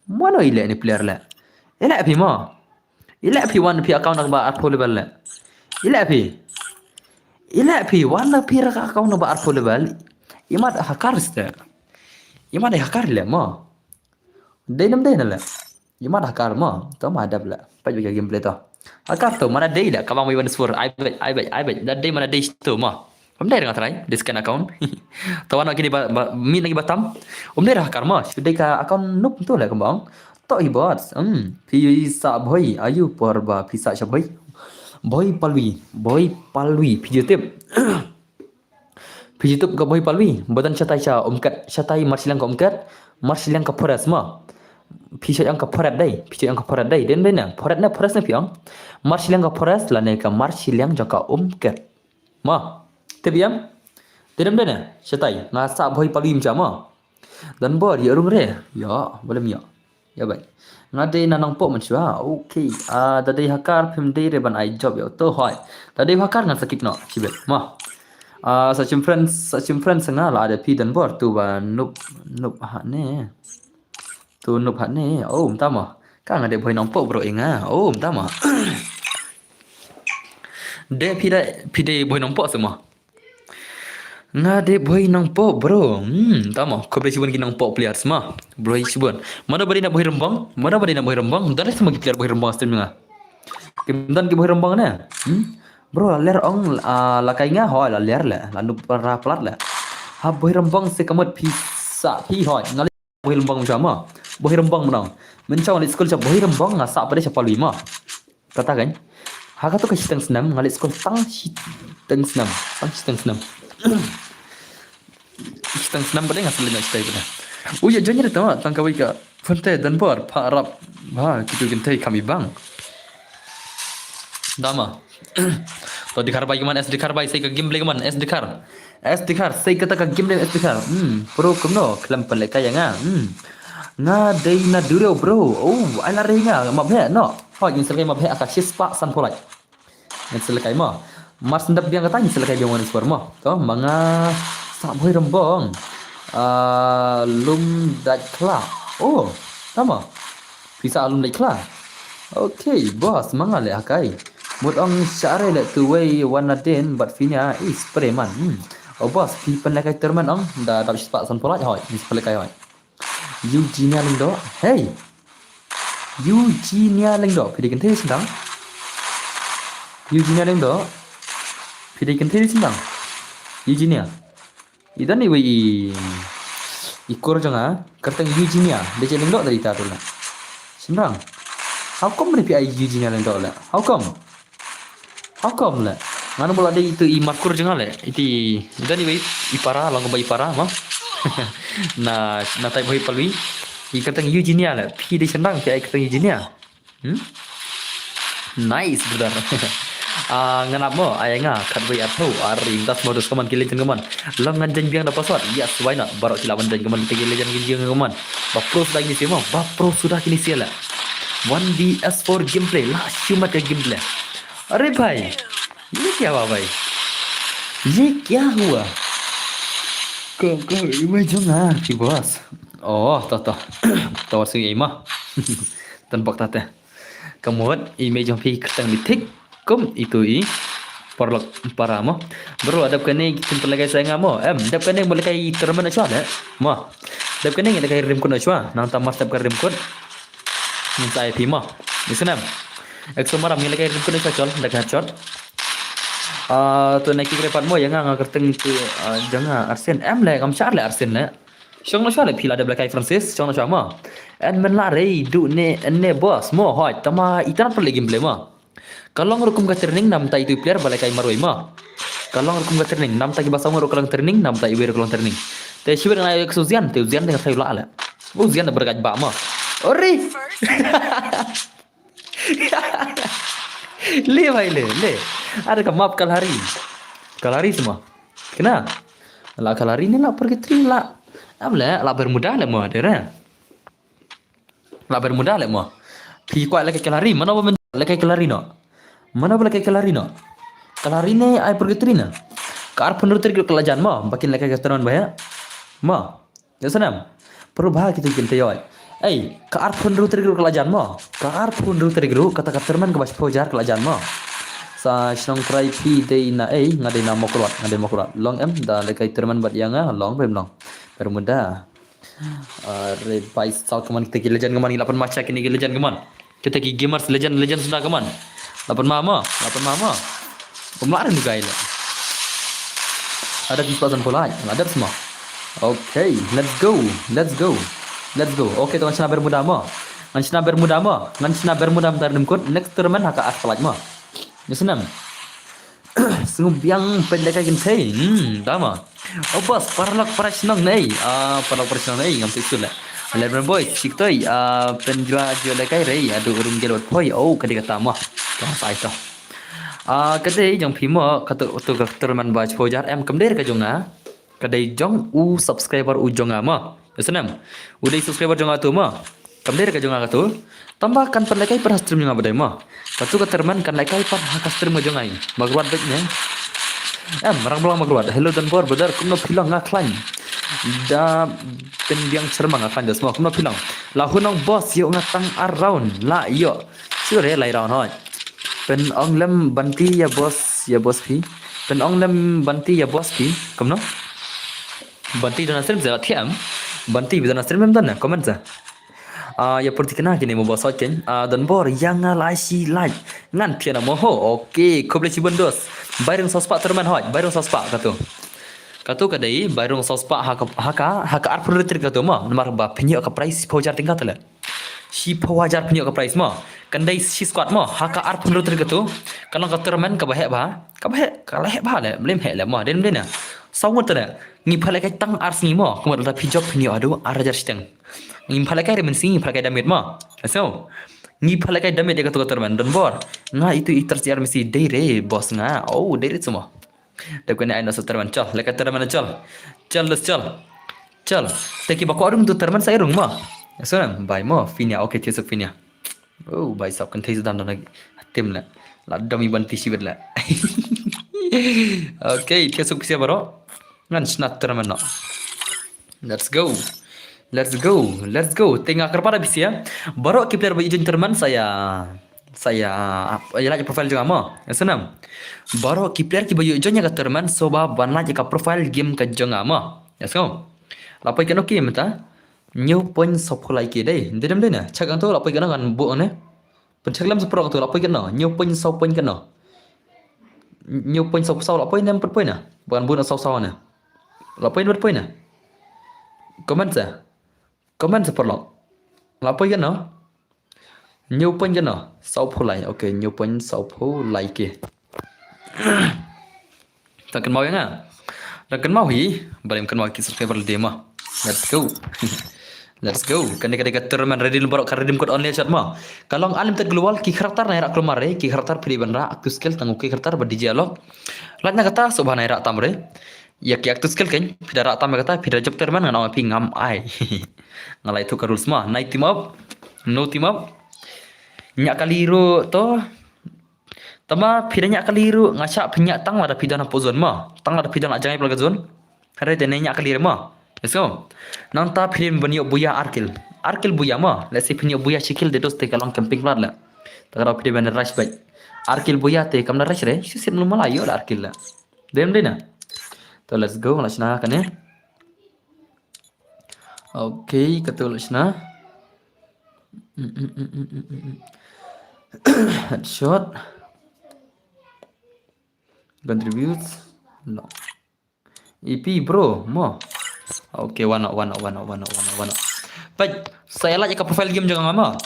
Mano i leh ni player leh? I leh phi mo? I leh phi wan phi account naba arphew level leh? I leh phi? I leh phi wan phi ra account naba arphew level? I mat hacker ste. I mat hacker leh mo? Dei nam dei na leh. I mat hacker mo? To ma dap leh. Peit beit ka gameplay to. Hacker to mana dei leh ka bang wi wan spur. Ai beit, ai beit, ai beit. Da dei mana dei to mo. Ym dei ra nga trai, dei scan account. To wan kini ba, ba, mi nagi batam. Ym dei ra hacker mo. Shu dei ka account noob to leh ka bang. To hi bots. Hmm. Phi sa bhoi, ayu por ba phi sa sha bhoi. Bhoi palwi, bhoi palwi, phi ju tip. Phi ju tip ka bhoi palwi, ba don shatai sha Umkat, shatai mar shiliang ka Umkat, mar shiliang ka forest mo. Phi sha ong ka forest dei, phi sha ong ka forest dei, den dei na, forest na, forest na phi ong. Mar shiliang ka forest lane ka mar shiliang jong ka Umkat. Mo. Tip ïam? Te dem dei na, shatai, nga sa bhoi palwi ym sha mo. Don bor, ïa rung re. Ïa, ba lem ïa. Ïa bai. Nga dei na Nongpoh mynshuwa. Okay. Ah, da dei hacker phim dei re ban ai job ïa to hoi. Da dei hacker ngan sa kick noh. Chibet. Mo. Ah, sa chim friends, sa chim friends nga la da phi don bor tu ba noob, noob ha ne. Tu noob ha ne. Oh, mynta mo. Ka nga dei bhoi Nongpoh bro ïa nga. Oh, mynta mo. Dei phi dei, phi dei bhoi Nongpoh se mo. Nga dei bhoi Nongpoh bro. Hmm, tamo. Khublei shibun ki Nongpoh players mo. Bro shibun. Mano ba dei na bhoi Rembong? Mano ba dei na bhoi Rembong? Don sa mo ki player bhoi Rembong stream nga. Kim don ki bhoi Rembong ne. Hmm? Bro la ler ong, ah, la kai nga hoi la ler leh. La noob para plat leh. Ha bhoi Rembong se ka mut phi sa phi hoi. Nga bhoi Rembong mynta mo. Bhoi Rembong mynta. Mynta nga leit skul sha bhoi Rembong nga sah pat sha palwi mo. Kata kan. Ha kato ka shiteng snem nga leit skul tang shiteng snem. Tang shiteng snem. Shiteng snem pat nga sah leit na shiteng pat. U ïa jan ïa tama tang kawei ka phone te don bor pha rap. Ba kitu kynthei kam i bang. Dama. To Dkhar bai kaman, S Dkhar bai, sei ka gameplay kaman, S Dkhar. S Dkhar, sei kata ka gameplay S Dkhar. Hmm, pro kumno, khlem pynlehkai ïa nga. Hmm. Nga dei na Duriaw bro. Oh, ai la rei nga, map heh, no. Hoi, ngin sa lehkai map heh, aka shispah sanphew lait. Ngin sa lehkai mo. Mar shen dep biang kata, ngin sa lehkai biang wan spor mo. To, ma nga sah bhoi Rembong. Ah, lum dait khla. Oh, tama. Phi sa lum dait khla. Okay, boss, ma nga leh hakai. Mut ong share leh tu wei wan nadien bad phi nia i spray man. Hmm. Oh boss, phi pynlehkai tournament ong da dap shispah sanphew lait hoi, phi pynlehkai hoi. Eugenia Lyngdoh. Hey. Eugenia Lyngdoh, phi dei kynthei sdang. Eugenia Lyngdoh. Phi dei kynthei sdang. Eugenia. I don iwei i, i kur jong nga, kyrteng Eugenia, dei Lyngdoh da ita tu leh. Shynrang. How come ne phi ai Eugenia Lyngdoh leh? How come? How come leh? Ngan mula dei itu i markur jong nga leh. Iti, i don iwei i para, long ba i para mo. Na, na tai bhoi palwi. I kyrteng Eugenia leh. Phi dei shynrang phi ai kyrteng Eugenia. Hmm? Nice, brother. Ah, ngan ap mo, ai nga, khatwei arphew, ar ring, das modus kaman ki legend kaman. Long ngan join biang da password. Yes, why not? Baroh ki lah ban join kaman kita ki legend ki jing kaman. Ba pro suda kine sia mo, ba pro suda kine sia leh. One V S four gameplay, lah shu mat ka gameplay. Are bhai, ye kya hua bhai? Ye kya hua? Ko, ko, iwei jong nga, ki boss. Oh, to, to. To, sing ima. Tan bak tate. Ka mut i mei jong phi kyrteng li thik kum itu i paralok para mo. Bro, dep kane ki tim pynlehkai sa nga mo. Em, dep kane mo lehkai tournament shwa leh mo. Dep kane ngi lehkai rim kut shwa. Nangta mar step ka rim kut. Ngi sa ai phi mo. Ni snem. Exo maram ngi lehkai rim kut shwa chol, dep headshot. Ah, to na ki kre pat mo ïa nga, nga kyrteng tu, ah, jong nga Arsen. Em leh, ngam shah leh Arsen leh. Shong na shwa leh phi la dep lehkai Francis, shong na shwa mo. En men la rei du ne, ne boss mo, hoi, tama itan pynleh gameplay mo. Ka long ruh kum ka training namta itu player ba lehkai marwei mo. Ka long ruh kum ka training namta kiba saw ruh ka long training namta iwei ruh ka long training. Te shiwei nga ïa ka Suzian, te Suzian te nga saw la leh. U Suzian da bergaj ba mo. Ori. Le bhai le, le. Ada ka map Kalahari. Kalahari semua. Kena. La Kalahari ni la purgatory la. Am le, la Bermuda le mo ada re. La Bermuda le mo. Phi kwah lehkai Kalahari, mano ba men lehkai Kalahari no. Mano ba lehkai ka Larina? Ka Larina ai purgatory na. Ka arphew hynriew tarik ruh ka la jan mo, ba kin lehkai ka tournament ba ïa. Mo. Ïa snem. Pyrba kita kin te ïoh. Ei, ka arphew hynriew tarik ruh ka la jan mo. Ka arphew hynriew tarik ruh kata ka tournament kaba shiphew hajar ka la jan mo. Sa shnong trai phi dei na ei, nga dei na Mawkyrwat, nga dei Mawkyrwat. Long em da lehkai tournament bad ïa nga, long bym long. Bermuda. Are bai sa kumne kita ki legend kumne, la pynma sha kine ki legend kumne. Kita ki gamers legend, legend suda kumne. La pynma mo, la pynma mo. Kumla ada ni guy la. Ada ki pasan pulai, ada semua. Okay, let's go, let's go, let's go. Okay, to ngan shna Bermuda mo. Ngan shna Bermuda mo. Ngan shna Bermuda mynta rim kut. Next tournament ha ka Arc Flight mo. Ïa snem. Sngewbiang pynlehkai kynthei. Hmm, dama. Oh boss, paralok para shnong nei. Ah, paralok para shnong nei, ngam tip shuh leh. Lemon boy, sik toi, ah, pynjua jua lehkai rei, adu urung gel wat poi. Oh, ka dei kata mo. Ka sai to. Ah, ka dei jong phi mo, katu, tu ka tournament ba shiphew hajar em, kam dei ka jong nga. Ka dei jong u subscriber u jong nga mo. Ïa snem. U dei subscriber jong nga tu mo. Kam dei ka jong nga katu. Tangba kan pynlehkai pat ha stream jong nga ba dei mo. Katu ka tournament kan lehkai pat ha ka stream ka jong nga. Mawkyrwat bad ne. Em, Rangblang Mawkyrwat. Hello Donbor brother, kumno phi long? Nga khlaiñ. Da pynbiang syrma, nga khlaiñ da sma, kumno phi long? La hun ong boss, ïoh nga tang ar round. La ïoh. Sure, lai round hoi. Pynong lem Banti ïa boss, ïa boss phi. Pynong lem Banti ïa boss phi. Kumno? Banti don ha stream sa thiam. Banti ba don ha stream em don na comment sa. Ah, ïa pyrthikna kine mo boss hoi keiñ. Ah, Donbor ïa nga lai shi like. Ngan thiam na mo ho. Okay, khublei shibun dos. Bai rung saw spah tournament hoi, bai rung saw spah katu. Katu ka dei bai rung saw spah ha ka, ha ka, ha ka arphew hynriew tarik katu mo. Namar ba pynïoh ka prize shiphew hajar tyngka tele. Shiphew hajar pynïoh ka prize mo. Kan dei shi squad mo. Ha ka arphew hynriew tarik katu. Ka long ka tournament kaba heh bha. Kaba heh, ka la heh bha leh. Mlem heh leh mo. Dei mlem na. Saw ngut leh. Ngi pha lehkai tang ar sngi mo. Kumta phi jop pynïoh haduh ar hajar shiteng. Ngim pha lehkai re mynsngi, ngim pha lehkai da miet mo. So, ngi pha lehkai da miet ïa katu ka tournament. Donbor. Nga itu iter si ar mynsngi dei re boss nga. Oh, dei re sma. Dep kane ai na sa tournament chol. Lehkai tournament chol. Chol los chol. Chol. Te kiba kwah rung tu tournament sa rung mo. So, bai mo. Finia. Okay, thiah suk Finia. Oh, bai sap kynthei sa dang don ha tim leh. La dom i Banti shibit leh. Okay, thiah suk pisa baroh. Ngan shna tournament noh. Let's go. Let's go. Let's go. Te nga kyrpad da pisa. Baroh ki player ba ïoh join tournament sa ïa, sa ïa, ïa like profile jong nga mo. Ïa snem. Baroh ki player kiba ïoh join ïa ka tournament sngewbha ban like ïa ka profile game ka jong nga mo. Ïa sngew. La poi kano ki mynta. Hynñiew point saw phew lai ki dei. Dei dem dei na. Check hangto la poi kano ngan buh ne. Pyncheck lem sa pyrshah tu la poi kano. Hynñiew point saw point kano. Hynñiew point saw saw la poi ne em pat poi na. Ba ngan buh na saw saw ne. La poi ne em pat poi na. Comment sa. Comment sa paralok. La poi kano. Hynñiew point kano. Saw phew lai. Okay, hynñiew point saw phew lai ki. Dang kynmaw ïa nga. Dang kynmaw hi. Balei ym kynmaw ki subscriber lade mo. Let's go. Let's go. Kane ka dei ka tournament redeem baroh ka redeem code only shot mo. Ka long unlimited global, ki character nai rah kulmar re, ki character phi dei ban rah, Active Skill, tang u ki character bad D J Alok. Lait na kata sngewbha nai rah tam re. Ïa ki Active Skill keiñ, phi da rah tam ïa kata, phi da jop tournament ngan ong ïa phi ngam ai. Nga la ïathuh ka rules mo, nai team up, no team up. Ñiah kali ruh to, Tangba phi da ñiah kali ruh nga shah phi ñiah tang lada phi don hapoh zone mo. Tang lada phi don la jngai pla ka zone. Hynrei te ne ñiah kali ruh mo. Let's go. Nangta phi dei ban ïoh buya ar kill. Ar kill buya mo. Let's say phi ïoh buya shi kill de dos te ka long camping plat la. Ta ka daw phi dei ban rush back. Ar kill buya te kam da rush re. Shi sit mlu mala ïoh da ar kill la. Dem dei na. To let's go la shna kane. Okay, katu la shna. Headshot. Contributes. No. E P bro, mo. Okay, wano, wano, wano, wano, wano, wano. Peit, sa ïa like ka profile game jong nga mo.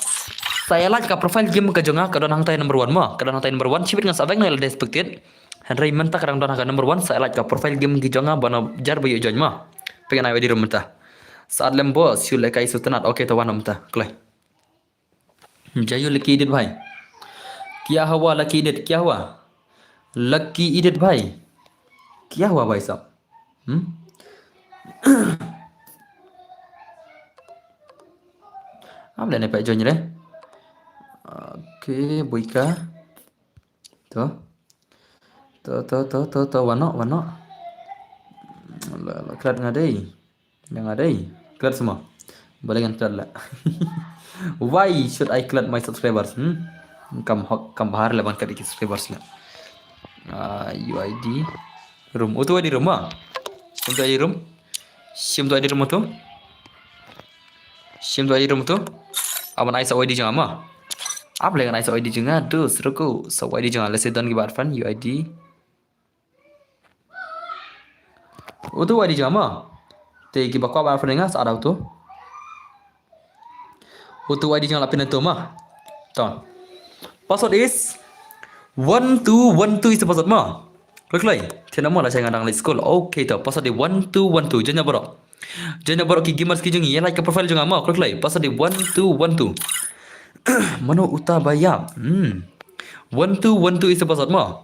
Sa ïa like ka profile game ka jong nga ka don hangtai number one mo. Ka don hangtai number one, shibit nga sa veng na la expected. Hynrei mynta ka dang don ha ka number one, sa ïa like ka profile game ki jong nga ba na jar ba ïoh join mo. Peit ngan ai wa di rum mynta. Sa at lem boss, shu lehkai shu tnat. Okay, to wan mynta. Kloi. Jayu lucky edit bhai. Kya hua lucky edit, kya hua? Lucky edit bhai. Kya hua bhai sab? Hmm? Am lene pek join re. Okay, Boika. To. To, to, to, to, to, wano, wano. La, la, klat nga dei. Nga dei. Klat semua. Boleh kan klat lah. Why should I klat my subscribers? Hmm? Kam hok, kam bahar lah ban klat ki subscribers lah. Ah, U I D room. Oh, tu U I D room ah. Room tu U I D room. Sim tu U I D room tu. Sim tu U I D room tu. Aban ai sa U I D jong nga ma. Ap le ngan ai sa U I D jong nga, dus ruku sa U I D jong nga. Let's say don ki bad fan U I D. Utu U I D jong nga ma. Te ki ba kwah bad fan nga sa ada utu. Utu U I D jong nga la pin tu ma. Ton. Password is one two one two is the password ma. Kloi kloi. Te na mo la shai nga dang leit school. Okay to. Password di one two one two. Janya borok. Janya borok ki gamers ki jong ngi. Ïa like ka profile jong nga ma. Kloi kloi. Password di one two one two. Mano uta ba ïap. Hmm. One two one two is the password ma.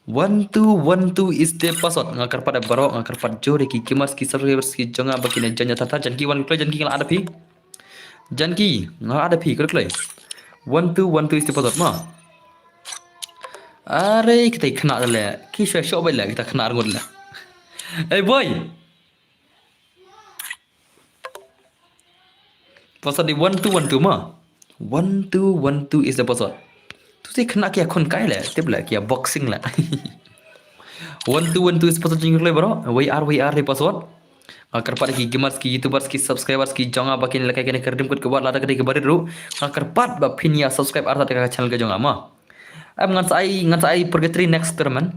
One two one two is the password. Nga kyrpad da borok, nga kyrpad jur ïa ki gamers ki subscribers ki jong nga ba kin ïa janya tata. Janki wan kloi, janki nga la ada phi. Janki, nga la ada phi, kloi kloi. One two one two is the password ma. Are kita kena le. Ki shwa shwa ba le kita kena ngut le. Hey boy. Password di one two one two ma. One two one two is the password. Tu si kena ki akhun kai le, tip le, ki boxing le. One two one two is password jong kloi bro. W R W R di password. Nga kyrpad ki gamers ki YouTubers ki subscribers ki jong nga ba kin lehkai kane ka redeem code ka wad lada ka dei ka barit ruh. Nga kyrpad ba phin ïa subscribe artat ka channel ka jong nga ma. Em ngan sa ai, ngan sa ai purgatory next tournament.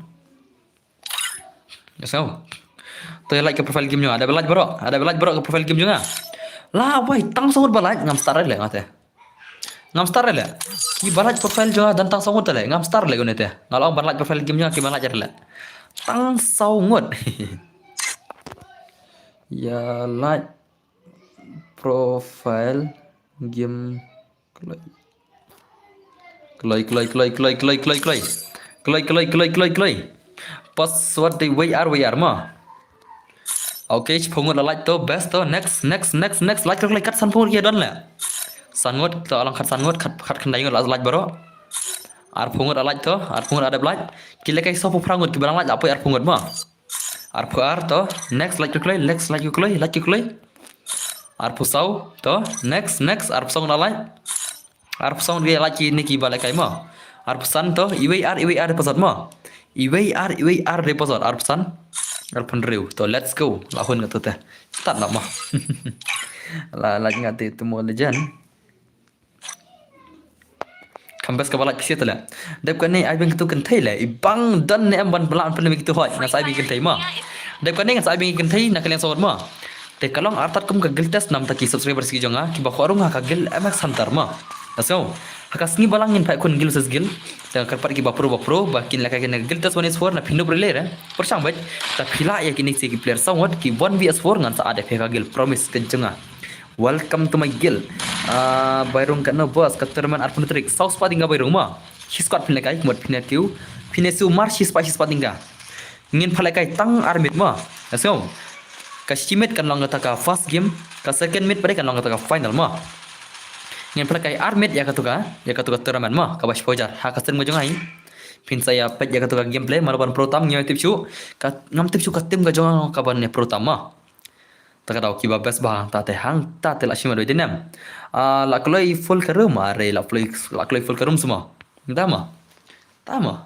Let's go. To ïa like ka profile game jong nga. Ada ba like bro. Ada ba like bro ka profile game jong nga. La wai tang saw ngut ba like ngam start le nga te. Ngam start le. Ki ba like profile jong nga dan tang saw ngut le. Ngam start le une te. Nga la ong ba like profile game jong nga ki ba like le. Tang saw ngut. Ïa like profile game. Kloi kloi kloi kloi kloi kloi kloi kloi. Kloi kloi kloi kloi kloi. Password di W R W R ma. Okay, shiphew ngut la like to, best to, next, next, next, next, like kloi kloi, kat sanphew ngut ki don le. San ngut to, alang kat san ngut, kat, kat khyndai ngut la like bro. Arphew ngut la like to, arphew ngut la dep like. Ki lehkai sawphew phra ngut ki ba dang like la poi arphew ngut ma. Arphew ar to, next, like kloi kloi, next, like kloi kloi, like kloi kloi. Arphew saw to, next, next, arphew saw ngut la like. Arphew saw ngut ki like kine ki ba lehkai ma. Arphew san to, iwei ar, iwei ar di password ma. Iwei ar, iwei ar di password, arphew san. Arphew hynriew to, let's go. La hun nga to te. Start na ma. La like nga te tu mo legend. Kham best ka ba like phi sha te le. Dep kane ai biang kitu kynthei le. I bang don ne em ban ba lah pynlem kitu hoi. Nga sa ai biang kynthei ma. Dep kane nga sa ai biang kynthei na ka liang sawat ma. Te ka long artat kum ka guild test namta ki subscribers ki jong nga ki ba khwa rung ha ka guild M X Hunter ma. Let's go. Ha ka sngi ba lang ngin phai khun guild versus guild. Te nga kyrpad ki ba pro ba pro ba kin lehkai kane ka guild test one is four na phin ïoh relay re. Pyrshang bad. Ta phi lah ïa kine ki player sawat ki one versus four ngan sa ai da phi ka guild promise ka jong nga. Welcome to my guild. Ah, bai rung katno boss, ka tournament arphew tarik. Saw spah tyngka bai rung ma. Shi squad phin lehkai, mut phin kiew. Phin siew mar shi spah, shi spah tyngka. Ngin pha lehkai tang ar meet ma. Let's go. Ka shi meet kan long kata ka first game, ka second meet pat kan long kata ka final ma. Ngin pha lehkai ar meet ïa katu ka, ïa katu ka tournament ma. Ka ba shiphew hajar. Ha ka stream ka jong nga hi. Phin sa ïa peit ïa katu ka gameplay, mano ban pro tam, ngam tip shuh. Ka, ngam tip shuh ka team ka jong nga ka ban ïa pro tam ma. Ta ka daw ki ba best ba hangta te, hangta te la shim doi dinem. Ah, la kloi full ka room, are la kloi, la kloi full ka room semua. Tama. Tama.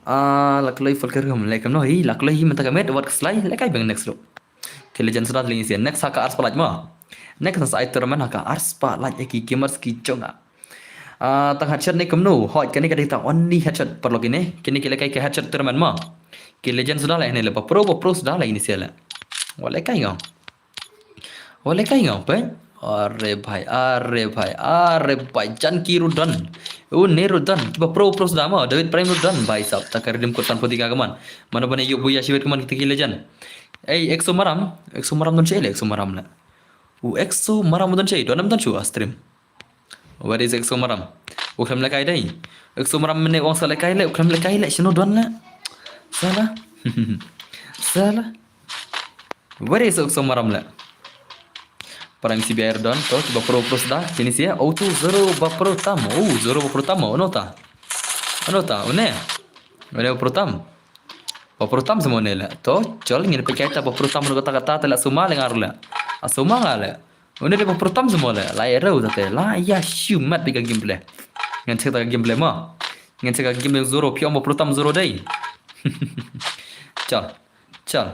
Ah, la kloi full ka room, le kam no hi, la kloi hi mynta ka met, wat ka slai, lehkai biang next ruh. Ki legend suda lyngi sia, next ha ka ar spah like ma. Next na sa ai tournament ha ka ar spah like ïa ki gamers ki jong nga. Ah, tang headshot ne kumno? Hoi, kane ka dei tang only headshot paralok ine. Kine ki lehkai ka headshot tournament ma. Ki legend suda la ine le, ba pro, ba pro suda la ine sia le. Wa lehkai ngau. Wa lehkai ngau, pai. Are bhai, are bhai, are bhai. Janki ruh don. Une ruh don. Ki ba pro, pro suda ma. David Prime ruh don. Bhai sab, ta ka redeem code san phew tyngka ka man. Mano ban ïoh buya shiwet ka man kita ki legend. Ei, Exo Maram. Exo Maram don shi le, Exo Maram le. U Exo Maram don shi, don em don shu a stream. Where is Exo Maram? U khlem lehkai dei. Exo Maram mynne ong sa lehkai le, u khlem lehkai le, shano don le? Salah. Salah. Where is Exo Maram le? Para M C B R don, to, ba pro pro suda, kini sia, oh tu zero ba pro tam, oh, zero ba pro tam, oh, nota. Nota, une. Une ba pyrtham. Ba pyrtham sa mo une le. To, chol ngin peit katta ba pyrtham ruh kata kata te la suma le nga ruh le. A suma nga le. Une de ba pyrtham sa mo le. La ïa rau te la ïa shu mat peit ka gameplay. Ngan check ta ka gameplay mo. Ngan check ka gameplay zero phi ong ba pyrtham zero dei. Chol. Chol.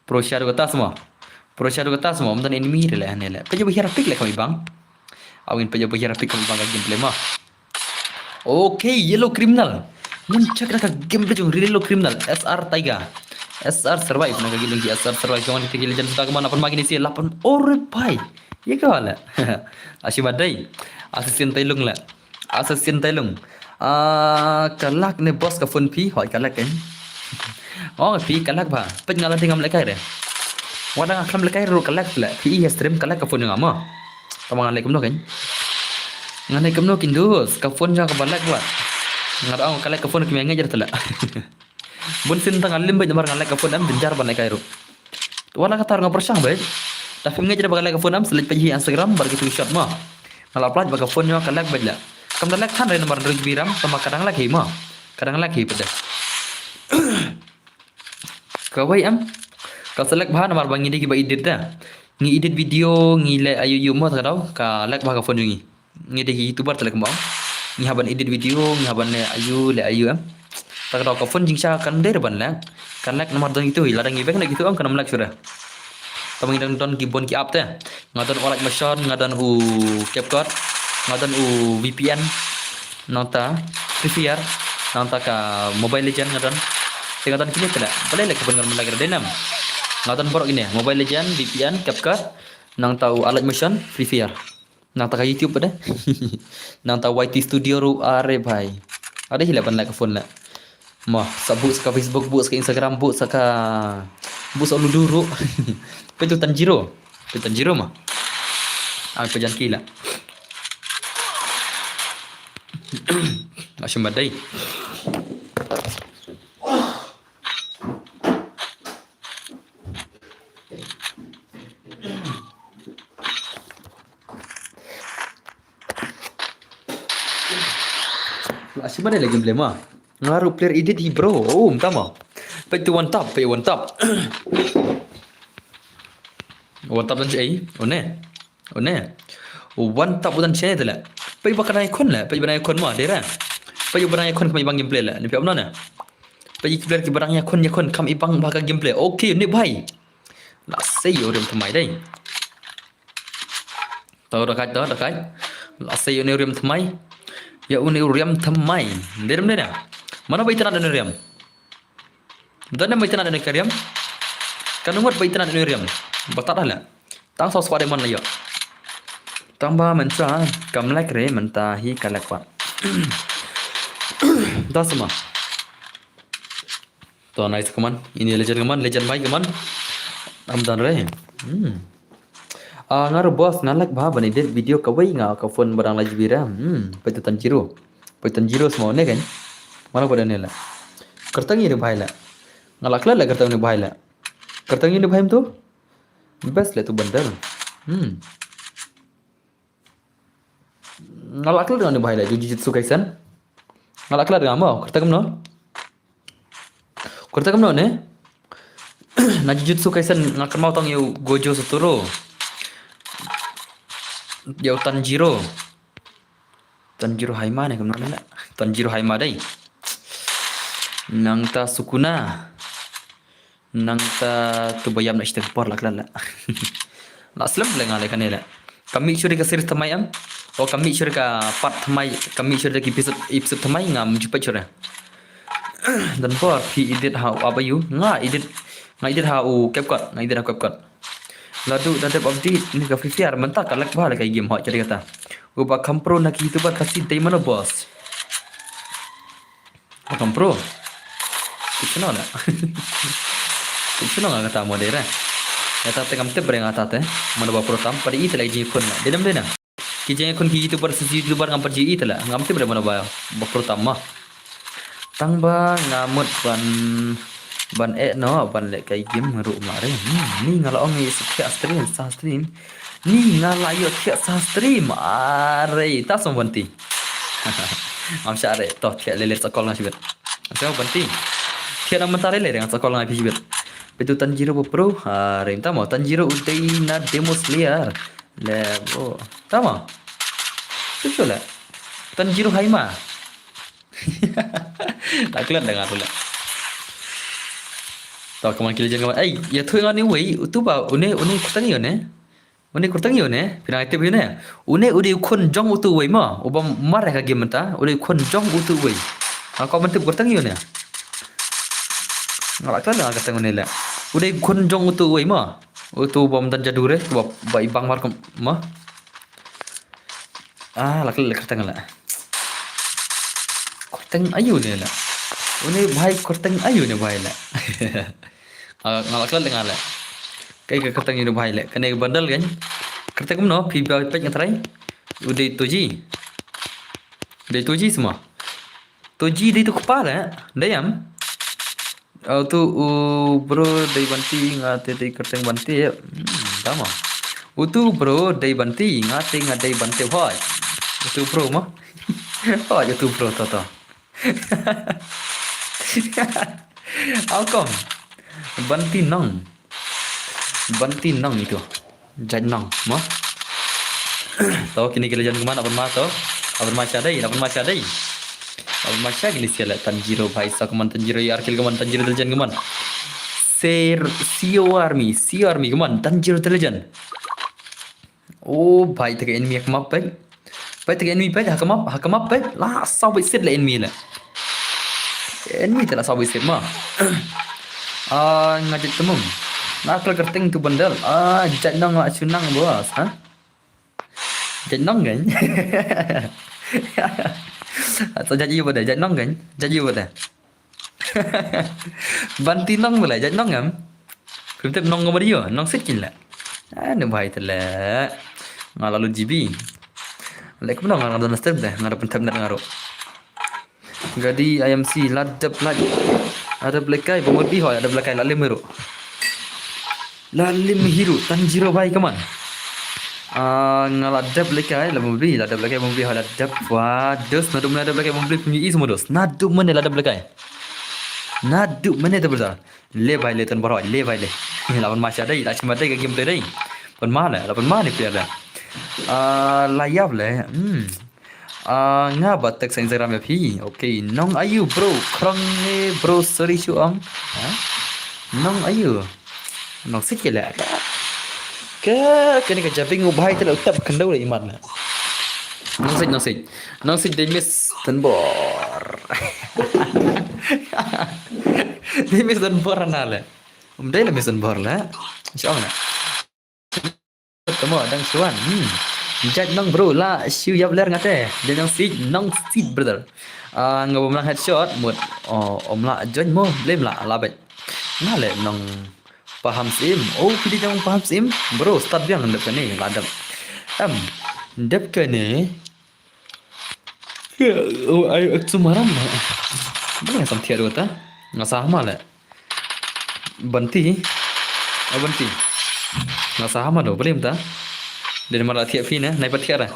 Pro share kata sa mo. Pro share kata sa mo. Ym don enemy de le ne le. Peit ba hiar pick le kami bang. Awin peit ba hiar pick kami bang ka gameplay mo. Okay, Yellow Criminal. Ngan check na ka gameplay jong Yellow Criminal. S R Tiger. S R Survive na ka gameplay S R Survive. Jong kita ki legend suda kemana pun makin isi lapan. Ore bhai. Ye ka wala. Ashi madai. Assassin Tailung la. Assassin Tailung. Ah, ka lag ne boss ka phone phi. Hoi ka lag kan. Oh, phi ka lag ba. Peit nga la dei ngam lehkai re. Wat nga khlem lehkai ruh ka lag le. Phi ïa stream ka lag ka phone nga mo. Tama nga leh kumno kan. Nga leh kumno kin dus. Ka phone jong nga kaba lag wat. Nga da ong ka lag ka phone ki me ngeit te la. Bun sien tang alim bad namar nga leh ka phone em jynjar ban lehkai ruh. Wat la katta nga pyrshang bad. Da phim ngeit ba nga leh ka phone em select peit hi Instagram bad ki screenshot mo. Nga la pynlait ba ka phone jong nga ka lag bad la. Kam da lag than re namar hynriew GB RAM tama ka dang lag hi mo. Ka dang lag hi pat de. Kawei em. Ka select bha namar ba ngi dei kiba edit da. Ngi edit video ngi leh ayu yu mo ta ka daw ka lag bha ka phone jong ngi. Ngi dei ki YouTuber te leh kumba. Ngi hap ban edit video, ngi hap ban leh ayu, leh ayu em. Ta ka daw ka phone jingshisha kam dei re ban lag. Ka lag namar don kitu hi, lada ngi bek ne kitu em kan ym lag shuh re. Tama ngi dang don ki bun ki app te. Nga don u Alight Motion, nga don u CapCut, nga don u VPN. Nangta Free Fire, nangta ka Mobile Legend nga don. Te nga don kine te leh. Balei leh ka phone ngan ym lag re dei nam. Nga don baroh kine, Mobile Legend, VPN, CapCut, nangta u Alight Motion, Free Fire. Nangta ka YouTube pat de. Nangta YT Studio ruh are bhai. Are hi leh ban leh ka phone leh. Mo, sa buh sa ka Facebook, buh sa ka Instagram, buh sa ka, buh sa Ludo ruh. Peit u Tanjiro. Peit u Tanjiro mo. Ai peit jan ki leh. Ashi madai. La ashi madai la gameplay mo. Nga ruh player edit hi bro. Oh, mynta mo. Peit tu one tap, peit one tap. One tap dan shi ei. One. One. One tap u dan shi ei te leh. Peit ba ka dang ïakhun leh, peit ba dang ïakhun mo, dei re. Peit ba dang ïakhun kam i bang gameplay leh. Ni peit ba ne. Peit ki player ki ba dang ïakhun ïakhun kam i bang ba ka gameplay. Okay, ne bhai. La sei ïa u riam thymmai dei. To da kait, to da kait. La sei ïa une u riam thymmai. Ïa une u riam thymmai. Dei rem dei na. Mano ba itynnad une u riam. Don ne ba itynnad une u riam. Kano ngut ba itynnad une u riam. Ba tad hala. Tang saw spah diamond la ïoh. Tang ba mynta kam lek re mynta hi ka lek pat. Da sama. To nice kaman. Ini legend kaman, legend bai kaman. Am dan re. Hmm. Ah, nga ruh boss nga lek bha ban edit video kawei nga ka phone ba dang lai GB RAM. Hmm, peit u Tanjiro. Peit u Tanjiro sma ne kan. Mano ba dang ne la. Kyrteng ïa ne bhai la. Nga la klet la kyrteng ne bhai la. Kyrteng ïa ne bhai em tu. Best le tu bandar. Hmm. Nga la klet nga ne bhai la Jujutsu Kaisen. Nga la klet nga mo, kyrteng kumno? Kyrteng kumno ne? Na Jujutsu Kaisen nga kynmaw tang ïa u Gojo Satoru. Ïa u Tanjiro. Tanjiro Haima ne kumno ne? Tanjiro Haima dei. Nangta Sukuna. Nangta tu ba ïam na shiteng por la klan la. La slem le nga le kane le. Ka mih shuh ri ka series thymmai em. O ka mih shuh ri ka part thymmai, ka mih shuh ri ki episode, episode thymmai ngam ju peit shuh ri. Dan por phi edit ha u app aiu? Nga edit, nga edit ha u CapCut, nga edit ha CapCut. Ladu da dep update ni ka Free Fire mynta ka lag bha la ka game hot jadi kata. U ba kam pro na ki YouTuber Khasi dei mano boss. Ba kam pro. Tip shuh na. Tip shuh nga kata mo dei re. Nga ta te ngam tip re nga ta te. Mano ba pro tam padi i te lai jingkhun na. Dei nam dei na. Ki jingkhun ki YouTuber si YouTuber ngam padi i te la. Ngam tip re mano ba ba pro tam ma. Tang ba nga mut ban ban eh no ban leh kai game ruh ma re. Hmm, ni nga la ong i sa thiah stream sa stream. Ni nga la ïoh thiah sa stream. Are ta song ban ti. Ngam sha re to thiah le le sa call nga shibit. Sa Banti. Thiah na mynta re le, nga sa call nga phi bit. Phi tu Tanjiro ba pro. Ha, re mynta mo Tanjiro u dei na Demon Slayer. Le bo. Tama. Tu shu le. Tanjiro hai ma. La klet da nga tu le. To, kaman ki la jan kaman. Ai, ïathuh ïa nga une uwei, utu ba, une, une kyrteng ïa une. Une kyrteng ïa une, phi nang tip ïa une. Une u dei u khun jong utu uwei mo. Uba mar ïa ka game mynta, u dei u khun jong utu uwei. Ha, ko ban tip kyrteng ïa une. Nga la klet da nga kyrteng une le. U dei u khun jong utu uwei mo. Utu bym don jadu re, uba, ba i bang mar kum mo. Ah, la klet le kyrteng le. Kyrteng aïu ne le. Une bhai kyrteng aïu ne bhai le. Ah, nga la klet le nga le. Kai ka kyrteng aïu ne bhai le. Kane ka bundle kan. Kyrteng kumno, phi ba peit nga trai. U dei Toji. U dei Toji semua. Toji dei tu kpa le. Dei em. Utu u bro dei Banti, nga te dei kyrteng Banti. Hmm, tama. Utu bro dei Banti, nga te nga dei Banti. Hoi. Utu bro mo. Hoi, utu bro to to. How come? Banti Nong. Banti Nong itu. Jait Nong mo. To kine ki la jan kumno, la pynma to. La pynma sha dei, la pynma sha dei. La pynma sha kine sha le Tanjiro bhai, sa kumno Tanjiro, ïa ar kill kumno Tanjiro te la jan kumno. Sir, Sio Army, Sio Army kumno Tanjiro te la jan. Oh bhai, te ka enemy ha ka map bhai. Bhai, te ka enemy bhai, ha ka map, ha ka map bhai. La saw beit sit le enemy le. Enemy te la saw beit sit mo. Ah, nga jait tymmen. Nga klet kyrteng tu bundle. Ah, Jait Nong la shu nang bos, ha? Jait Nong kan? Sa jait ïa bad Jait Nong kan? Jait ïa bad. Banti Nong bad Jait Nong em? Phim tip Nong ka bad ïa, Nong sit kin le. Ah, ne bhai te le. Nga la lut G B. Le kumno nga, nga don stream te, nga da pynthep net nga ruh. Gadi I M C, la dep la. La dep lekai, ba mut bi hoi, la dep lekai, la lim ruh. La lim hi ruh, Tanjiro bhai kumno. Ah, nga la dep lekai, la mut bi, la dep lekai, ba mut bi hoi, la dep wa, dos, naduh mynne la dep lekai, ba mut bi pynji is mo dos. Naduh mynne la dep lekai. Naduh mynne te brother. Le bhai le, tang baroh le bhai le. La pynma sha dei, la shim dei ka game te dei. Pynma le, la pynma ne player le. Ah, la ïap le. Hmm. Ah, nga ba text Instagram ïa phi. Okay, Nong aïu bro, khrong ne bro, sorry shu ong. Ha? Nong aïu? Nong sit ki le. Ka, kane ka jabieng u bhai te le u tap khyndew le imat le. Nong sit, Nong sit. Nong sit dei miss Donbor. Dei miss Donbor na le. Um dei le miss Donbor le. Shu ong le. Tamo dang shuan. Hmm. Jait Nong bro la shu ïap ler nga te. Jait Nong sit, Nong sit brother. Ah, nga bym lang headshot mut. Oh, ym lah join mo, blame lah, la beit. Nga le Nong Paham Sim. Oh, phi dei Nong Paham Sim. Bro, start biang dep kane, la dep. Em, dep kane. Ke, oh, ai, Exo Maram. Bun nga sam thiah ruh ta. Nga sa ma le. Banti. Oh, Banti. Nga sa ma do, blim ta. Dei mar la thiah phi ne, nai pat thiah ra.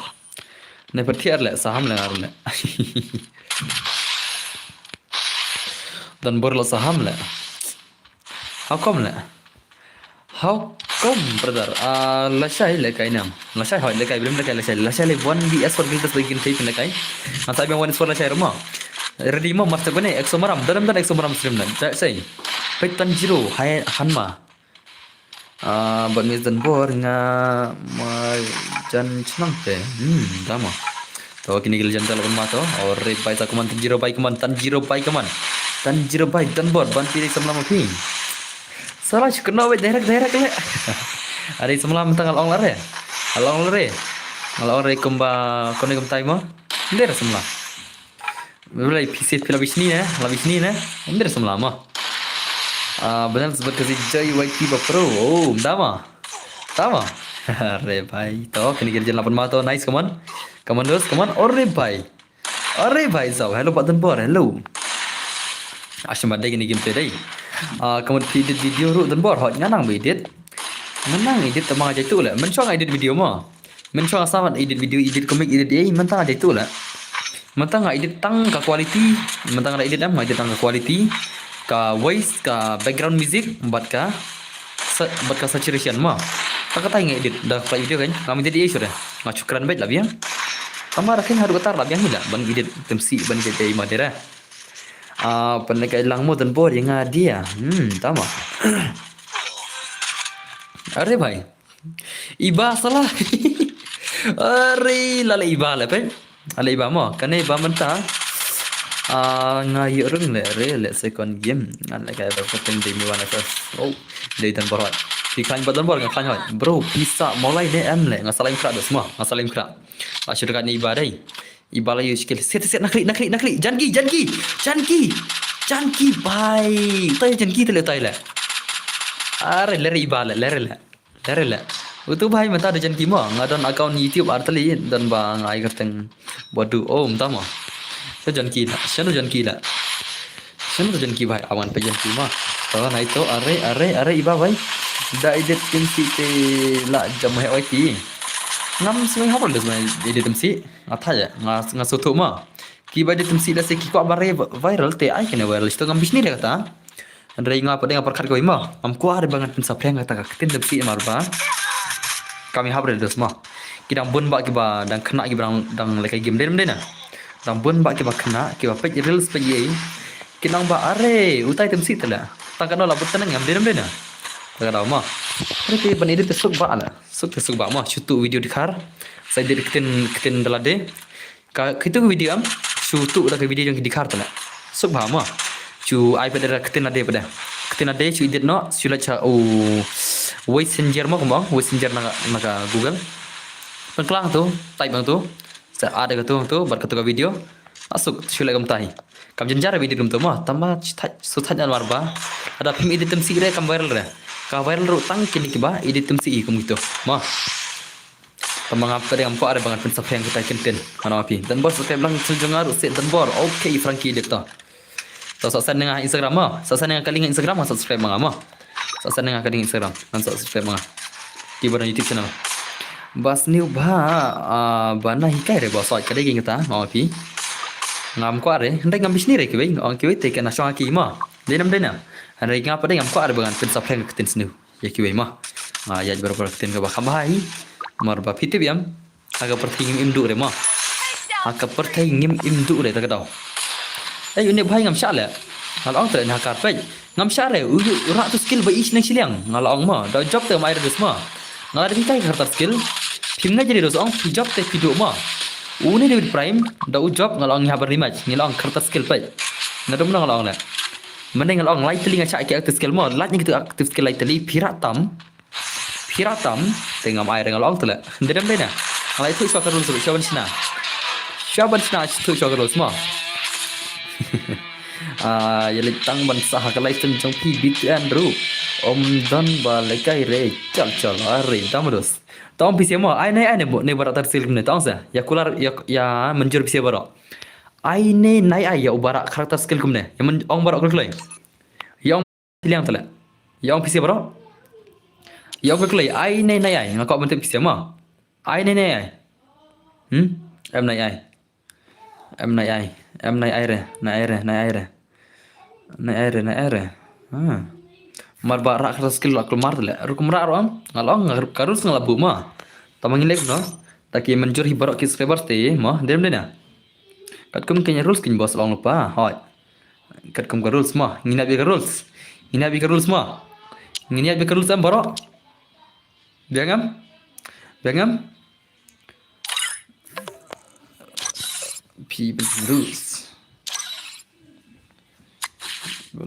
Nai pat thiah le, sa ham le ngar le. Donbor la sa ham le. How come le? How come, brother? Ah, lashai le kai nam. Lashai hoi le kai, blim le kai, lashai. Lashai le one V S four giltas bagi kin tape le kai. Ngan sa biang one V S four lashai ruma. Ready mo, master bane, Exo Maram, dalam dan Exo Maram stream dan. Sai. Peit Tanjiro, hai Hanma. Ah, bad miss Donbor nga ma jan chnong te. Hmm, tamo. To kini gil jan te la pynma to. Ore bhai sa kumno Tanjiro bhai kumno, Tanjiro bhai kumno. Tanjiro bhai Donbor, Banti dei samla ma phi. Sala shu kynnoh beit direct, direct le. Are samla mynta nga la ong la re. Nga la ong la re. Nga la ong re kumba kone kumtai mo. Direct samla. Bele phi sih phi la bishni ne, la bishni ne. Ym dei samla mo. Ah, bynel sbut ka si J Y T ba pro. Oh, tamo. Tamo. Are bhai. To kini gil jan la pynma to. Nice, come on. Come on, dos, come on. Ore bhai. Ore bhai, so, hello, Pak Donbor, hello. Ashim ba dei kini game te dei. Ah, come on, phi edit video ruh Donbor, hot nga nang ba edit. Nga nang edit tama nga jai tu le. Mynshuwa nga edit video mo. Mynshuwa nga sa mat edit video, edit comic, edit ei, mynta nga jai tu le. Mynta nga edit tang ka quality, mynta nga edit em, nga edit tang ka quality, ka voice, ka background music, bad ka sa-, bad ka saturation mo. Tang kata nga edit da ka video kan. Ngam edit ïa shuh re. Nga shu kren beit la biang. Tang ba da kan haduh kata la biang hi la ban edit tymsi ban edit ïa i ma dei re. Ah, pynlehkai lang mo don bor ïa nga dia. Hmm, tama. Are bhai. Iba salah. Are la leh iba leh peit. La leh iba mo. Kane iba mynta. Ah, nga ïoh rung leh re leh second game. Ngan lehkai ba kyrteng dei mi wan atas. Oh, dei don bor hoi. Phi khlaiñ ba don bor nga khlaiñ hoi. Bro, pisa molai ne em leh nga salim kra dos mo. Nga salim kra. La shu dekat ne iba dei. Iba la ïoh skill. Set, set, nakli, nakli, nakli. Janki, janki, janki. Janki, bhai. Utai janki tele utai le. Are, lere iba le, lere le. Lere le. Utu bhai mynta da janki mo. Nga don account YouTube ar tali, don ba nga ai kyrteng. Badu, oh, mynta mo. Sa janki la, sa janki la. Shen tu janki bhai, awan pe janki ma. Tawa nai to, are, are, are, iba bhai. Da edit tymsi te la jam he oi ti. Ngam sngewbha hap le sngewbha edit tymsi. Nga tha ya, nga, nga soto ma. Kiba edit tymsi da se ki kwah ba re viral te ai kene viral. Sto ngam bishni de kata. Andre nga pa de nga perkat ko ima. Ngam kwah re ba ngan pynsaphriang kata ka ktien tymsi mar ba. Kami hap re dos ma. Ki dang bun ba kiba dang kena kiba dang, dang lehkai game de dem de na. Dang bun ba kiba kena, kiba peit reels peit ei. Ki nang ba are, utai tymsi tela. Tang kano la butang ngam dei nam dei na. Tang kano ma. Are te ban edit te suk ba la. Suk te suk ba ma. Shu tu video dikhar. Sa edit ktien, ktien da lade. Ka kitu video am. Shu tu da ka video jong ki dikhar tela. Suk ba ma. Shu ai pada ktien lade pada. Ktien lade shu edit no. Shu la cha o. Voice changer ma kumba. Voice changer na, na ka Google. Pynkylla tu, type bang tu. Sa ada katu tu, bad katu ka video. Asuk shu leh kumtai. Kam jynjar video kumtu ma, tama shu thait, shu thait na mar ba. Ada phim edit tymsi re kam viral re. Ka viral ruh tang kini kiba edit tymsi kum gitu. Ma. Tama ngap tadi ngam pa ada bangat pynsaphriang kita kin pin. Mana api. Dan bor subscribe lang tu jong nga ruh se dan bor. Okay, Frankie edit to. To sa send nga Instagram ma. Sa send nga ka link Instagram ma subscribe ma nga ma. Sa send nga ka link Instagram. Ngan subscribe ma nga. Ki ba na YouTube channel. Bas new ba, ah, ba na hikai re ba soi ka dei king kata ma pi. Ngam kwah re, ndai ngam bishni re kiwei, ong kiwei te ka na shong ki ma. Dei nam dei na. Ndai ngam pa dei ngam kwah re ba ngan pynsaphriang ka ktien sniew. Ïa kiwei ma. Nga ïa bar bar ktien ka ba kham bha hi. Mar ba phi tip ïam. Ha ka pyrthei ngim im duh re ma. Ha ka pyrthei ngim im duh re ta ka daw. Ei, une bhai ngam shah le. Nga la ong tre ne ha kar peit. Ngam shah re, u, u rah tu skill ba ish nang shiliang. Nga la ong ma, da u job te mai re dus ma. Nga la dei kai ka khartar skill. Phim ngai jeri dus ong, phi job te phi duh ma. Une David Prime, da u job nga la ong ngi habar rematch. Ngi la ong khartar skill peit. Nga dum nga la ong le. Mending nga la ong lai teli nga shah ki active skill ma. Lai ngi tu active skill lai teli, phi rah tam. Phi rah tam, te ngam ai re nga la ong tele. Ndedem dei na. Nga la ithuh shwa ka rules ruh, shwa ban shna. Shwa ban shna, ithuh shwa ka rules mo. Ah, ïa leit tang ban sah ha ka live stream jong phi B T N ruh. Om don ba lehkai re, chal chal, are, dam dos. Tong phi se mo, ai nai ai ne bo, ne baroh tar sil ne tong sa. Ïa kular, ïa, ïa mynjur phi se baroh. Ai ne nai ai ïa u baroh character skill kumne. Ïa myn ong baroh kloi kloi. Ïa ong Phi liang tele. Ïa ong phi se baroh. Ïa ong kloi ai ne nai ai. Nga kwah ban tip phi se ma. Ai ne nai ai. Hmm? Em nai ai. Em nai ai. Em nai ai re. Nai ai re. Nai ai re. Nai ai re. Nai ai re. Ha. Mar ba rah ka skill la kulmar tele. Rukum rah ruh am. Nga la ong nga ka rules nga la buh ma. Tama ngin leh no. Ta ki mynjur hi baroh ki subscribers te ma. Dem de na. Katkum kane rules kin bos long lypa. Hoi. Katkum ka rules ma. Ngin ïa bi ka rules. Ngin ïa bi ka rules ma. Ngin ïa bi ka rules em baroh. Biang em? Biang em? Phi ban rules. Hello,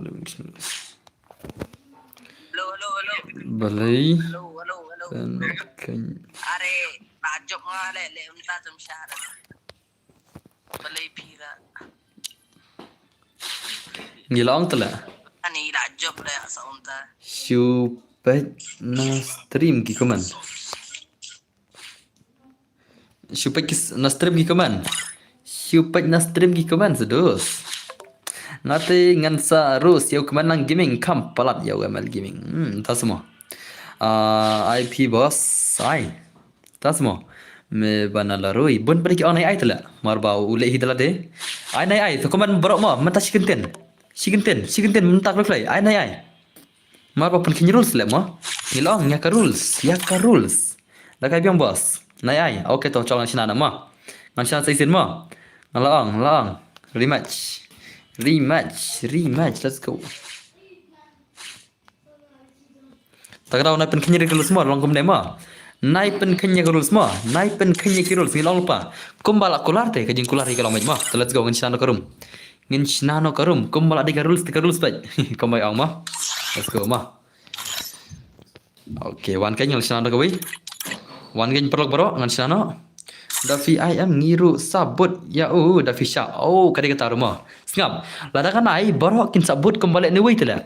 hello, hello. Balei? Hello, hello, hello. Kan kan. Are, ba jop nga le, le mynta jam shah. Balei phi ra. Ngi la ong tele. Ani la jop le sa ong ta. Shu peit na stream ki comment. Shu peit ki s-, na stream ki comment. Shu peit na stream ki comment sedos. Ngate ngan sa rus ïa u comment lang gaming kam palat ïa u M L gaming. Hmm, ta semua. Ah, I P boss. Ai. Ta semua. Me bana la rui. Bun bada ki ong nai ai tala. Mar ba u leh hi tala de. Ai nai ai. To kumban baroh mo. Mynta shi kyntien. Shi kyntien. Shi kyntien mynta kloi kloi. Ai nai ai. Mar ba pynkheiñ rules leh mo. Ngi la ong ïa ka rules. Ïa ka rules. Da kai biang boss. Nai ai. Okay to chong ngan shna na mo. Ngan shna sa shisien mo. Nga la ong, la ong. Rematch. Rematch. Rematch. Let's go. Ta ka daw nai pynkheiñ ïa ka rules mo, long kumne mo. Nai pynkheiñ ïa ka rules mo, nai pynkheiñ ïa ka rules, ngi long lypa. Kumba la kular te, ka jingkular hi ka long beit mo. To let's go, ngin shna noh ka room. Ngin shna noh ka room, kumba la dei ka rules te ka rules beit. Kumba ong mo. Let's go mo. Okay, wan kein ngan shna noh kawei. Wan kein paralok baroh, ngan shna noh. Da phi ai em ngi ruh sa bud ïa u, da phi shah. Oh, ka dei kata ruh mo. Sngap, lada ngan ai baroh kin sa bud kumba leh ne wei te leh.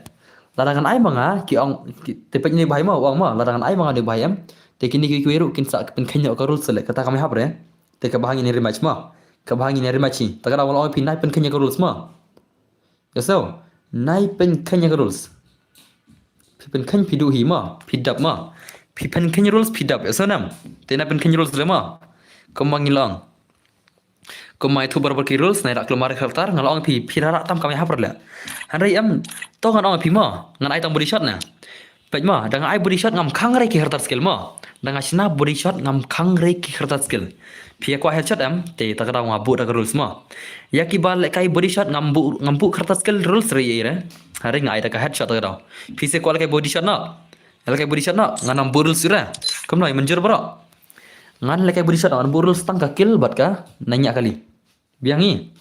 Lada ngan ai ma nga, ki ong, ki, te peit ne bha mo, u ong mo, lada ngan ai ma nga ne bha em. Te kine kiwei kiwei ruh kin sa pynkheiñ noh ka rules leh, kata kam hap re. Te kaba ha ngin rematch mo. Kaba ha ngin rematch hi. Ta ka daw nga la ong phi nai pynkheiñ ïa ka rules mo. Ïa so, nai pynkheiñ ïa ka rules. Phi pynkheiñ phi duh hi mo, phi dap mo. Phi pynkheiñ rules phi dap. Ïa so nam. Te nai pynkheiñ rules leh mo. Kumba ngi la ong. Kumba ïathuh barabor ki rules, nai rah klumar ïa ka character, nga la ong phi, phi rah rah tam kam ïahap ruh leh. Hynrei em, to ngan ong phi mo, ngan ai tang body shot na. Peit mo, da nga ai body shot ngam khang re ki character skill mo. Da nga shna body shot ngam khang re ki character skill. Phi ïa kwah headshot em, te ta ka daw nga buh da ka rules mo. Ïa kiba lehkai body shot ngam buh, ngam buh character skill rules re ïa re. Hynrei nga ai da ka headshot ta ka daw. Phi sa kwah lehkai body shot noh. Lehkai body shot noh, ngan ym buh rules re. Kumno ïa mynjur baroh. Ngan lehkai body shot, ngan buh rules tang ka kill bad ka nang ïa kali. Biang hi.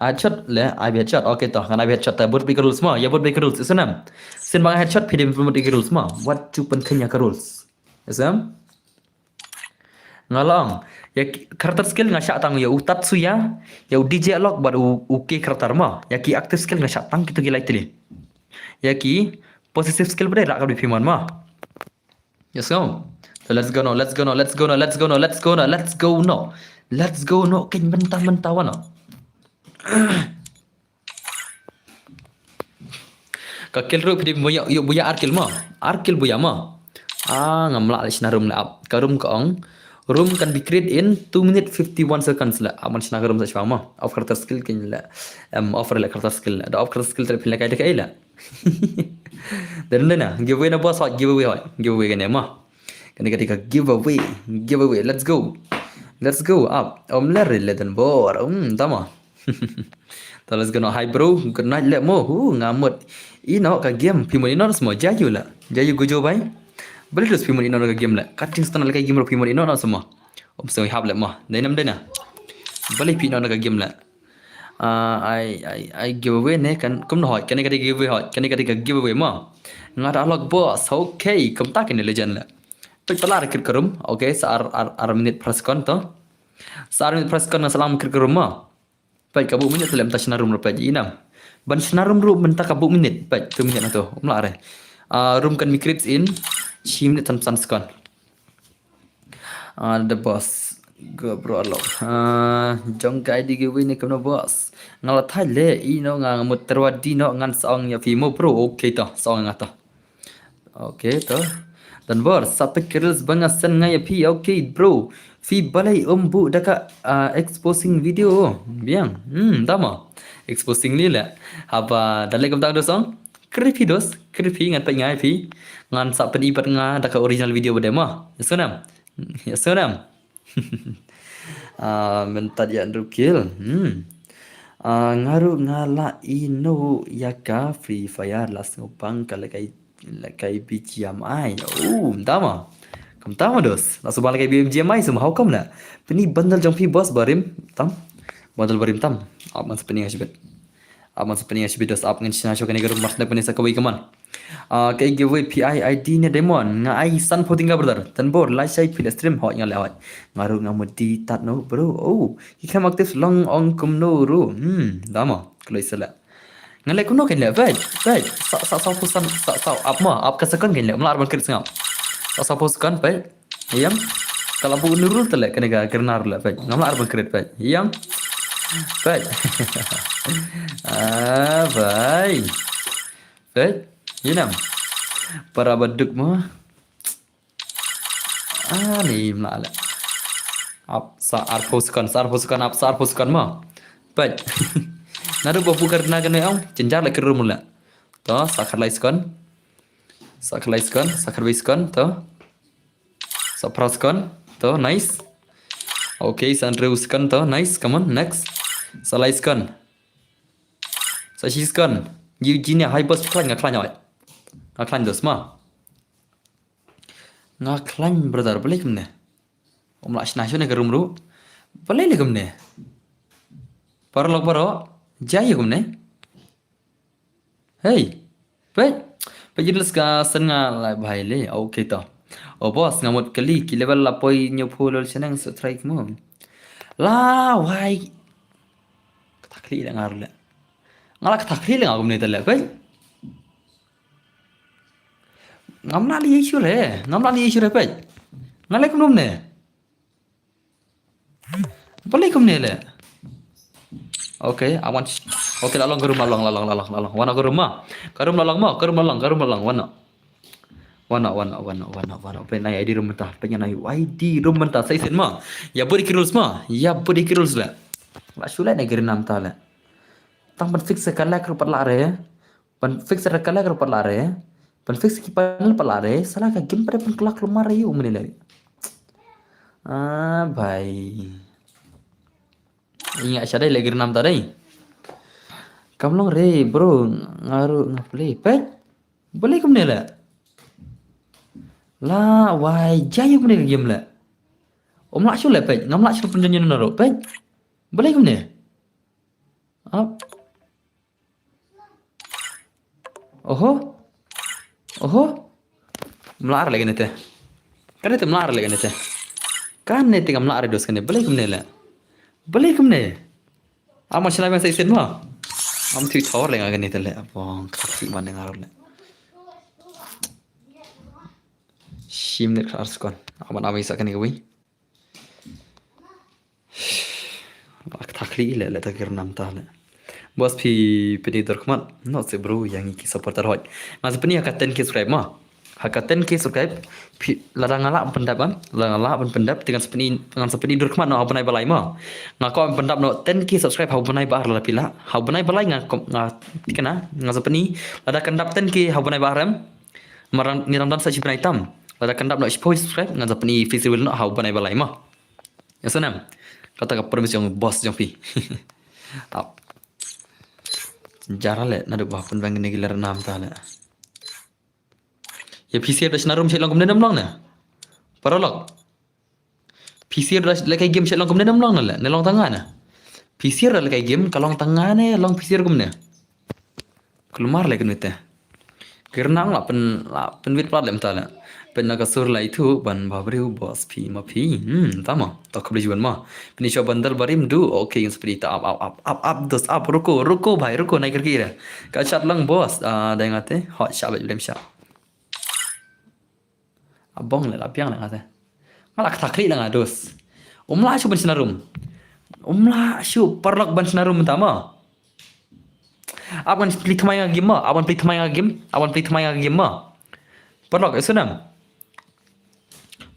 Ai headshot leh, ai headshot. Okay to, ngan ai headshot ta bud bad ka rules mo. Ïa bud bad ka rules. Isem nam. Sien ba nga headshot phi dei bud bad ka rules mo. Wat ju pynkheiñ ïa ka rules. Isem. Nga la ong. Ïa ki character skill nga shah tang ïa u Tatsuya, ïa u D J Alok bad u, u K character mo. Ïa ki active skill nga shah tang kito ki lai tylli. Ïa ki passive skill bad rah ka dei phi mon mo. Let's go. So let's go now, let's go now, let's go now, let's go now, let's go now, let's go now. Let's go now, kein mynta mynta wan now. Ka kill ruh phi dei buya, ïoh buya ar kill mo. Ar kill buya mo. Ah, ngam lah leh shna room leh ap. Ka room ka ong. Room can be created in two minute fifty-one seconds leh. Ap ngan shna ka room sa shwa mo. Off character skill kein leh. Em, off leh character skill leh. Da off character skill te phin lehkai da kaei leh. Dei na, giveaway na boss, hoi, giveaway hoi. Giveaway kane mo. Kane ka dei ka giveaway, giveaway. Let's go. Let's go. Ap. Om ler le dan bor. Um, tama. To let's go now. Hi bro. Good night le mo. Hu, nga mut ïehnoh ka game. Phi mut ïehnoh sa mo. Jayu la. Jayu gujo bai. Balei dus phi mut ïehnoh ka game la. Cutting stone la ka game bro phi mut ïehnoh sa mo. Um sngewhap le mo. Dei nam dei na. Balei phi ïehnoh ka game la. Ah, ai, ai, ai giveaway ne kan kumno hoi, kane ka dei giveaway hoi, kane ka dei ka giveaway mo. Nga da log boss, okay, kumta kane legend la. Peit pala recruit ka room, okay, sa ar, ar, ar minit phra second to. Sa ar minit phra second nga sa lang recruit ka room mo. Peit ka buh minit te lem ta shna room ruh peit i nam. Ban shna room ruh mynta ka buh minit, peit two minit na to, um lah re. Ah, room kan be create in shi minit san, san second. Ah, the boss. Go bro alok. Ah, jong ka I D giveaway ne kumno boss. Nga la thait le, ïehnoh nga nga mut tyrwa dih noh ngan sa ong ïa phi mo bro. Okay to, sa ong nga to. Okay to. Dan bor, sa peit ki reels ba nga send nga ïa phi. Okay bro. Phi balei um buh da ka, ah, exposing video. Biang. Hmm, tama. Exposing li le. Haba da le kumta dos ong. Creepy dos, creepy ngan peit nga ïa phi. Ngan sa pyni pat nga da ka original video ba dei mo. Ïa so nam. Ïa so nam. Ah, mynta ïa Andrew Kill. Hmm. Ah, nga ruh nga la ïehnoh ïa ka Free Fire la sngewbang ka lehkai, lehkai B G M I. Oh, mynta mo. Kumta mo dos. La sngewbang lehkai B G M I sum how come na. Pyni bundle jong phi boss barim tam. Bundle barim tam. Ap ngan sa pyni nga shibit. Ap ngan sa pyni nga shibit dos ap ngan shna shuh kane ka room mar sna pyni sa kawei ka mon. Ah, ka giveaway P I I D ne diamond. Nga ai san phew tyngka brother. Tan bor, lashai phi la stream hoi nga la hoi. Nga ruh nga mut dih tad noh bro. Oh, ki kam active long ong kumno ruh. Hmm, tama. Kloi sa la. Nga leh kumno kein leh, peit, peit. Sa, sa, sa phew san, sa, sa, ap mo, ap ka second kein leh. Mla ar ban krit sngap. Sa, sa phew second, peit. Ïam. Ka la buh nurul te leh kane ka kyrnar leh peit. Ngam lah ar ban krit peit. Ïam. Peit. Ah, bai. Peit. Ïa nam. Para ba duk mo. Ah, ni mla leh. Ap sa arphew second, sa arphew second, ap sa arphew second mo. Peit. Naduh ba pyrkhat na kane ong, jynjar leh ki rum leh. To, sa khatlai second. Sa khatlai second, sa khatwei second, to. Sa phra second, to, nice. Okay, sa hynriew second, to, nice, come on, next. Sa lai second. Sa shi second. Eugenia, hi boss, khlaiñ, nga khlaiñ, oi. Nga khlaiñ dos mo. Nga khlaiñ, brother, balei kumne? Um lah shna shune ka rum ruh. Balei leh kumne? Paralok baroh, jia ïa kumne. Hey, peit. Peit, jin leh ka sen nga la bhai leh. Okay to. O boss, nga mut kylli, ki level la poi hynñiewphew level shaneng, sa try kumno? La wai. Kata kylli leh nga ruh leh. Nga la kata kylli leh nga kumne te leh, peit. Ngam lah leh issue re, ngam lah leh issue re, peit. Nga leh kumno ne? Balei kumne leh? Okay, awan. Okay, la long ka rum, la long, la long, la long, la long. Wan ka rum mo. Ka rum la long mo, ka rum la long, ka rum la long, wan. Wan, wan, wan, wan, wan. Peit na I D rum mynta, peit na I D rum mynta, sa shisien mo. Ïa bud ïa ki rules mo, ïa bud ïa ki rules leh. La shu leh na ki rum mynta leh. Tang ban fix ka leh ka ruh pat la re. Ban fix ka leh ka ruh pat la re. Ban fix ki panel pat la re. Sala ka game pat ban klak lumar ïa u mane leh. Ah, bhai. Ïa nga sha dei leh ki rum mynta dei. Kam long re, bro, nga ruh nga play. Peit. Balei kumne leh? La wai, jia ïa kumne ka game leh. Um lah shu leh, peit. Ngam lah shu pynjah ïa na ruh, peit. Balei kumne? Ap. Oho. Oho. Mlar lagi nete. Kan nete mlar lagi nete. Kan nete kam mlar dos kane. Balei kumne leh? Balei kumne? Am shna ban sa shisien mo. Am thui thor leh nga kane te leh. Bong, kati man nga leh. Shim ne khar skon. Am am sa kane kawei. Ak thakli leh, leh ta kir nam ta leh. Boss phi pynïador khmat. Not se bro, ïa ngi ki supporter hoi. Nga sa pyni ha ka ten K subscribe mo. Ha ka ten K subscribe, phi lada nga lah pyndap, em? Lada nga lah pyndap, te ngan sa pyni, ngan sa pyni dur khmat noh ha u bnai ba lai mo. Nga kwah pyndap noh ten K subscribe ha u bnai ba ar lada phi lah. Ha u bnai ba lai nga kom-, nga thikna, nga sa pyni. Lada kan dap ten K ha u bnai ba ar, em? Marang ni rang dan sa shi bnai tam. Lada kan dap noh shiphew subscribe, ngan sa pyni face reveal noh ha u bnai ba lai mo. Ïa sngewbha. Kata ka promise jong boss jong phi. Tap. Jara leh, naduh ba pynbang kine ki leh nam ta leh. Ïa P C R da shna rum sha long kumne, ne long ne? Paralok. P C R da lehkai game sha long kumne, ne long ne leh? Ne long tang nga ne? P C R da lehkai game, ka long tang nga ne, long P C R kumne. Kulmar leh kane te. Kyrnang lah pyn, lah pynwit pat leh mynta leh. Pynna ka sur lai thu ban ba briew boss phi ma phi. Hmm, tama. To khublei shibun mo. Pyni shuwa bundle barim du. Okay, ngan sa pyni ta ap, ap, ap, ap, ap, dos, ap, ruko, ruko, bhai, ruko, nai kyrkieh re. Ka chat lang boss. Ah, dei nga te. Hot shot, bad blem shot. Abong leh, la biang leh nga te. Nga la kata khlieh leh nga dos. Um lah shu ban shna rum. Um lah shu paralok ban shna rum mynta mo. Ap ngan plie thymmai nga game mo. Ap ngan plie thymmai nga game. Ap ngan plie thymmai nga game mo. Paralok, eh, sngewbha.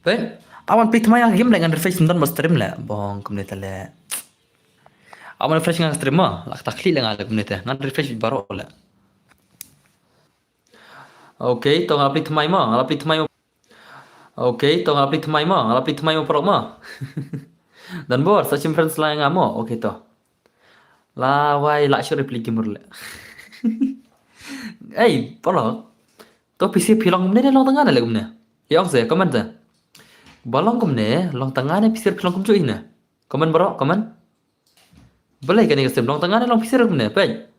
Peit. Ap ngan plie thymmai nga game leh ngan refresh mynta mo stream leh. Bong, kumne te leh. Ap ngan refresh nga stream mo. La kata khlieh leh nga leh kumne te. Ngan refresh baroh leh. Okay, to nga la plie thymmai mo, nga la plie thymmai mo. Okay, to nga la plie thymmai mo, nga la plie thymmai mo paralok mo. Dan bor, sa shim friends la nga mo. Okay, to. La wai, la shu reply ki mur leh. Ei, paralok. To P C phi long kumne ne long tang nga ne leh kumne? Ïa ong se, comment te. Ba long kumne, long tang nga ne P C phi long kumjuh hi ne? Comment baroh, comment. Balei kane ka stream long tang nga ne long P C kumne, peit.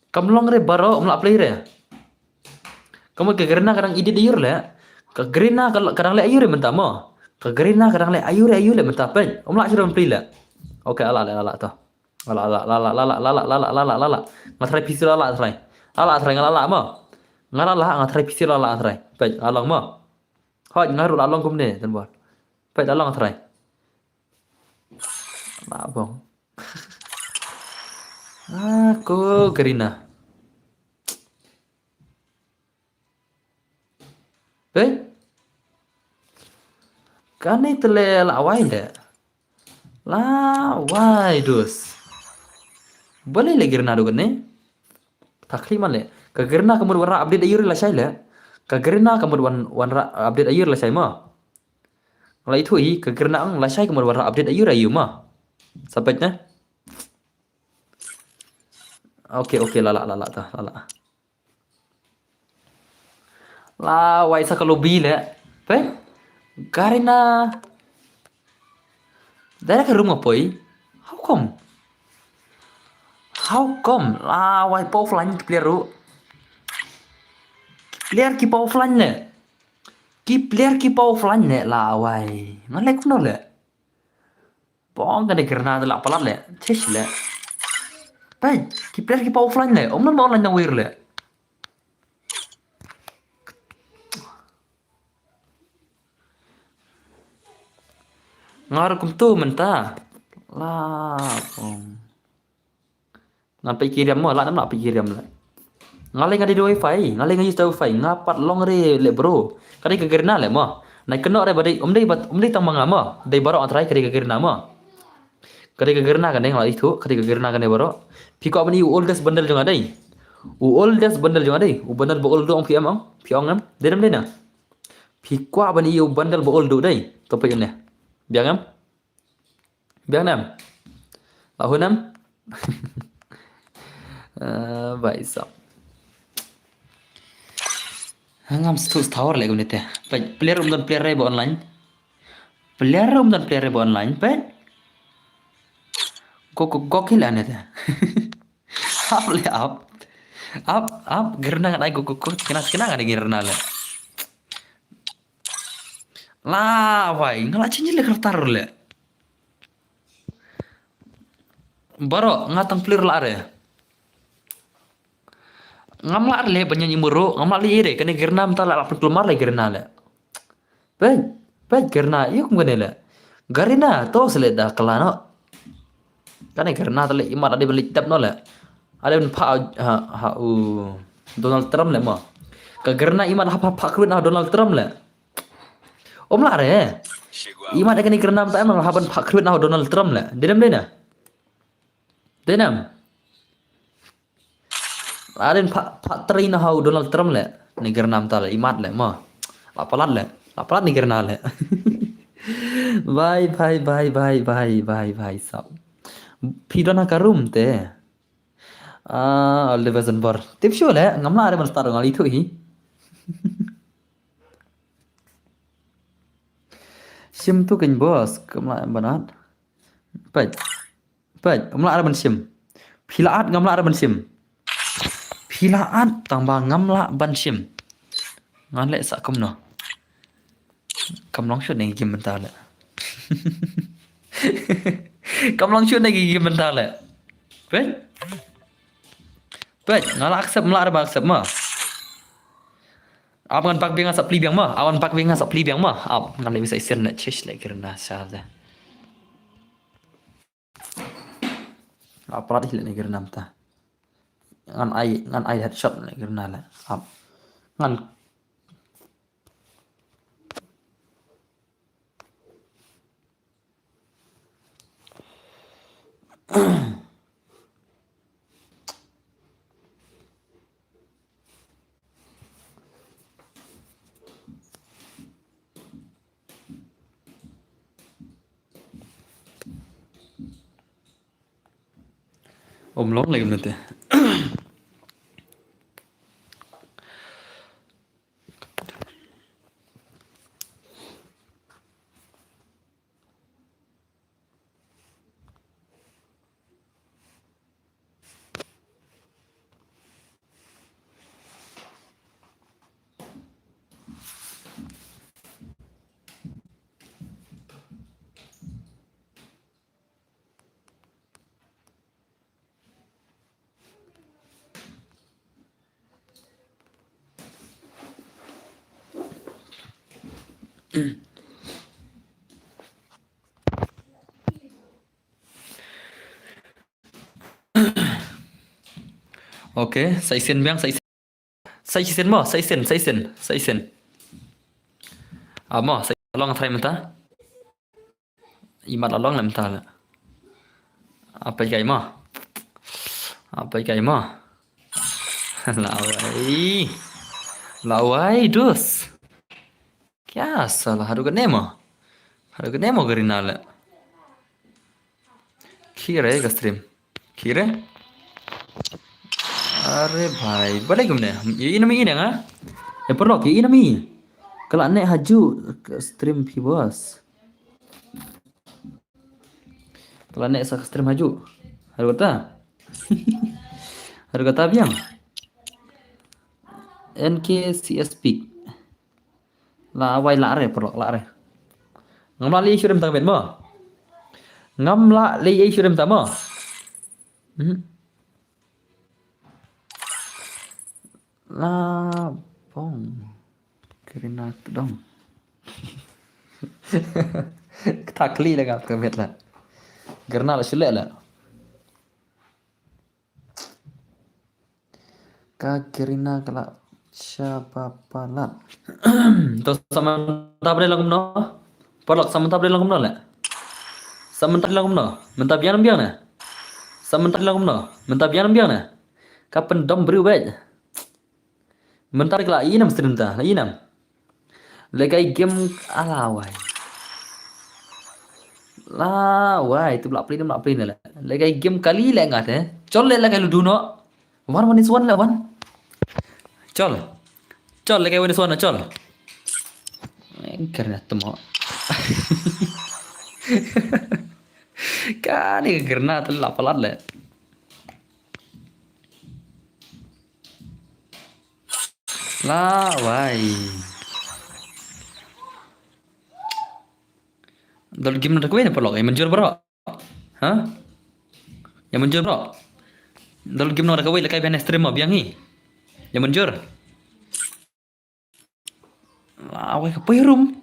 Kam long re baroh, um lah plie re. Ka mut ka Garena ka dang edit aiur leh. Ka Garena ka, ka dang leh aiur re mynta mo. Ka Garena ka dang leh aiur re aiur leh mynta peit. Um lah shu dang plie leh. Okay, la lah leh, la lah to. La lah, la lah, la lah, la lah. Nga try P C la lah try. La lah try, nga la lah mo. Nga la lah, nga try P C la lah try. Peit, la long mo. Hoi, nga ruh la long kumne, dan bor. Peit, la long try. La bong. Ah, ko Garena. Eh? Kane te le la wai le. La wai dus. Balei le Garena du kane? Takhli ma le. Ka Garena ka mut wanrah update aïu la shai le. Ka Garena ka mut wan wanrah update aïu la shai ma. Nga la ithuh hi ka Garena ang la shai ka mut wanrah update aïu aïu ma. Sa peit ne. Okay, okay, la la la la ta la la. La wai sa ka lobby le. Peit. Garena. Dara ka room nga poi. How come? How come? La wai pa offline ki player ruh. Ki player ki pa offline le. Ki player ki pa offline le la wai. Nga le kumno le. Bong kane Garena te la palat le. Chesh le. Peit, ki player ki pa offline le. Ym don ba online na wir le. Nga ruh kumtu mynta. La bong. Ngan peit ki riam mo, la nam la peit ki riam le. Nga lei nga dei da wifi, nga lei nga use da wifi, nga pat long re le bro. Ka dei ka Garena le mo. Nai kynnoh re ba dei, ym dei ba, ym dei tang ma nga mo. Dei baroh nga try ka dei ka Garena mo. Ka dei ka Garena kane nga la ithuh, ka dei ka Garena kane baroh. Phi kwah ban ïoh u oldest bundle jong nga dei. U oldest bundle jong nga dei. U bundle ba old duh ong phi em ong, phi ong em. Dei nam dei na. Phi kwah ban ïoh u bundle ba old duh dei. To peit ne. Biang em. Biang nam. Ahun nam. Eh, bai sap. Ngam stu tower le kumne te. Peit, player um don player re ba online. Player um don player re ba online. Peit. Gok gok gok hi la ne te. Ap le ap. Ap ap Garena ngan ai gok gok gok. Kena kena ngan ai Garena le. La wai, nga la change le kertar le. Baroh nga tang player la re. Ngam lah re le ban ïa ïmur ruh, ngam lah le ïa re, kane Garena mynta la, la pynkulmar le Garena le. Peit, peit Garena, ïa kum kane le. Garena, to se le da kylla noh. Kane Garena te le imat ade ban leit dep noh le. Ade ban phah ha, ha u Donald Trump le mo. Ka Garena imat hap hap phah kyrwit ha Donald Trump le. Ym lah re. Imat ade kane Garena mynta em hap ban phah kyrwit ha u Donald Trump le. Dei nam dei na. Dei nam. Aden phah, phah trei na ha u Donald Trump le. Ni Garena mynta le, imat le, mo. La palat le. La palat ni Garena le. Bye, bye, bye, bye, bye, bye, bye, sap. Phi don ha ka room te. Ah, all the best and bor. Tip shu le, ngam lah re ban start ngal ithuh hi. Shim tu ken boss, kam lah ban at. Peit. Peit, ngam lah re ban shim. Phi la at ngam lah re ban shim. Phi la at tang ba ngam lah ban shim. Ngan leh sa kumno. Kam long shut ne game mynta le. Kam long shut ne game mynta le. Peit. Peit, nga la accept, ngam lah re ban accept ma. Ap ngan bak biang nga sa plie biang ma. Ap ngan bak biang nga sa plie biang ma. Ap ngan leh bisa isir na chesh le Garena sa da. Ap palat hi le ne Garena mynta. Ngan ai, ngan ai headshot le Garena le. Ap. Ngan Ym long lagi mynta. Okay, sa isien biang, sa isien. Sa isien mo, sa isien, sa isien, sa isien. Ah, mo, sa long try mynta. Imat la long lem ta la. Apa kai ma? Apa kai ma? Lawai. Lawai dus. Kya sala haduh kane ma? Haduh kane ma Garina la. Khire ka stream. Khire? Are bhai, balei kumne? Ye ina mi ina nga? E paralok, ye ina mi. Kala ne haju ka stream phi bos. Kala ne sa ka stream haju. Haduh kata. Haduh kata biang. N K C S Peak. La wai la re paralok la re. Ngam la lei shurim tang bet mo. Ngam la lei shurim tang mo. Hmm. La bong. Karina dong. Kata kli la ngap ka bet la. Karina la shule la. Ka Karina kala shaba palat. To samanta bre lang kumno. Paralok samanta bre lang kumno le. Samanta lang kumno. Mynta biang biang ne. Samanta lang kumno. Mynta biang biang ne. Ka pyndom briew bad. Mynta kala inam stream ta, la inam. Lekai game ala wai. La wai tu blak plin blak plin le. Lekai game kali le ngat eh. Chol le lekai ludu no. One one is one le one. Chol. Chol lekai one is one chol. Engker na temo. Kani kerna tu la palat le. La wai. Dol game na da kawei na paralok, ya manjur bro. Ha? Ya manjur bro. Dol game na da kawei lekai biang stream ma biang hi. Ya manjur. La wai ka poi room.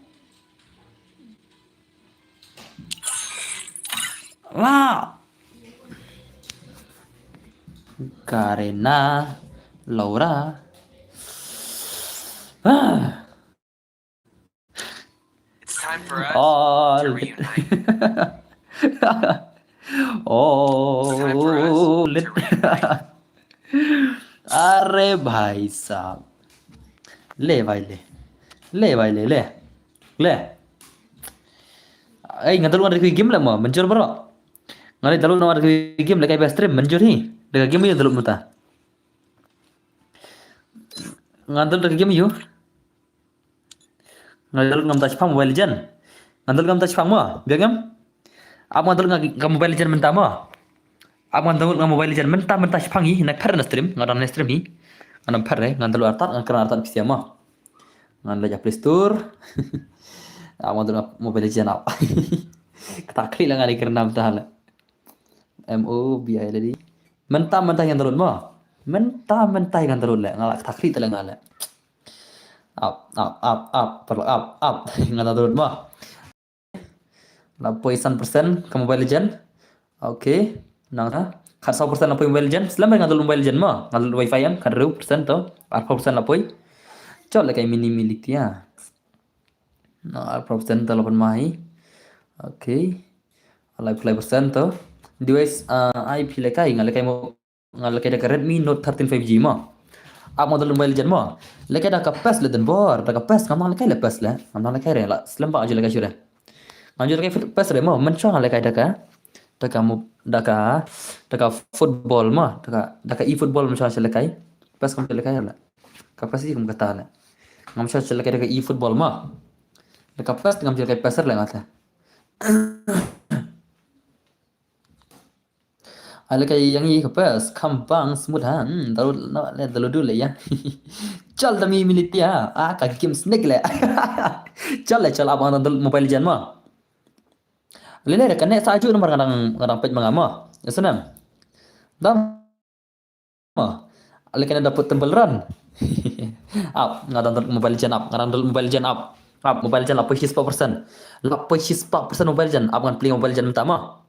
La. Karina, Laura. Ah. It's time for us Oh, to lit. Reunite. Oh, lit. Are bhai sahab. Le bhai le. Le bhai le le. Le. Ai nga download nga da ka game la ma manjur bro. Nga download nga da ka game lekai biang stream manjur hi. Da ka game ïa download mynta. Nga download da ka game ïa. Nga download ngam ta shipang Mobile Legend. Nga download ngam ta shipang mo. Biang ngam. Ap nga download nga ka Mobile Legend mynta mo. Ap nga download nga Mobile Legend mynta mynta shipang hi na pher na stream nga dang na stream hi. Nga dang pher eh nga download artat nga kena artat pisiam mo. Nga leit Play Store. Ap nga download Mobile Legend ap. Kata klik la nga di kena mynta la. M O B I L D. Mynta mynta nga download mo. Mynta mynta nga download le nga la kata klik te la nga le. Ap ap ap ap perlu ap ap nga download mo. La poi san persen ka Mobile Legend. Okay. Nang ta. Khat saw persen la poi Mobile Legend. Slem nga download Mobile Legend mo. Nga download wifi em khat hynriew persen to. Arphew persen la poi. Chol lekai mini militia. Na arphew persen to la pynmai. Okay. Lai phlai persen to. Device ah, I P lekai nga lekai mo nga lekai da ka Redmi Note thirteen five G mo. Ap nga download Mobile Legend mo. Lekai da ka pes le den bor da ka pes ngam nang lekai le pes le. Ngam nang lekai re la slem ba ju lekai shure. Ngam ju lekai pes re mo men chwa nga lekai da ka da ka mo da ka da ka football mo da ka da ka e football men chwa lekai. Pes ngam lekai le. Ka pes i kum kata le. Ngam chwa lekai da ka e football mo. Da ka pes ngam ju lekai pes le ngata. Ai lekai yang i ka pes kam bang smooth ha. Hmm, dalu no le dalu du le ya. Chal dami militia. Ah ka game snake le. Chal le chal abang dal Mobile Legend ma. Le le ka ne sa ju nomor ngadang ngadang pet manga ma. Ya senam. Dam. Ma. Lekai da put temple run. Ap ngadang dal Mobile Legend ap ngadang dal Mobile Legend ap. Ap Mobile Legend ap poi shispa persen. Lap poi shispa persen Mobile Legend ap ngan play Mobile Legend mynta ma.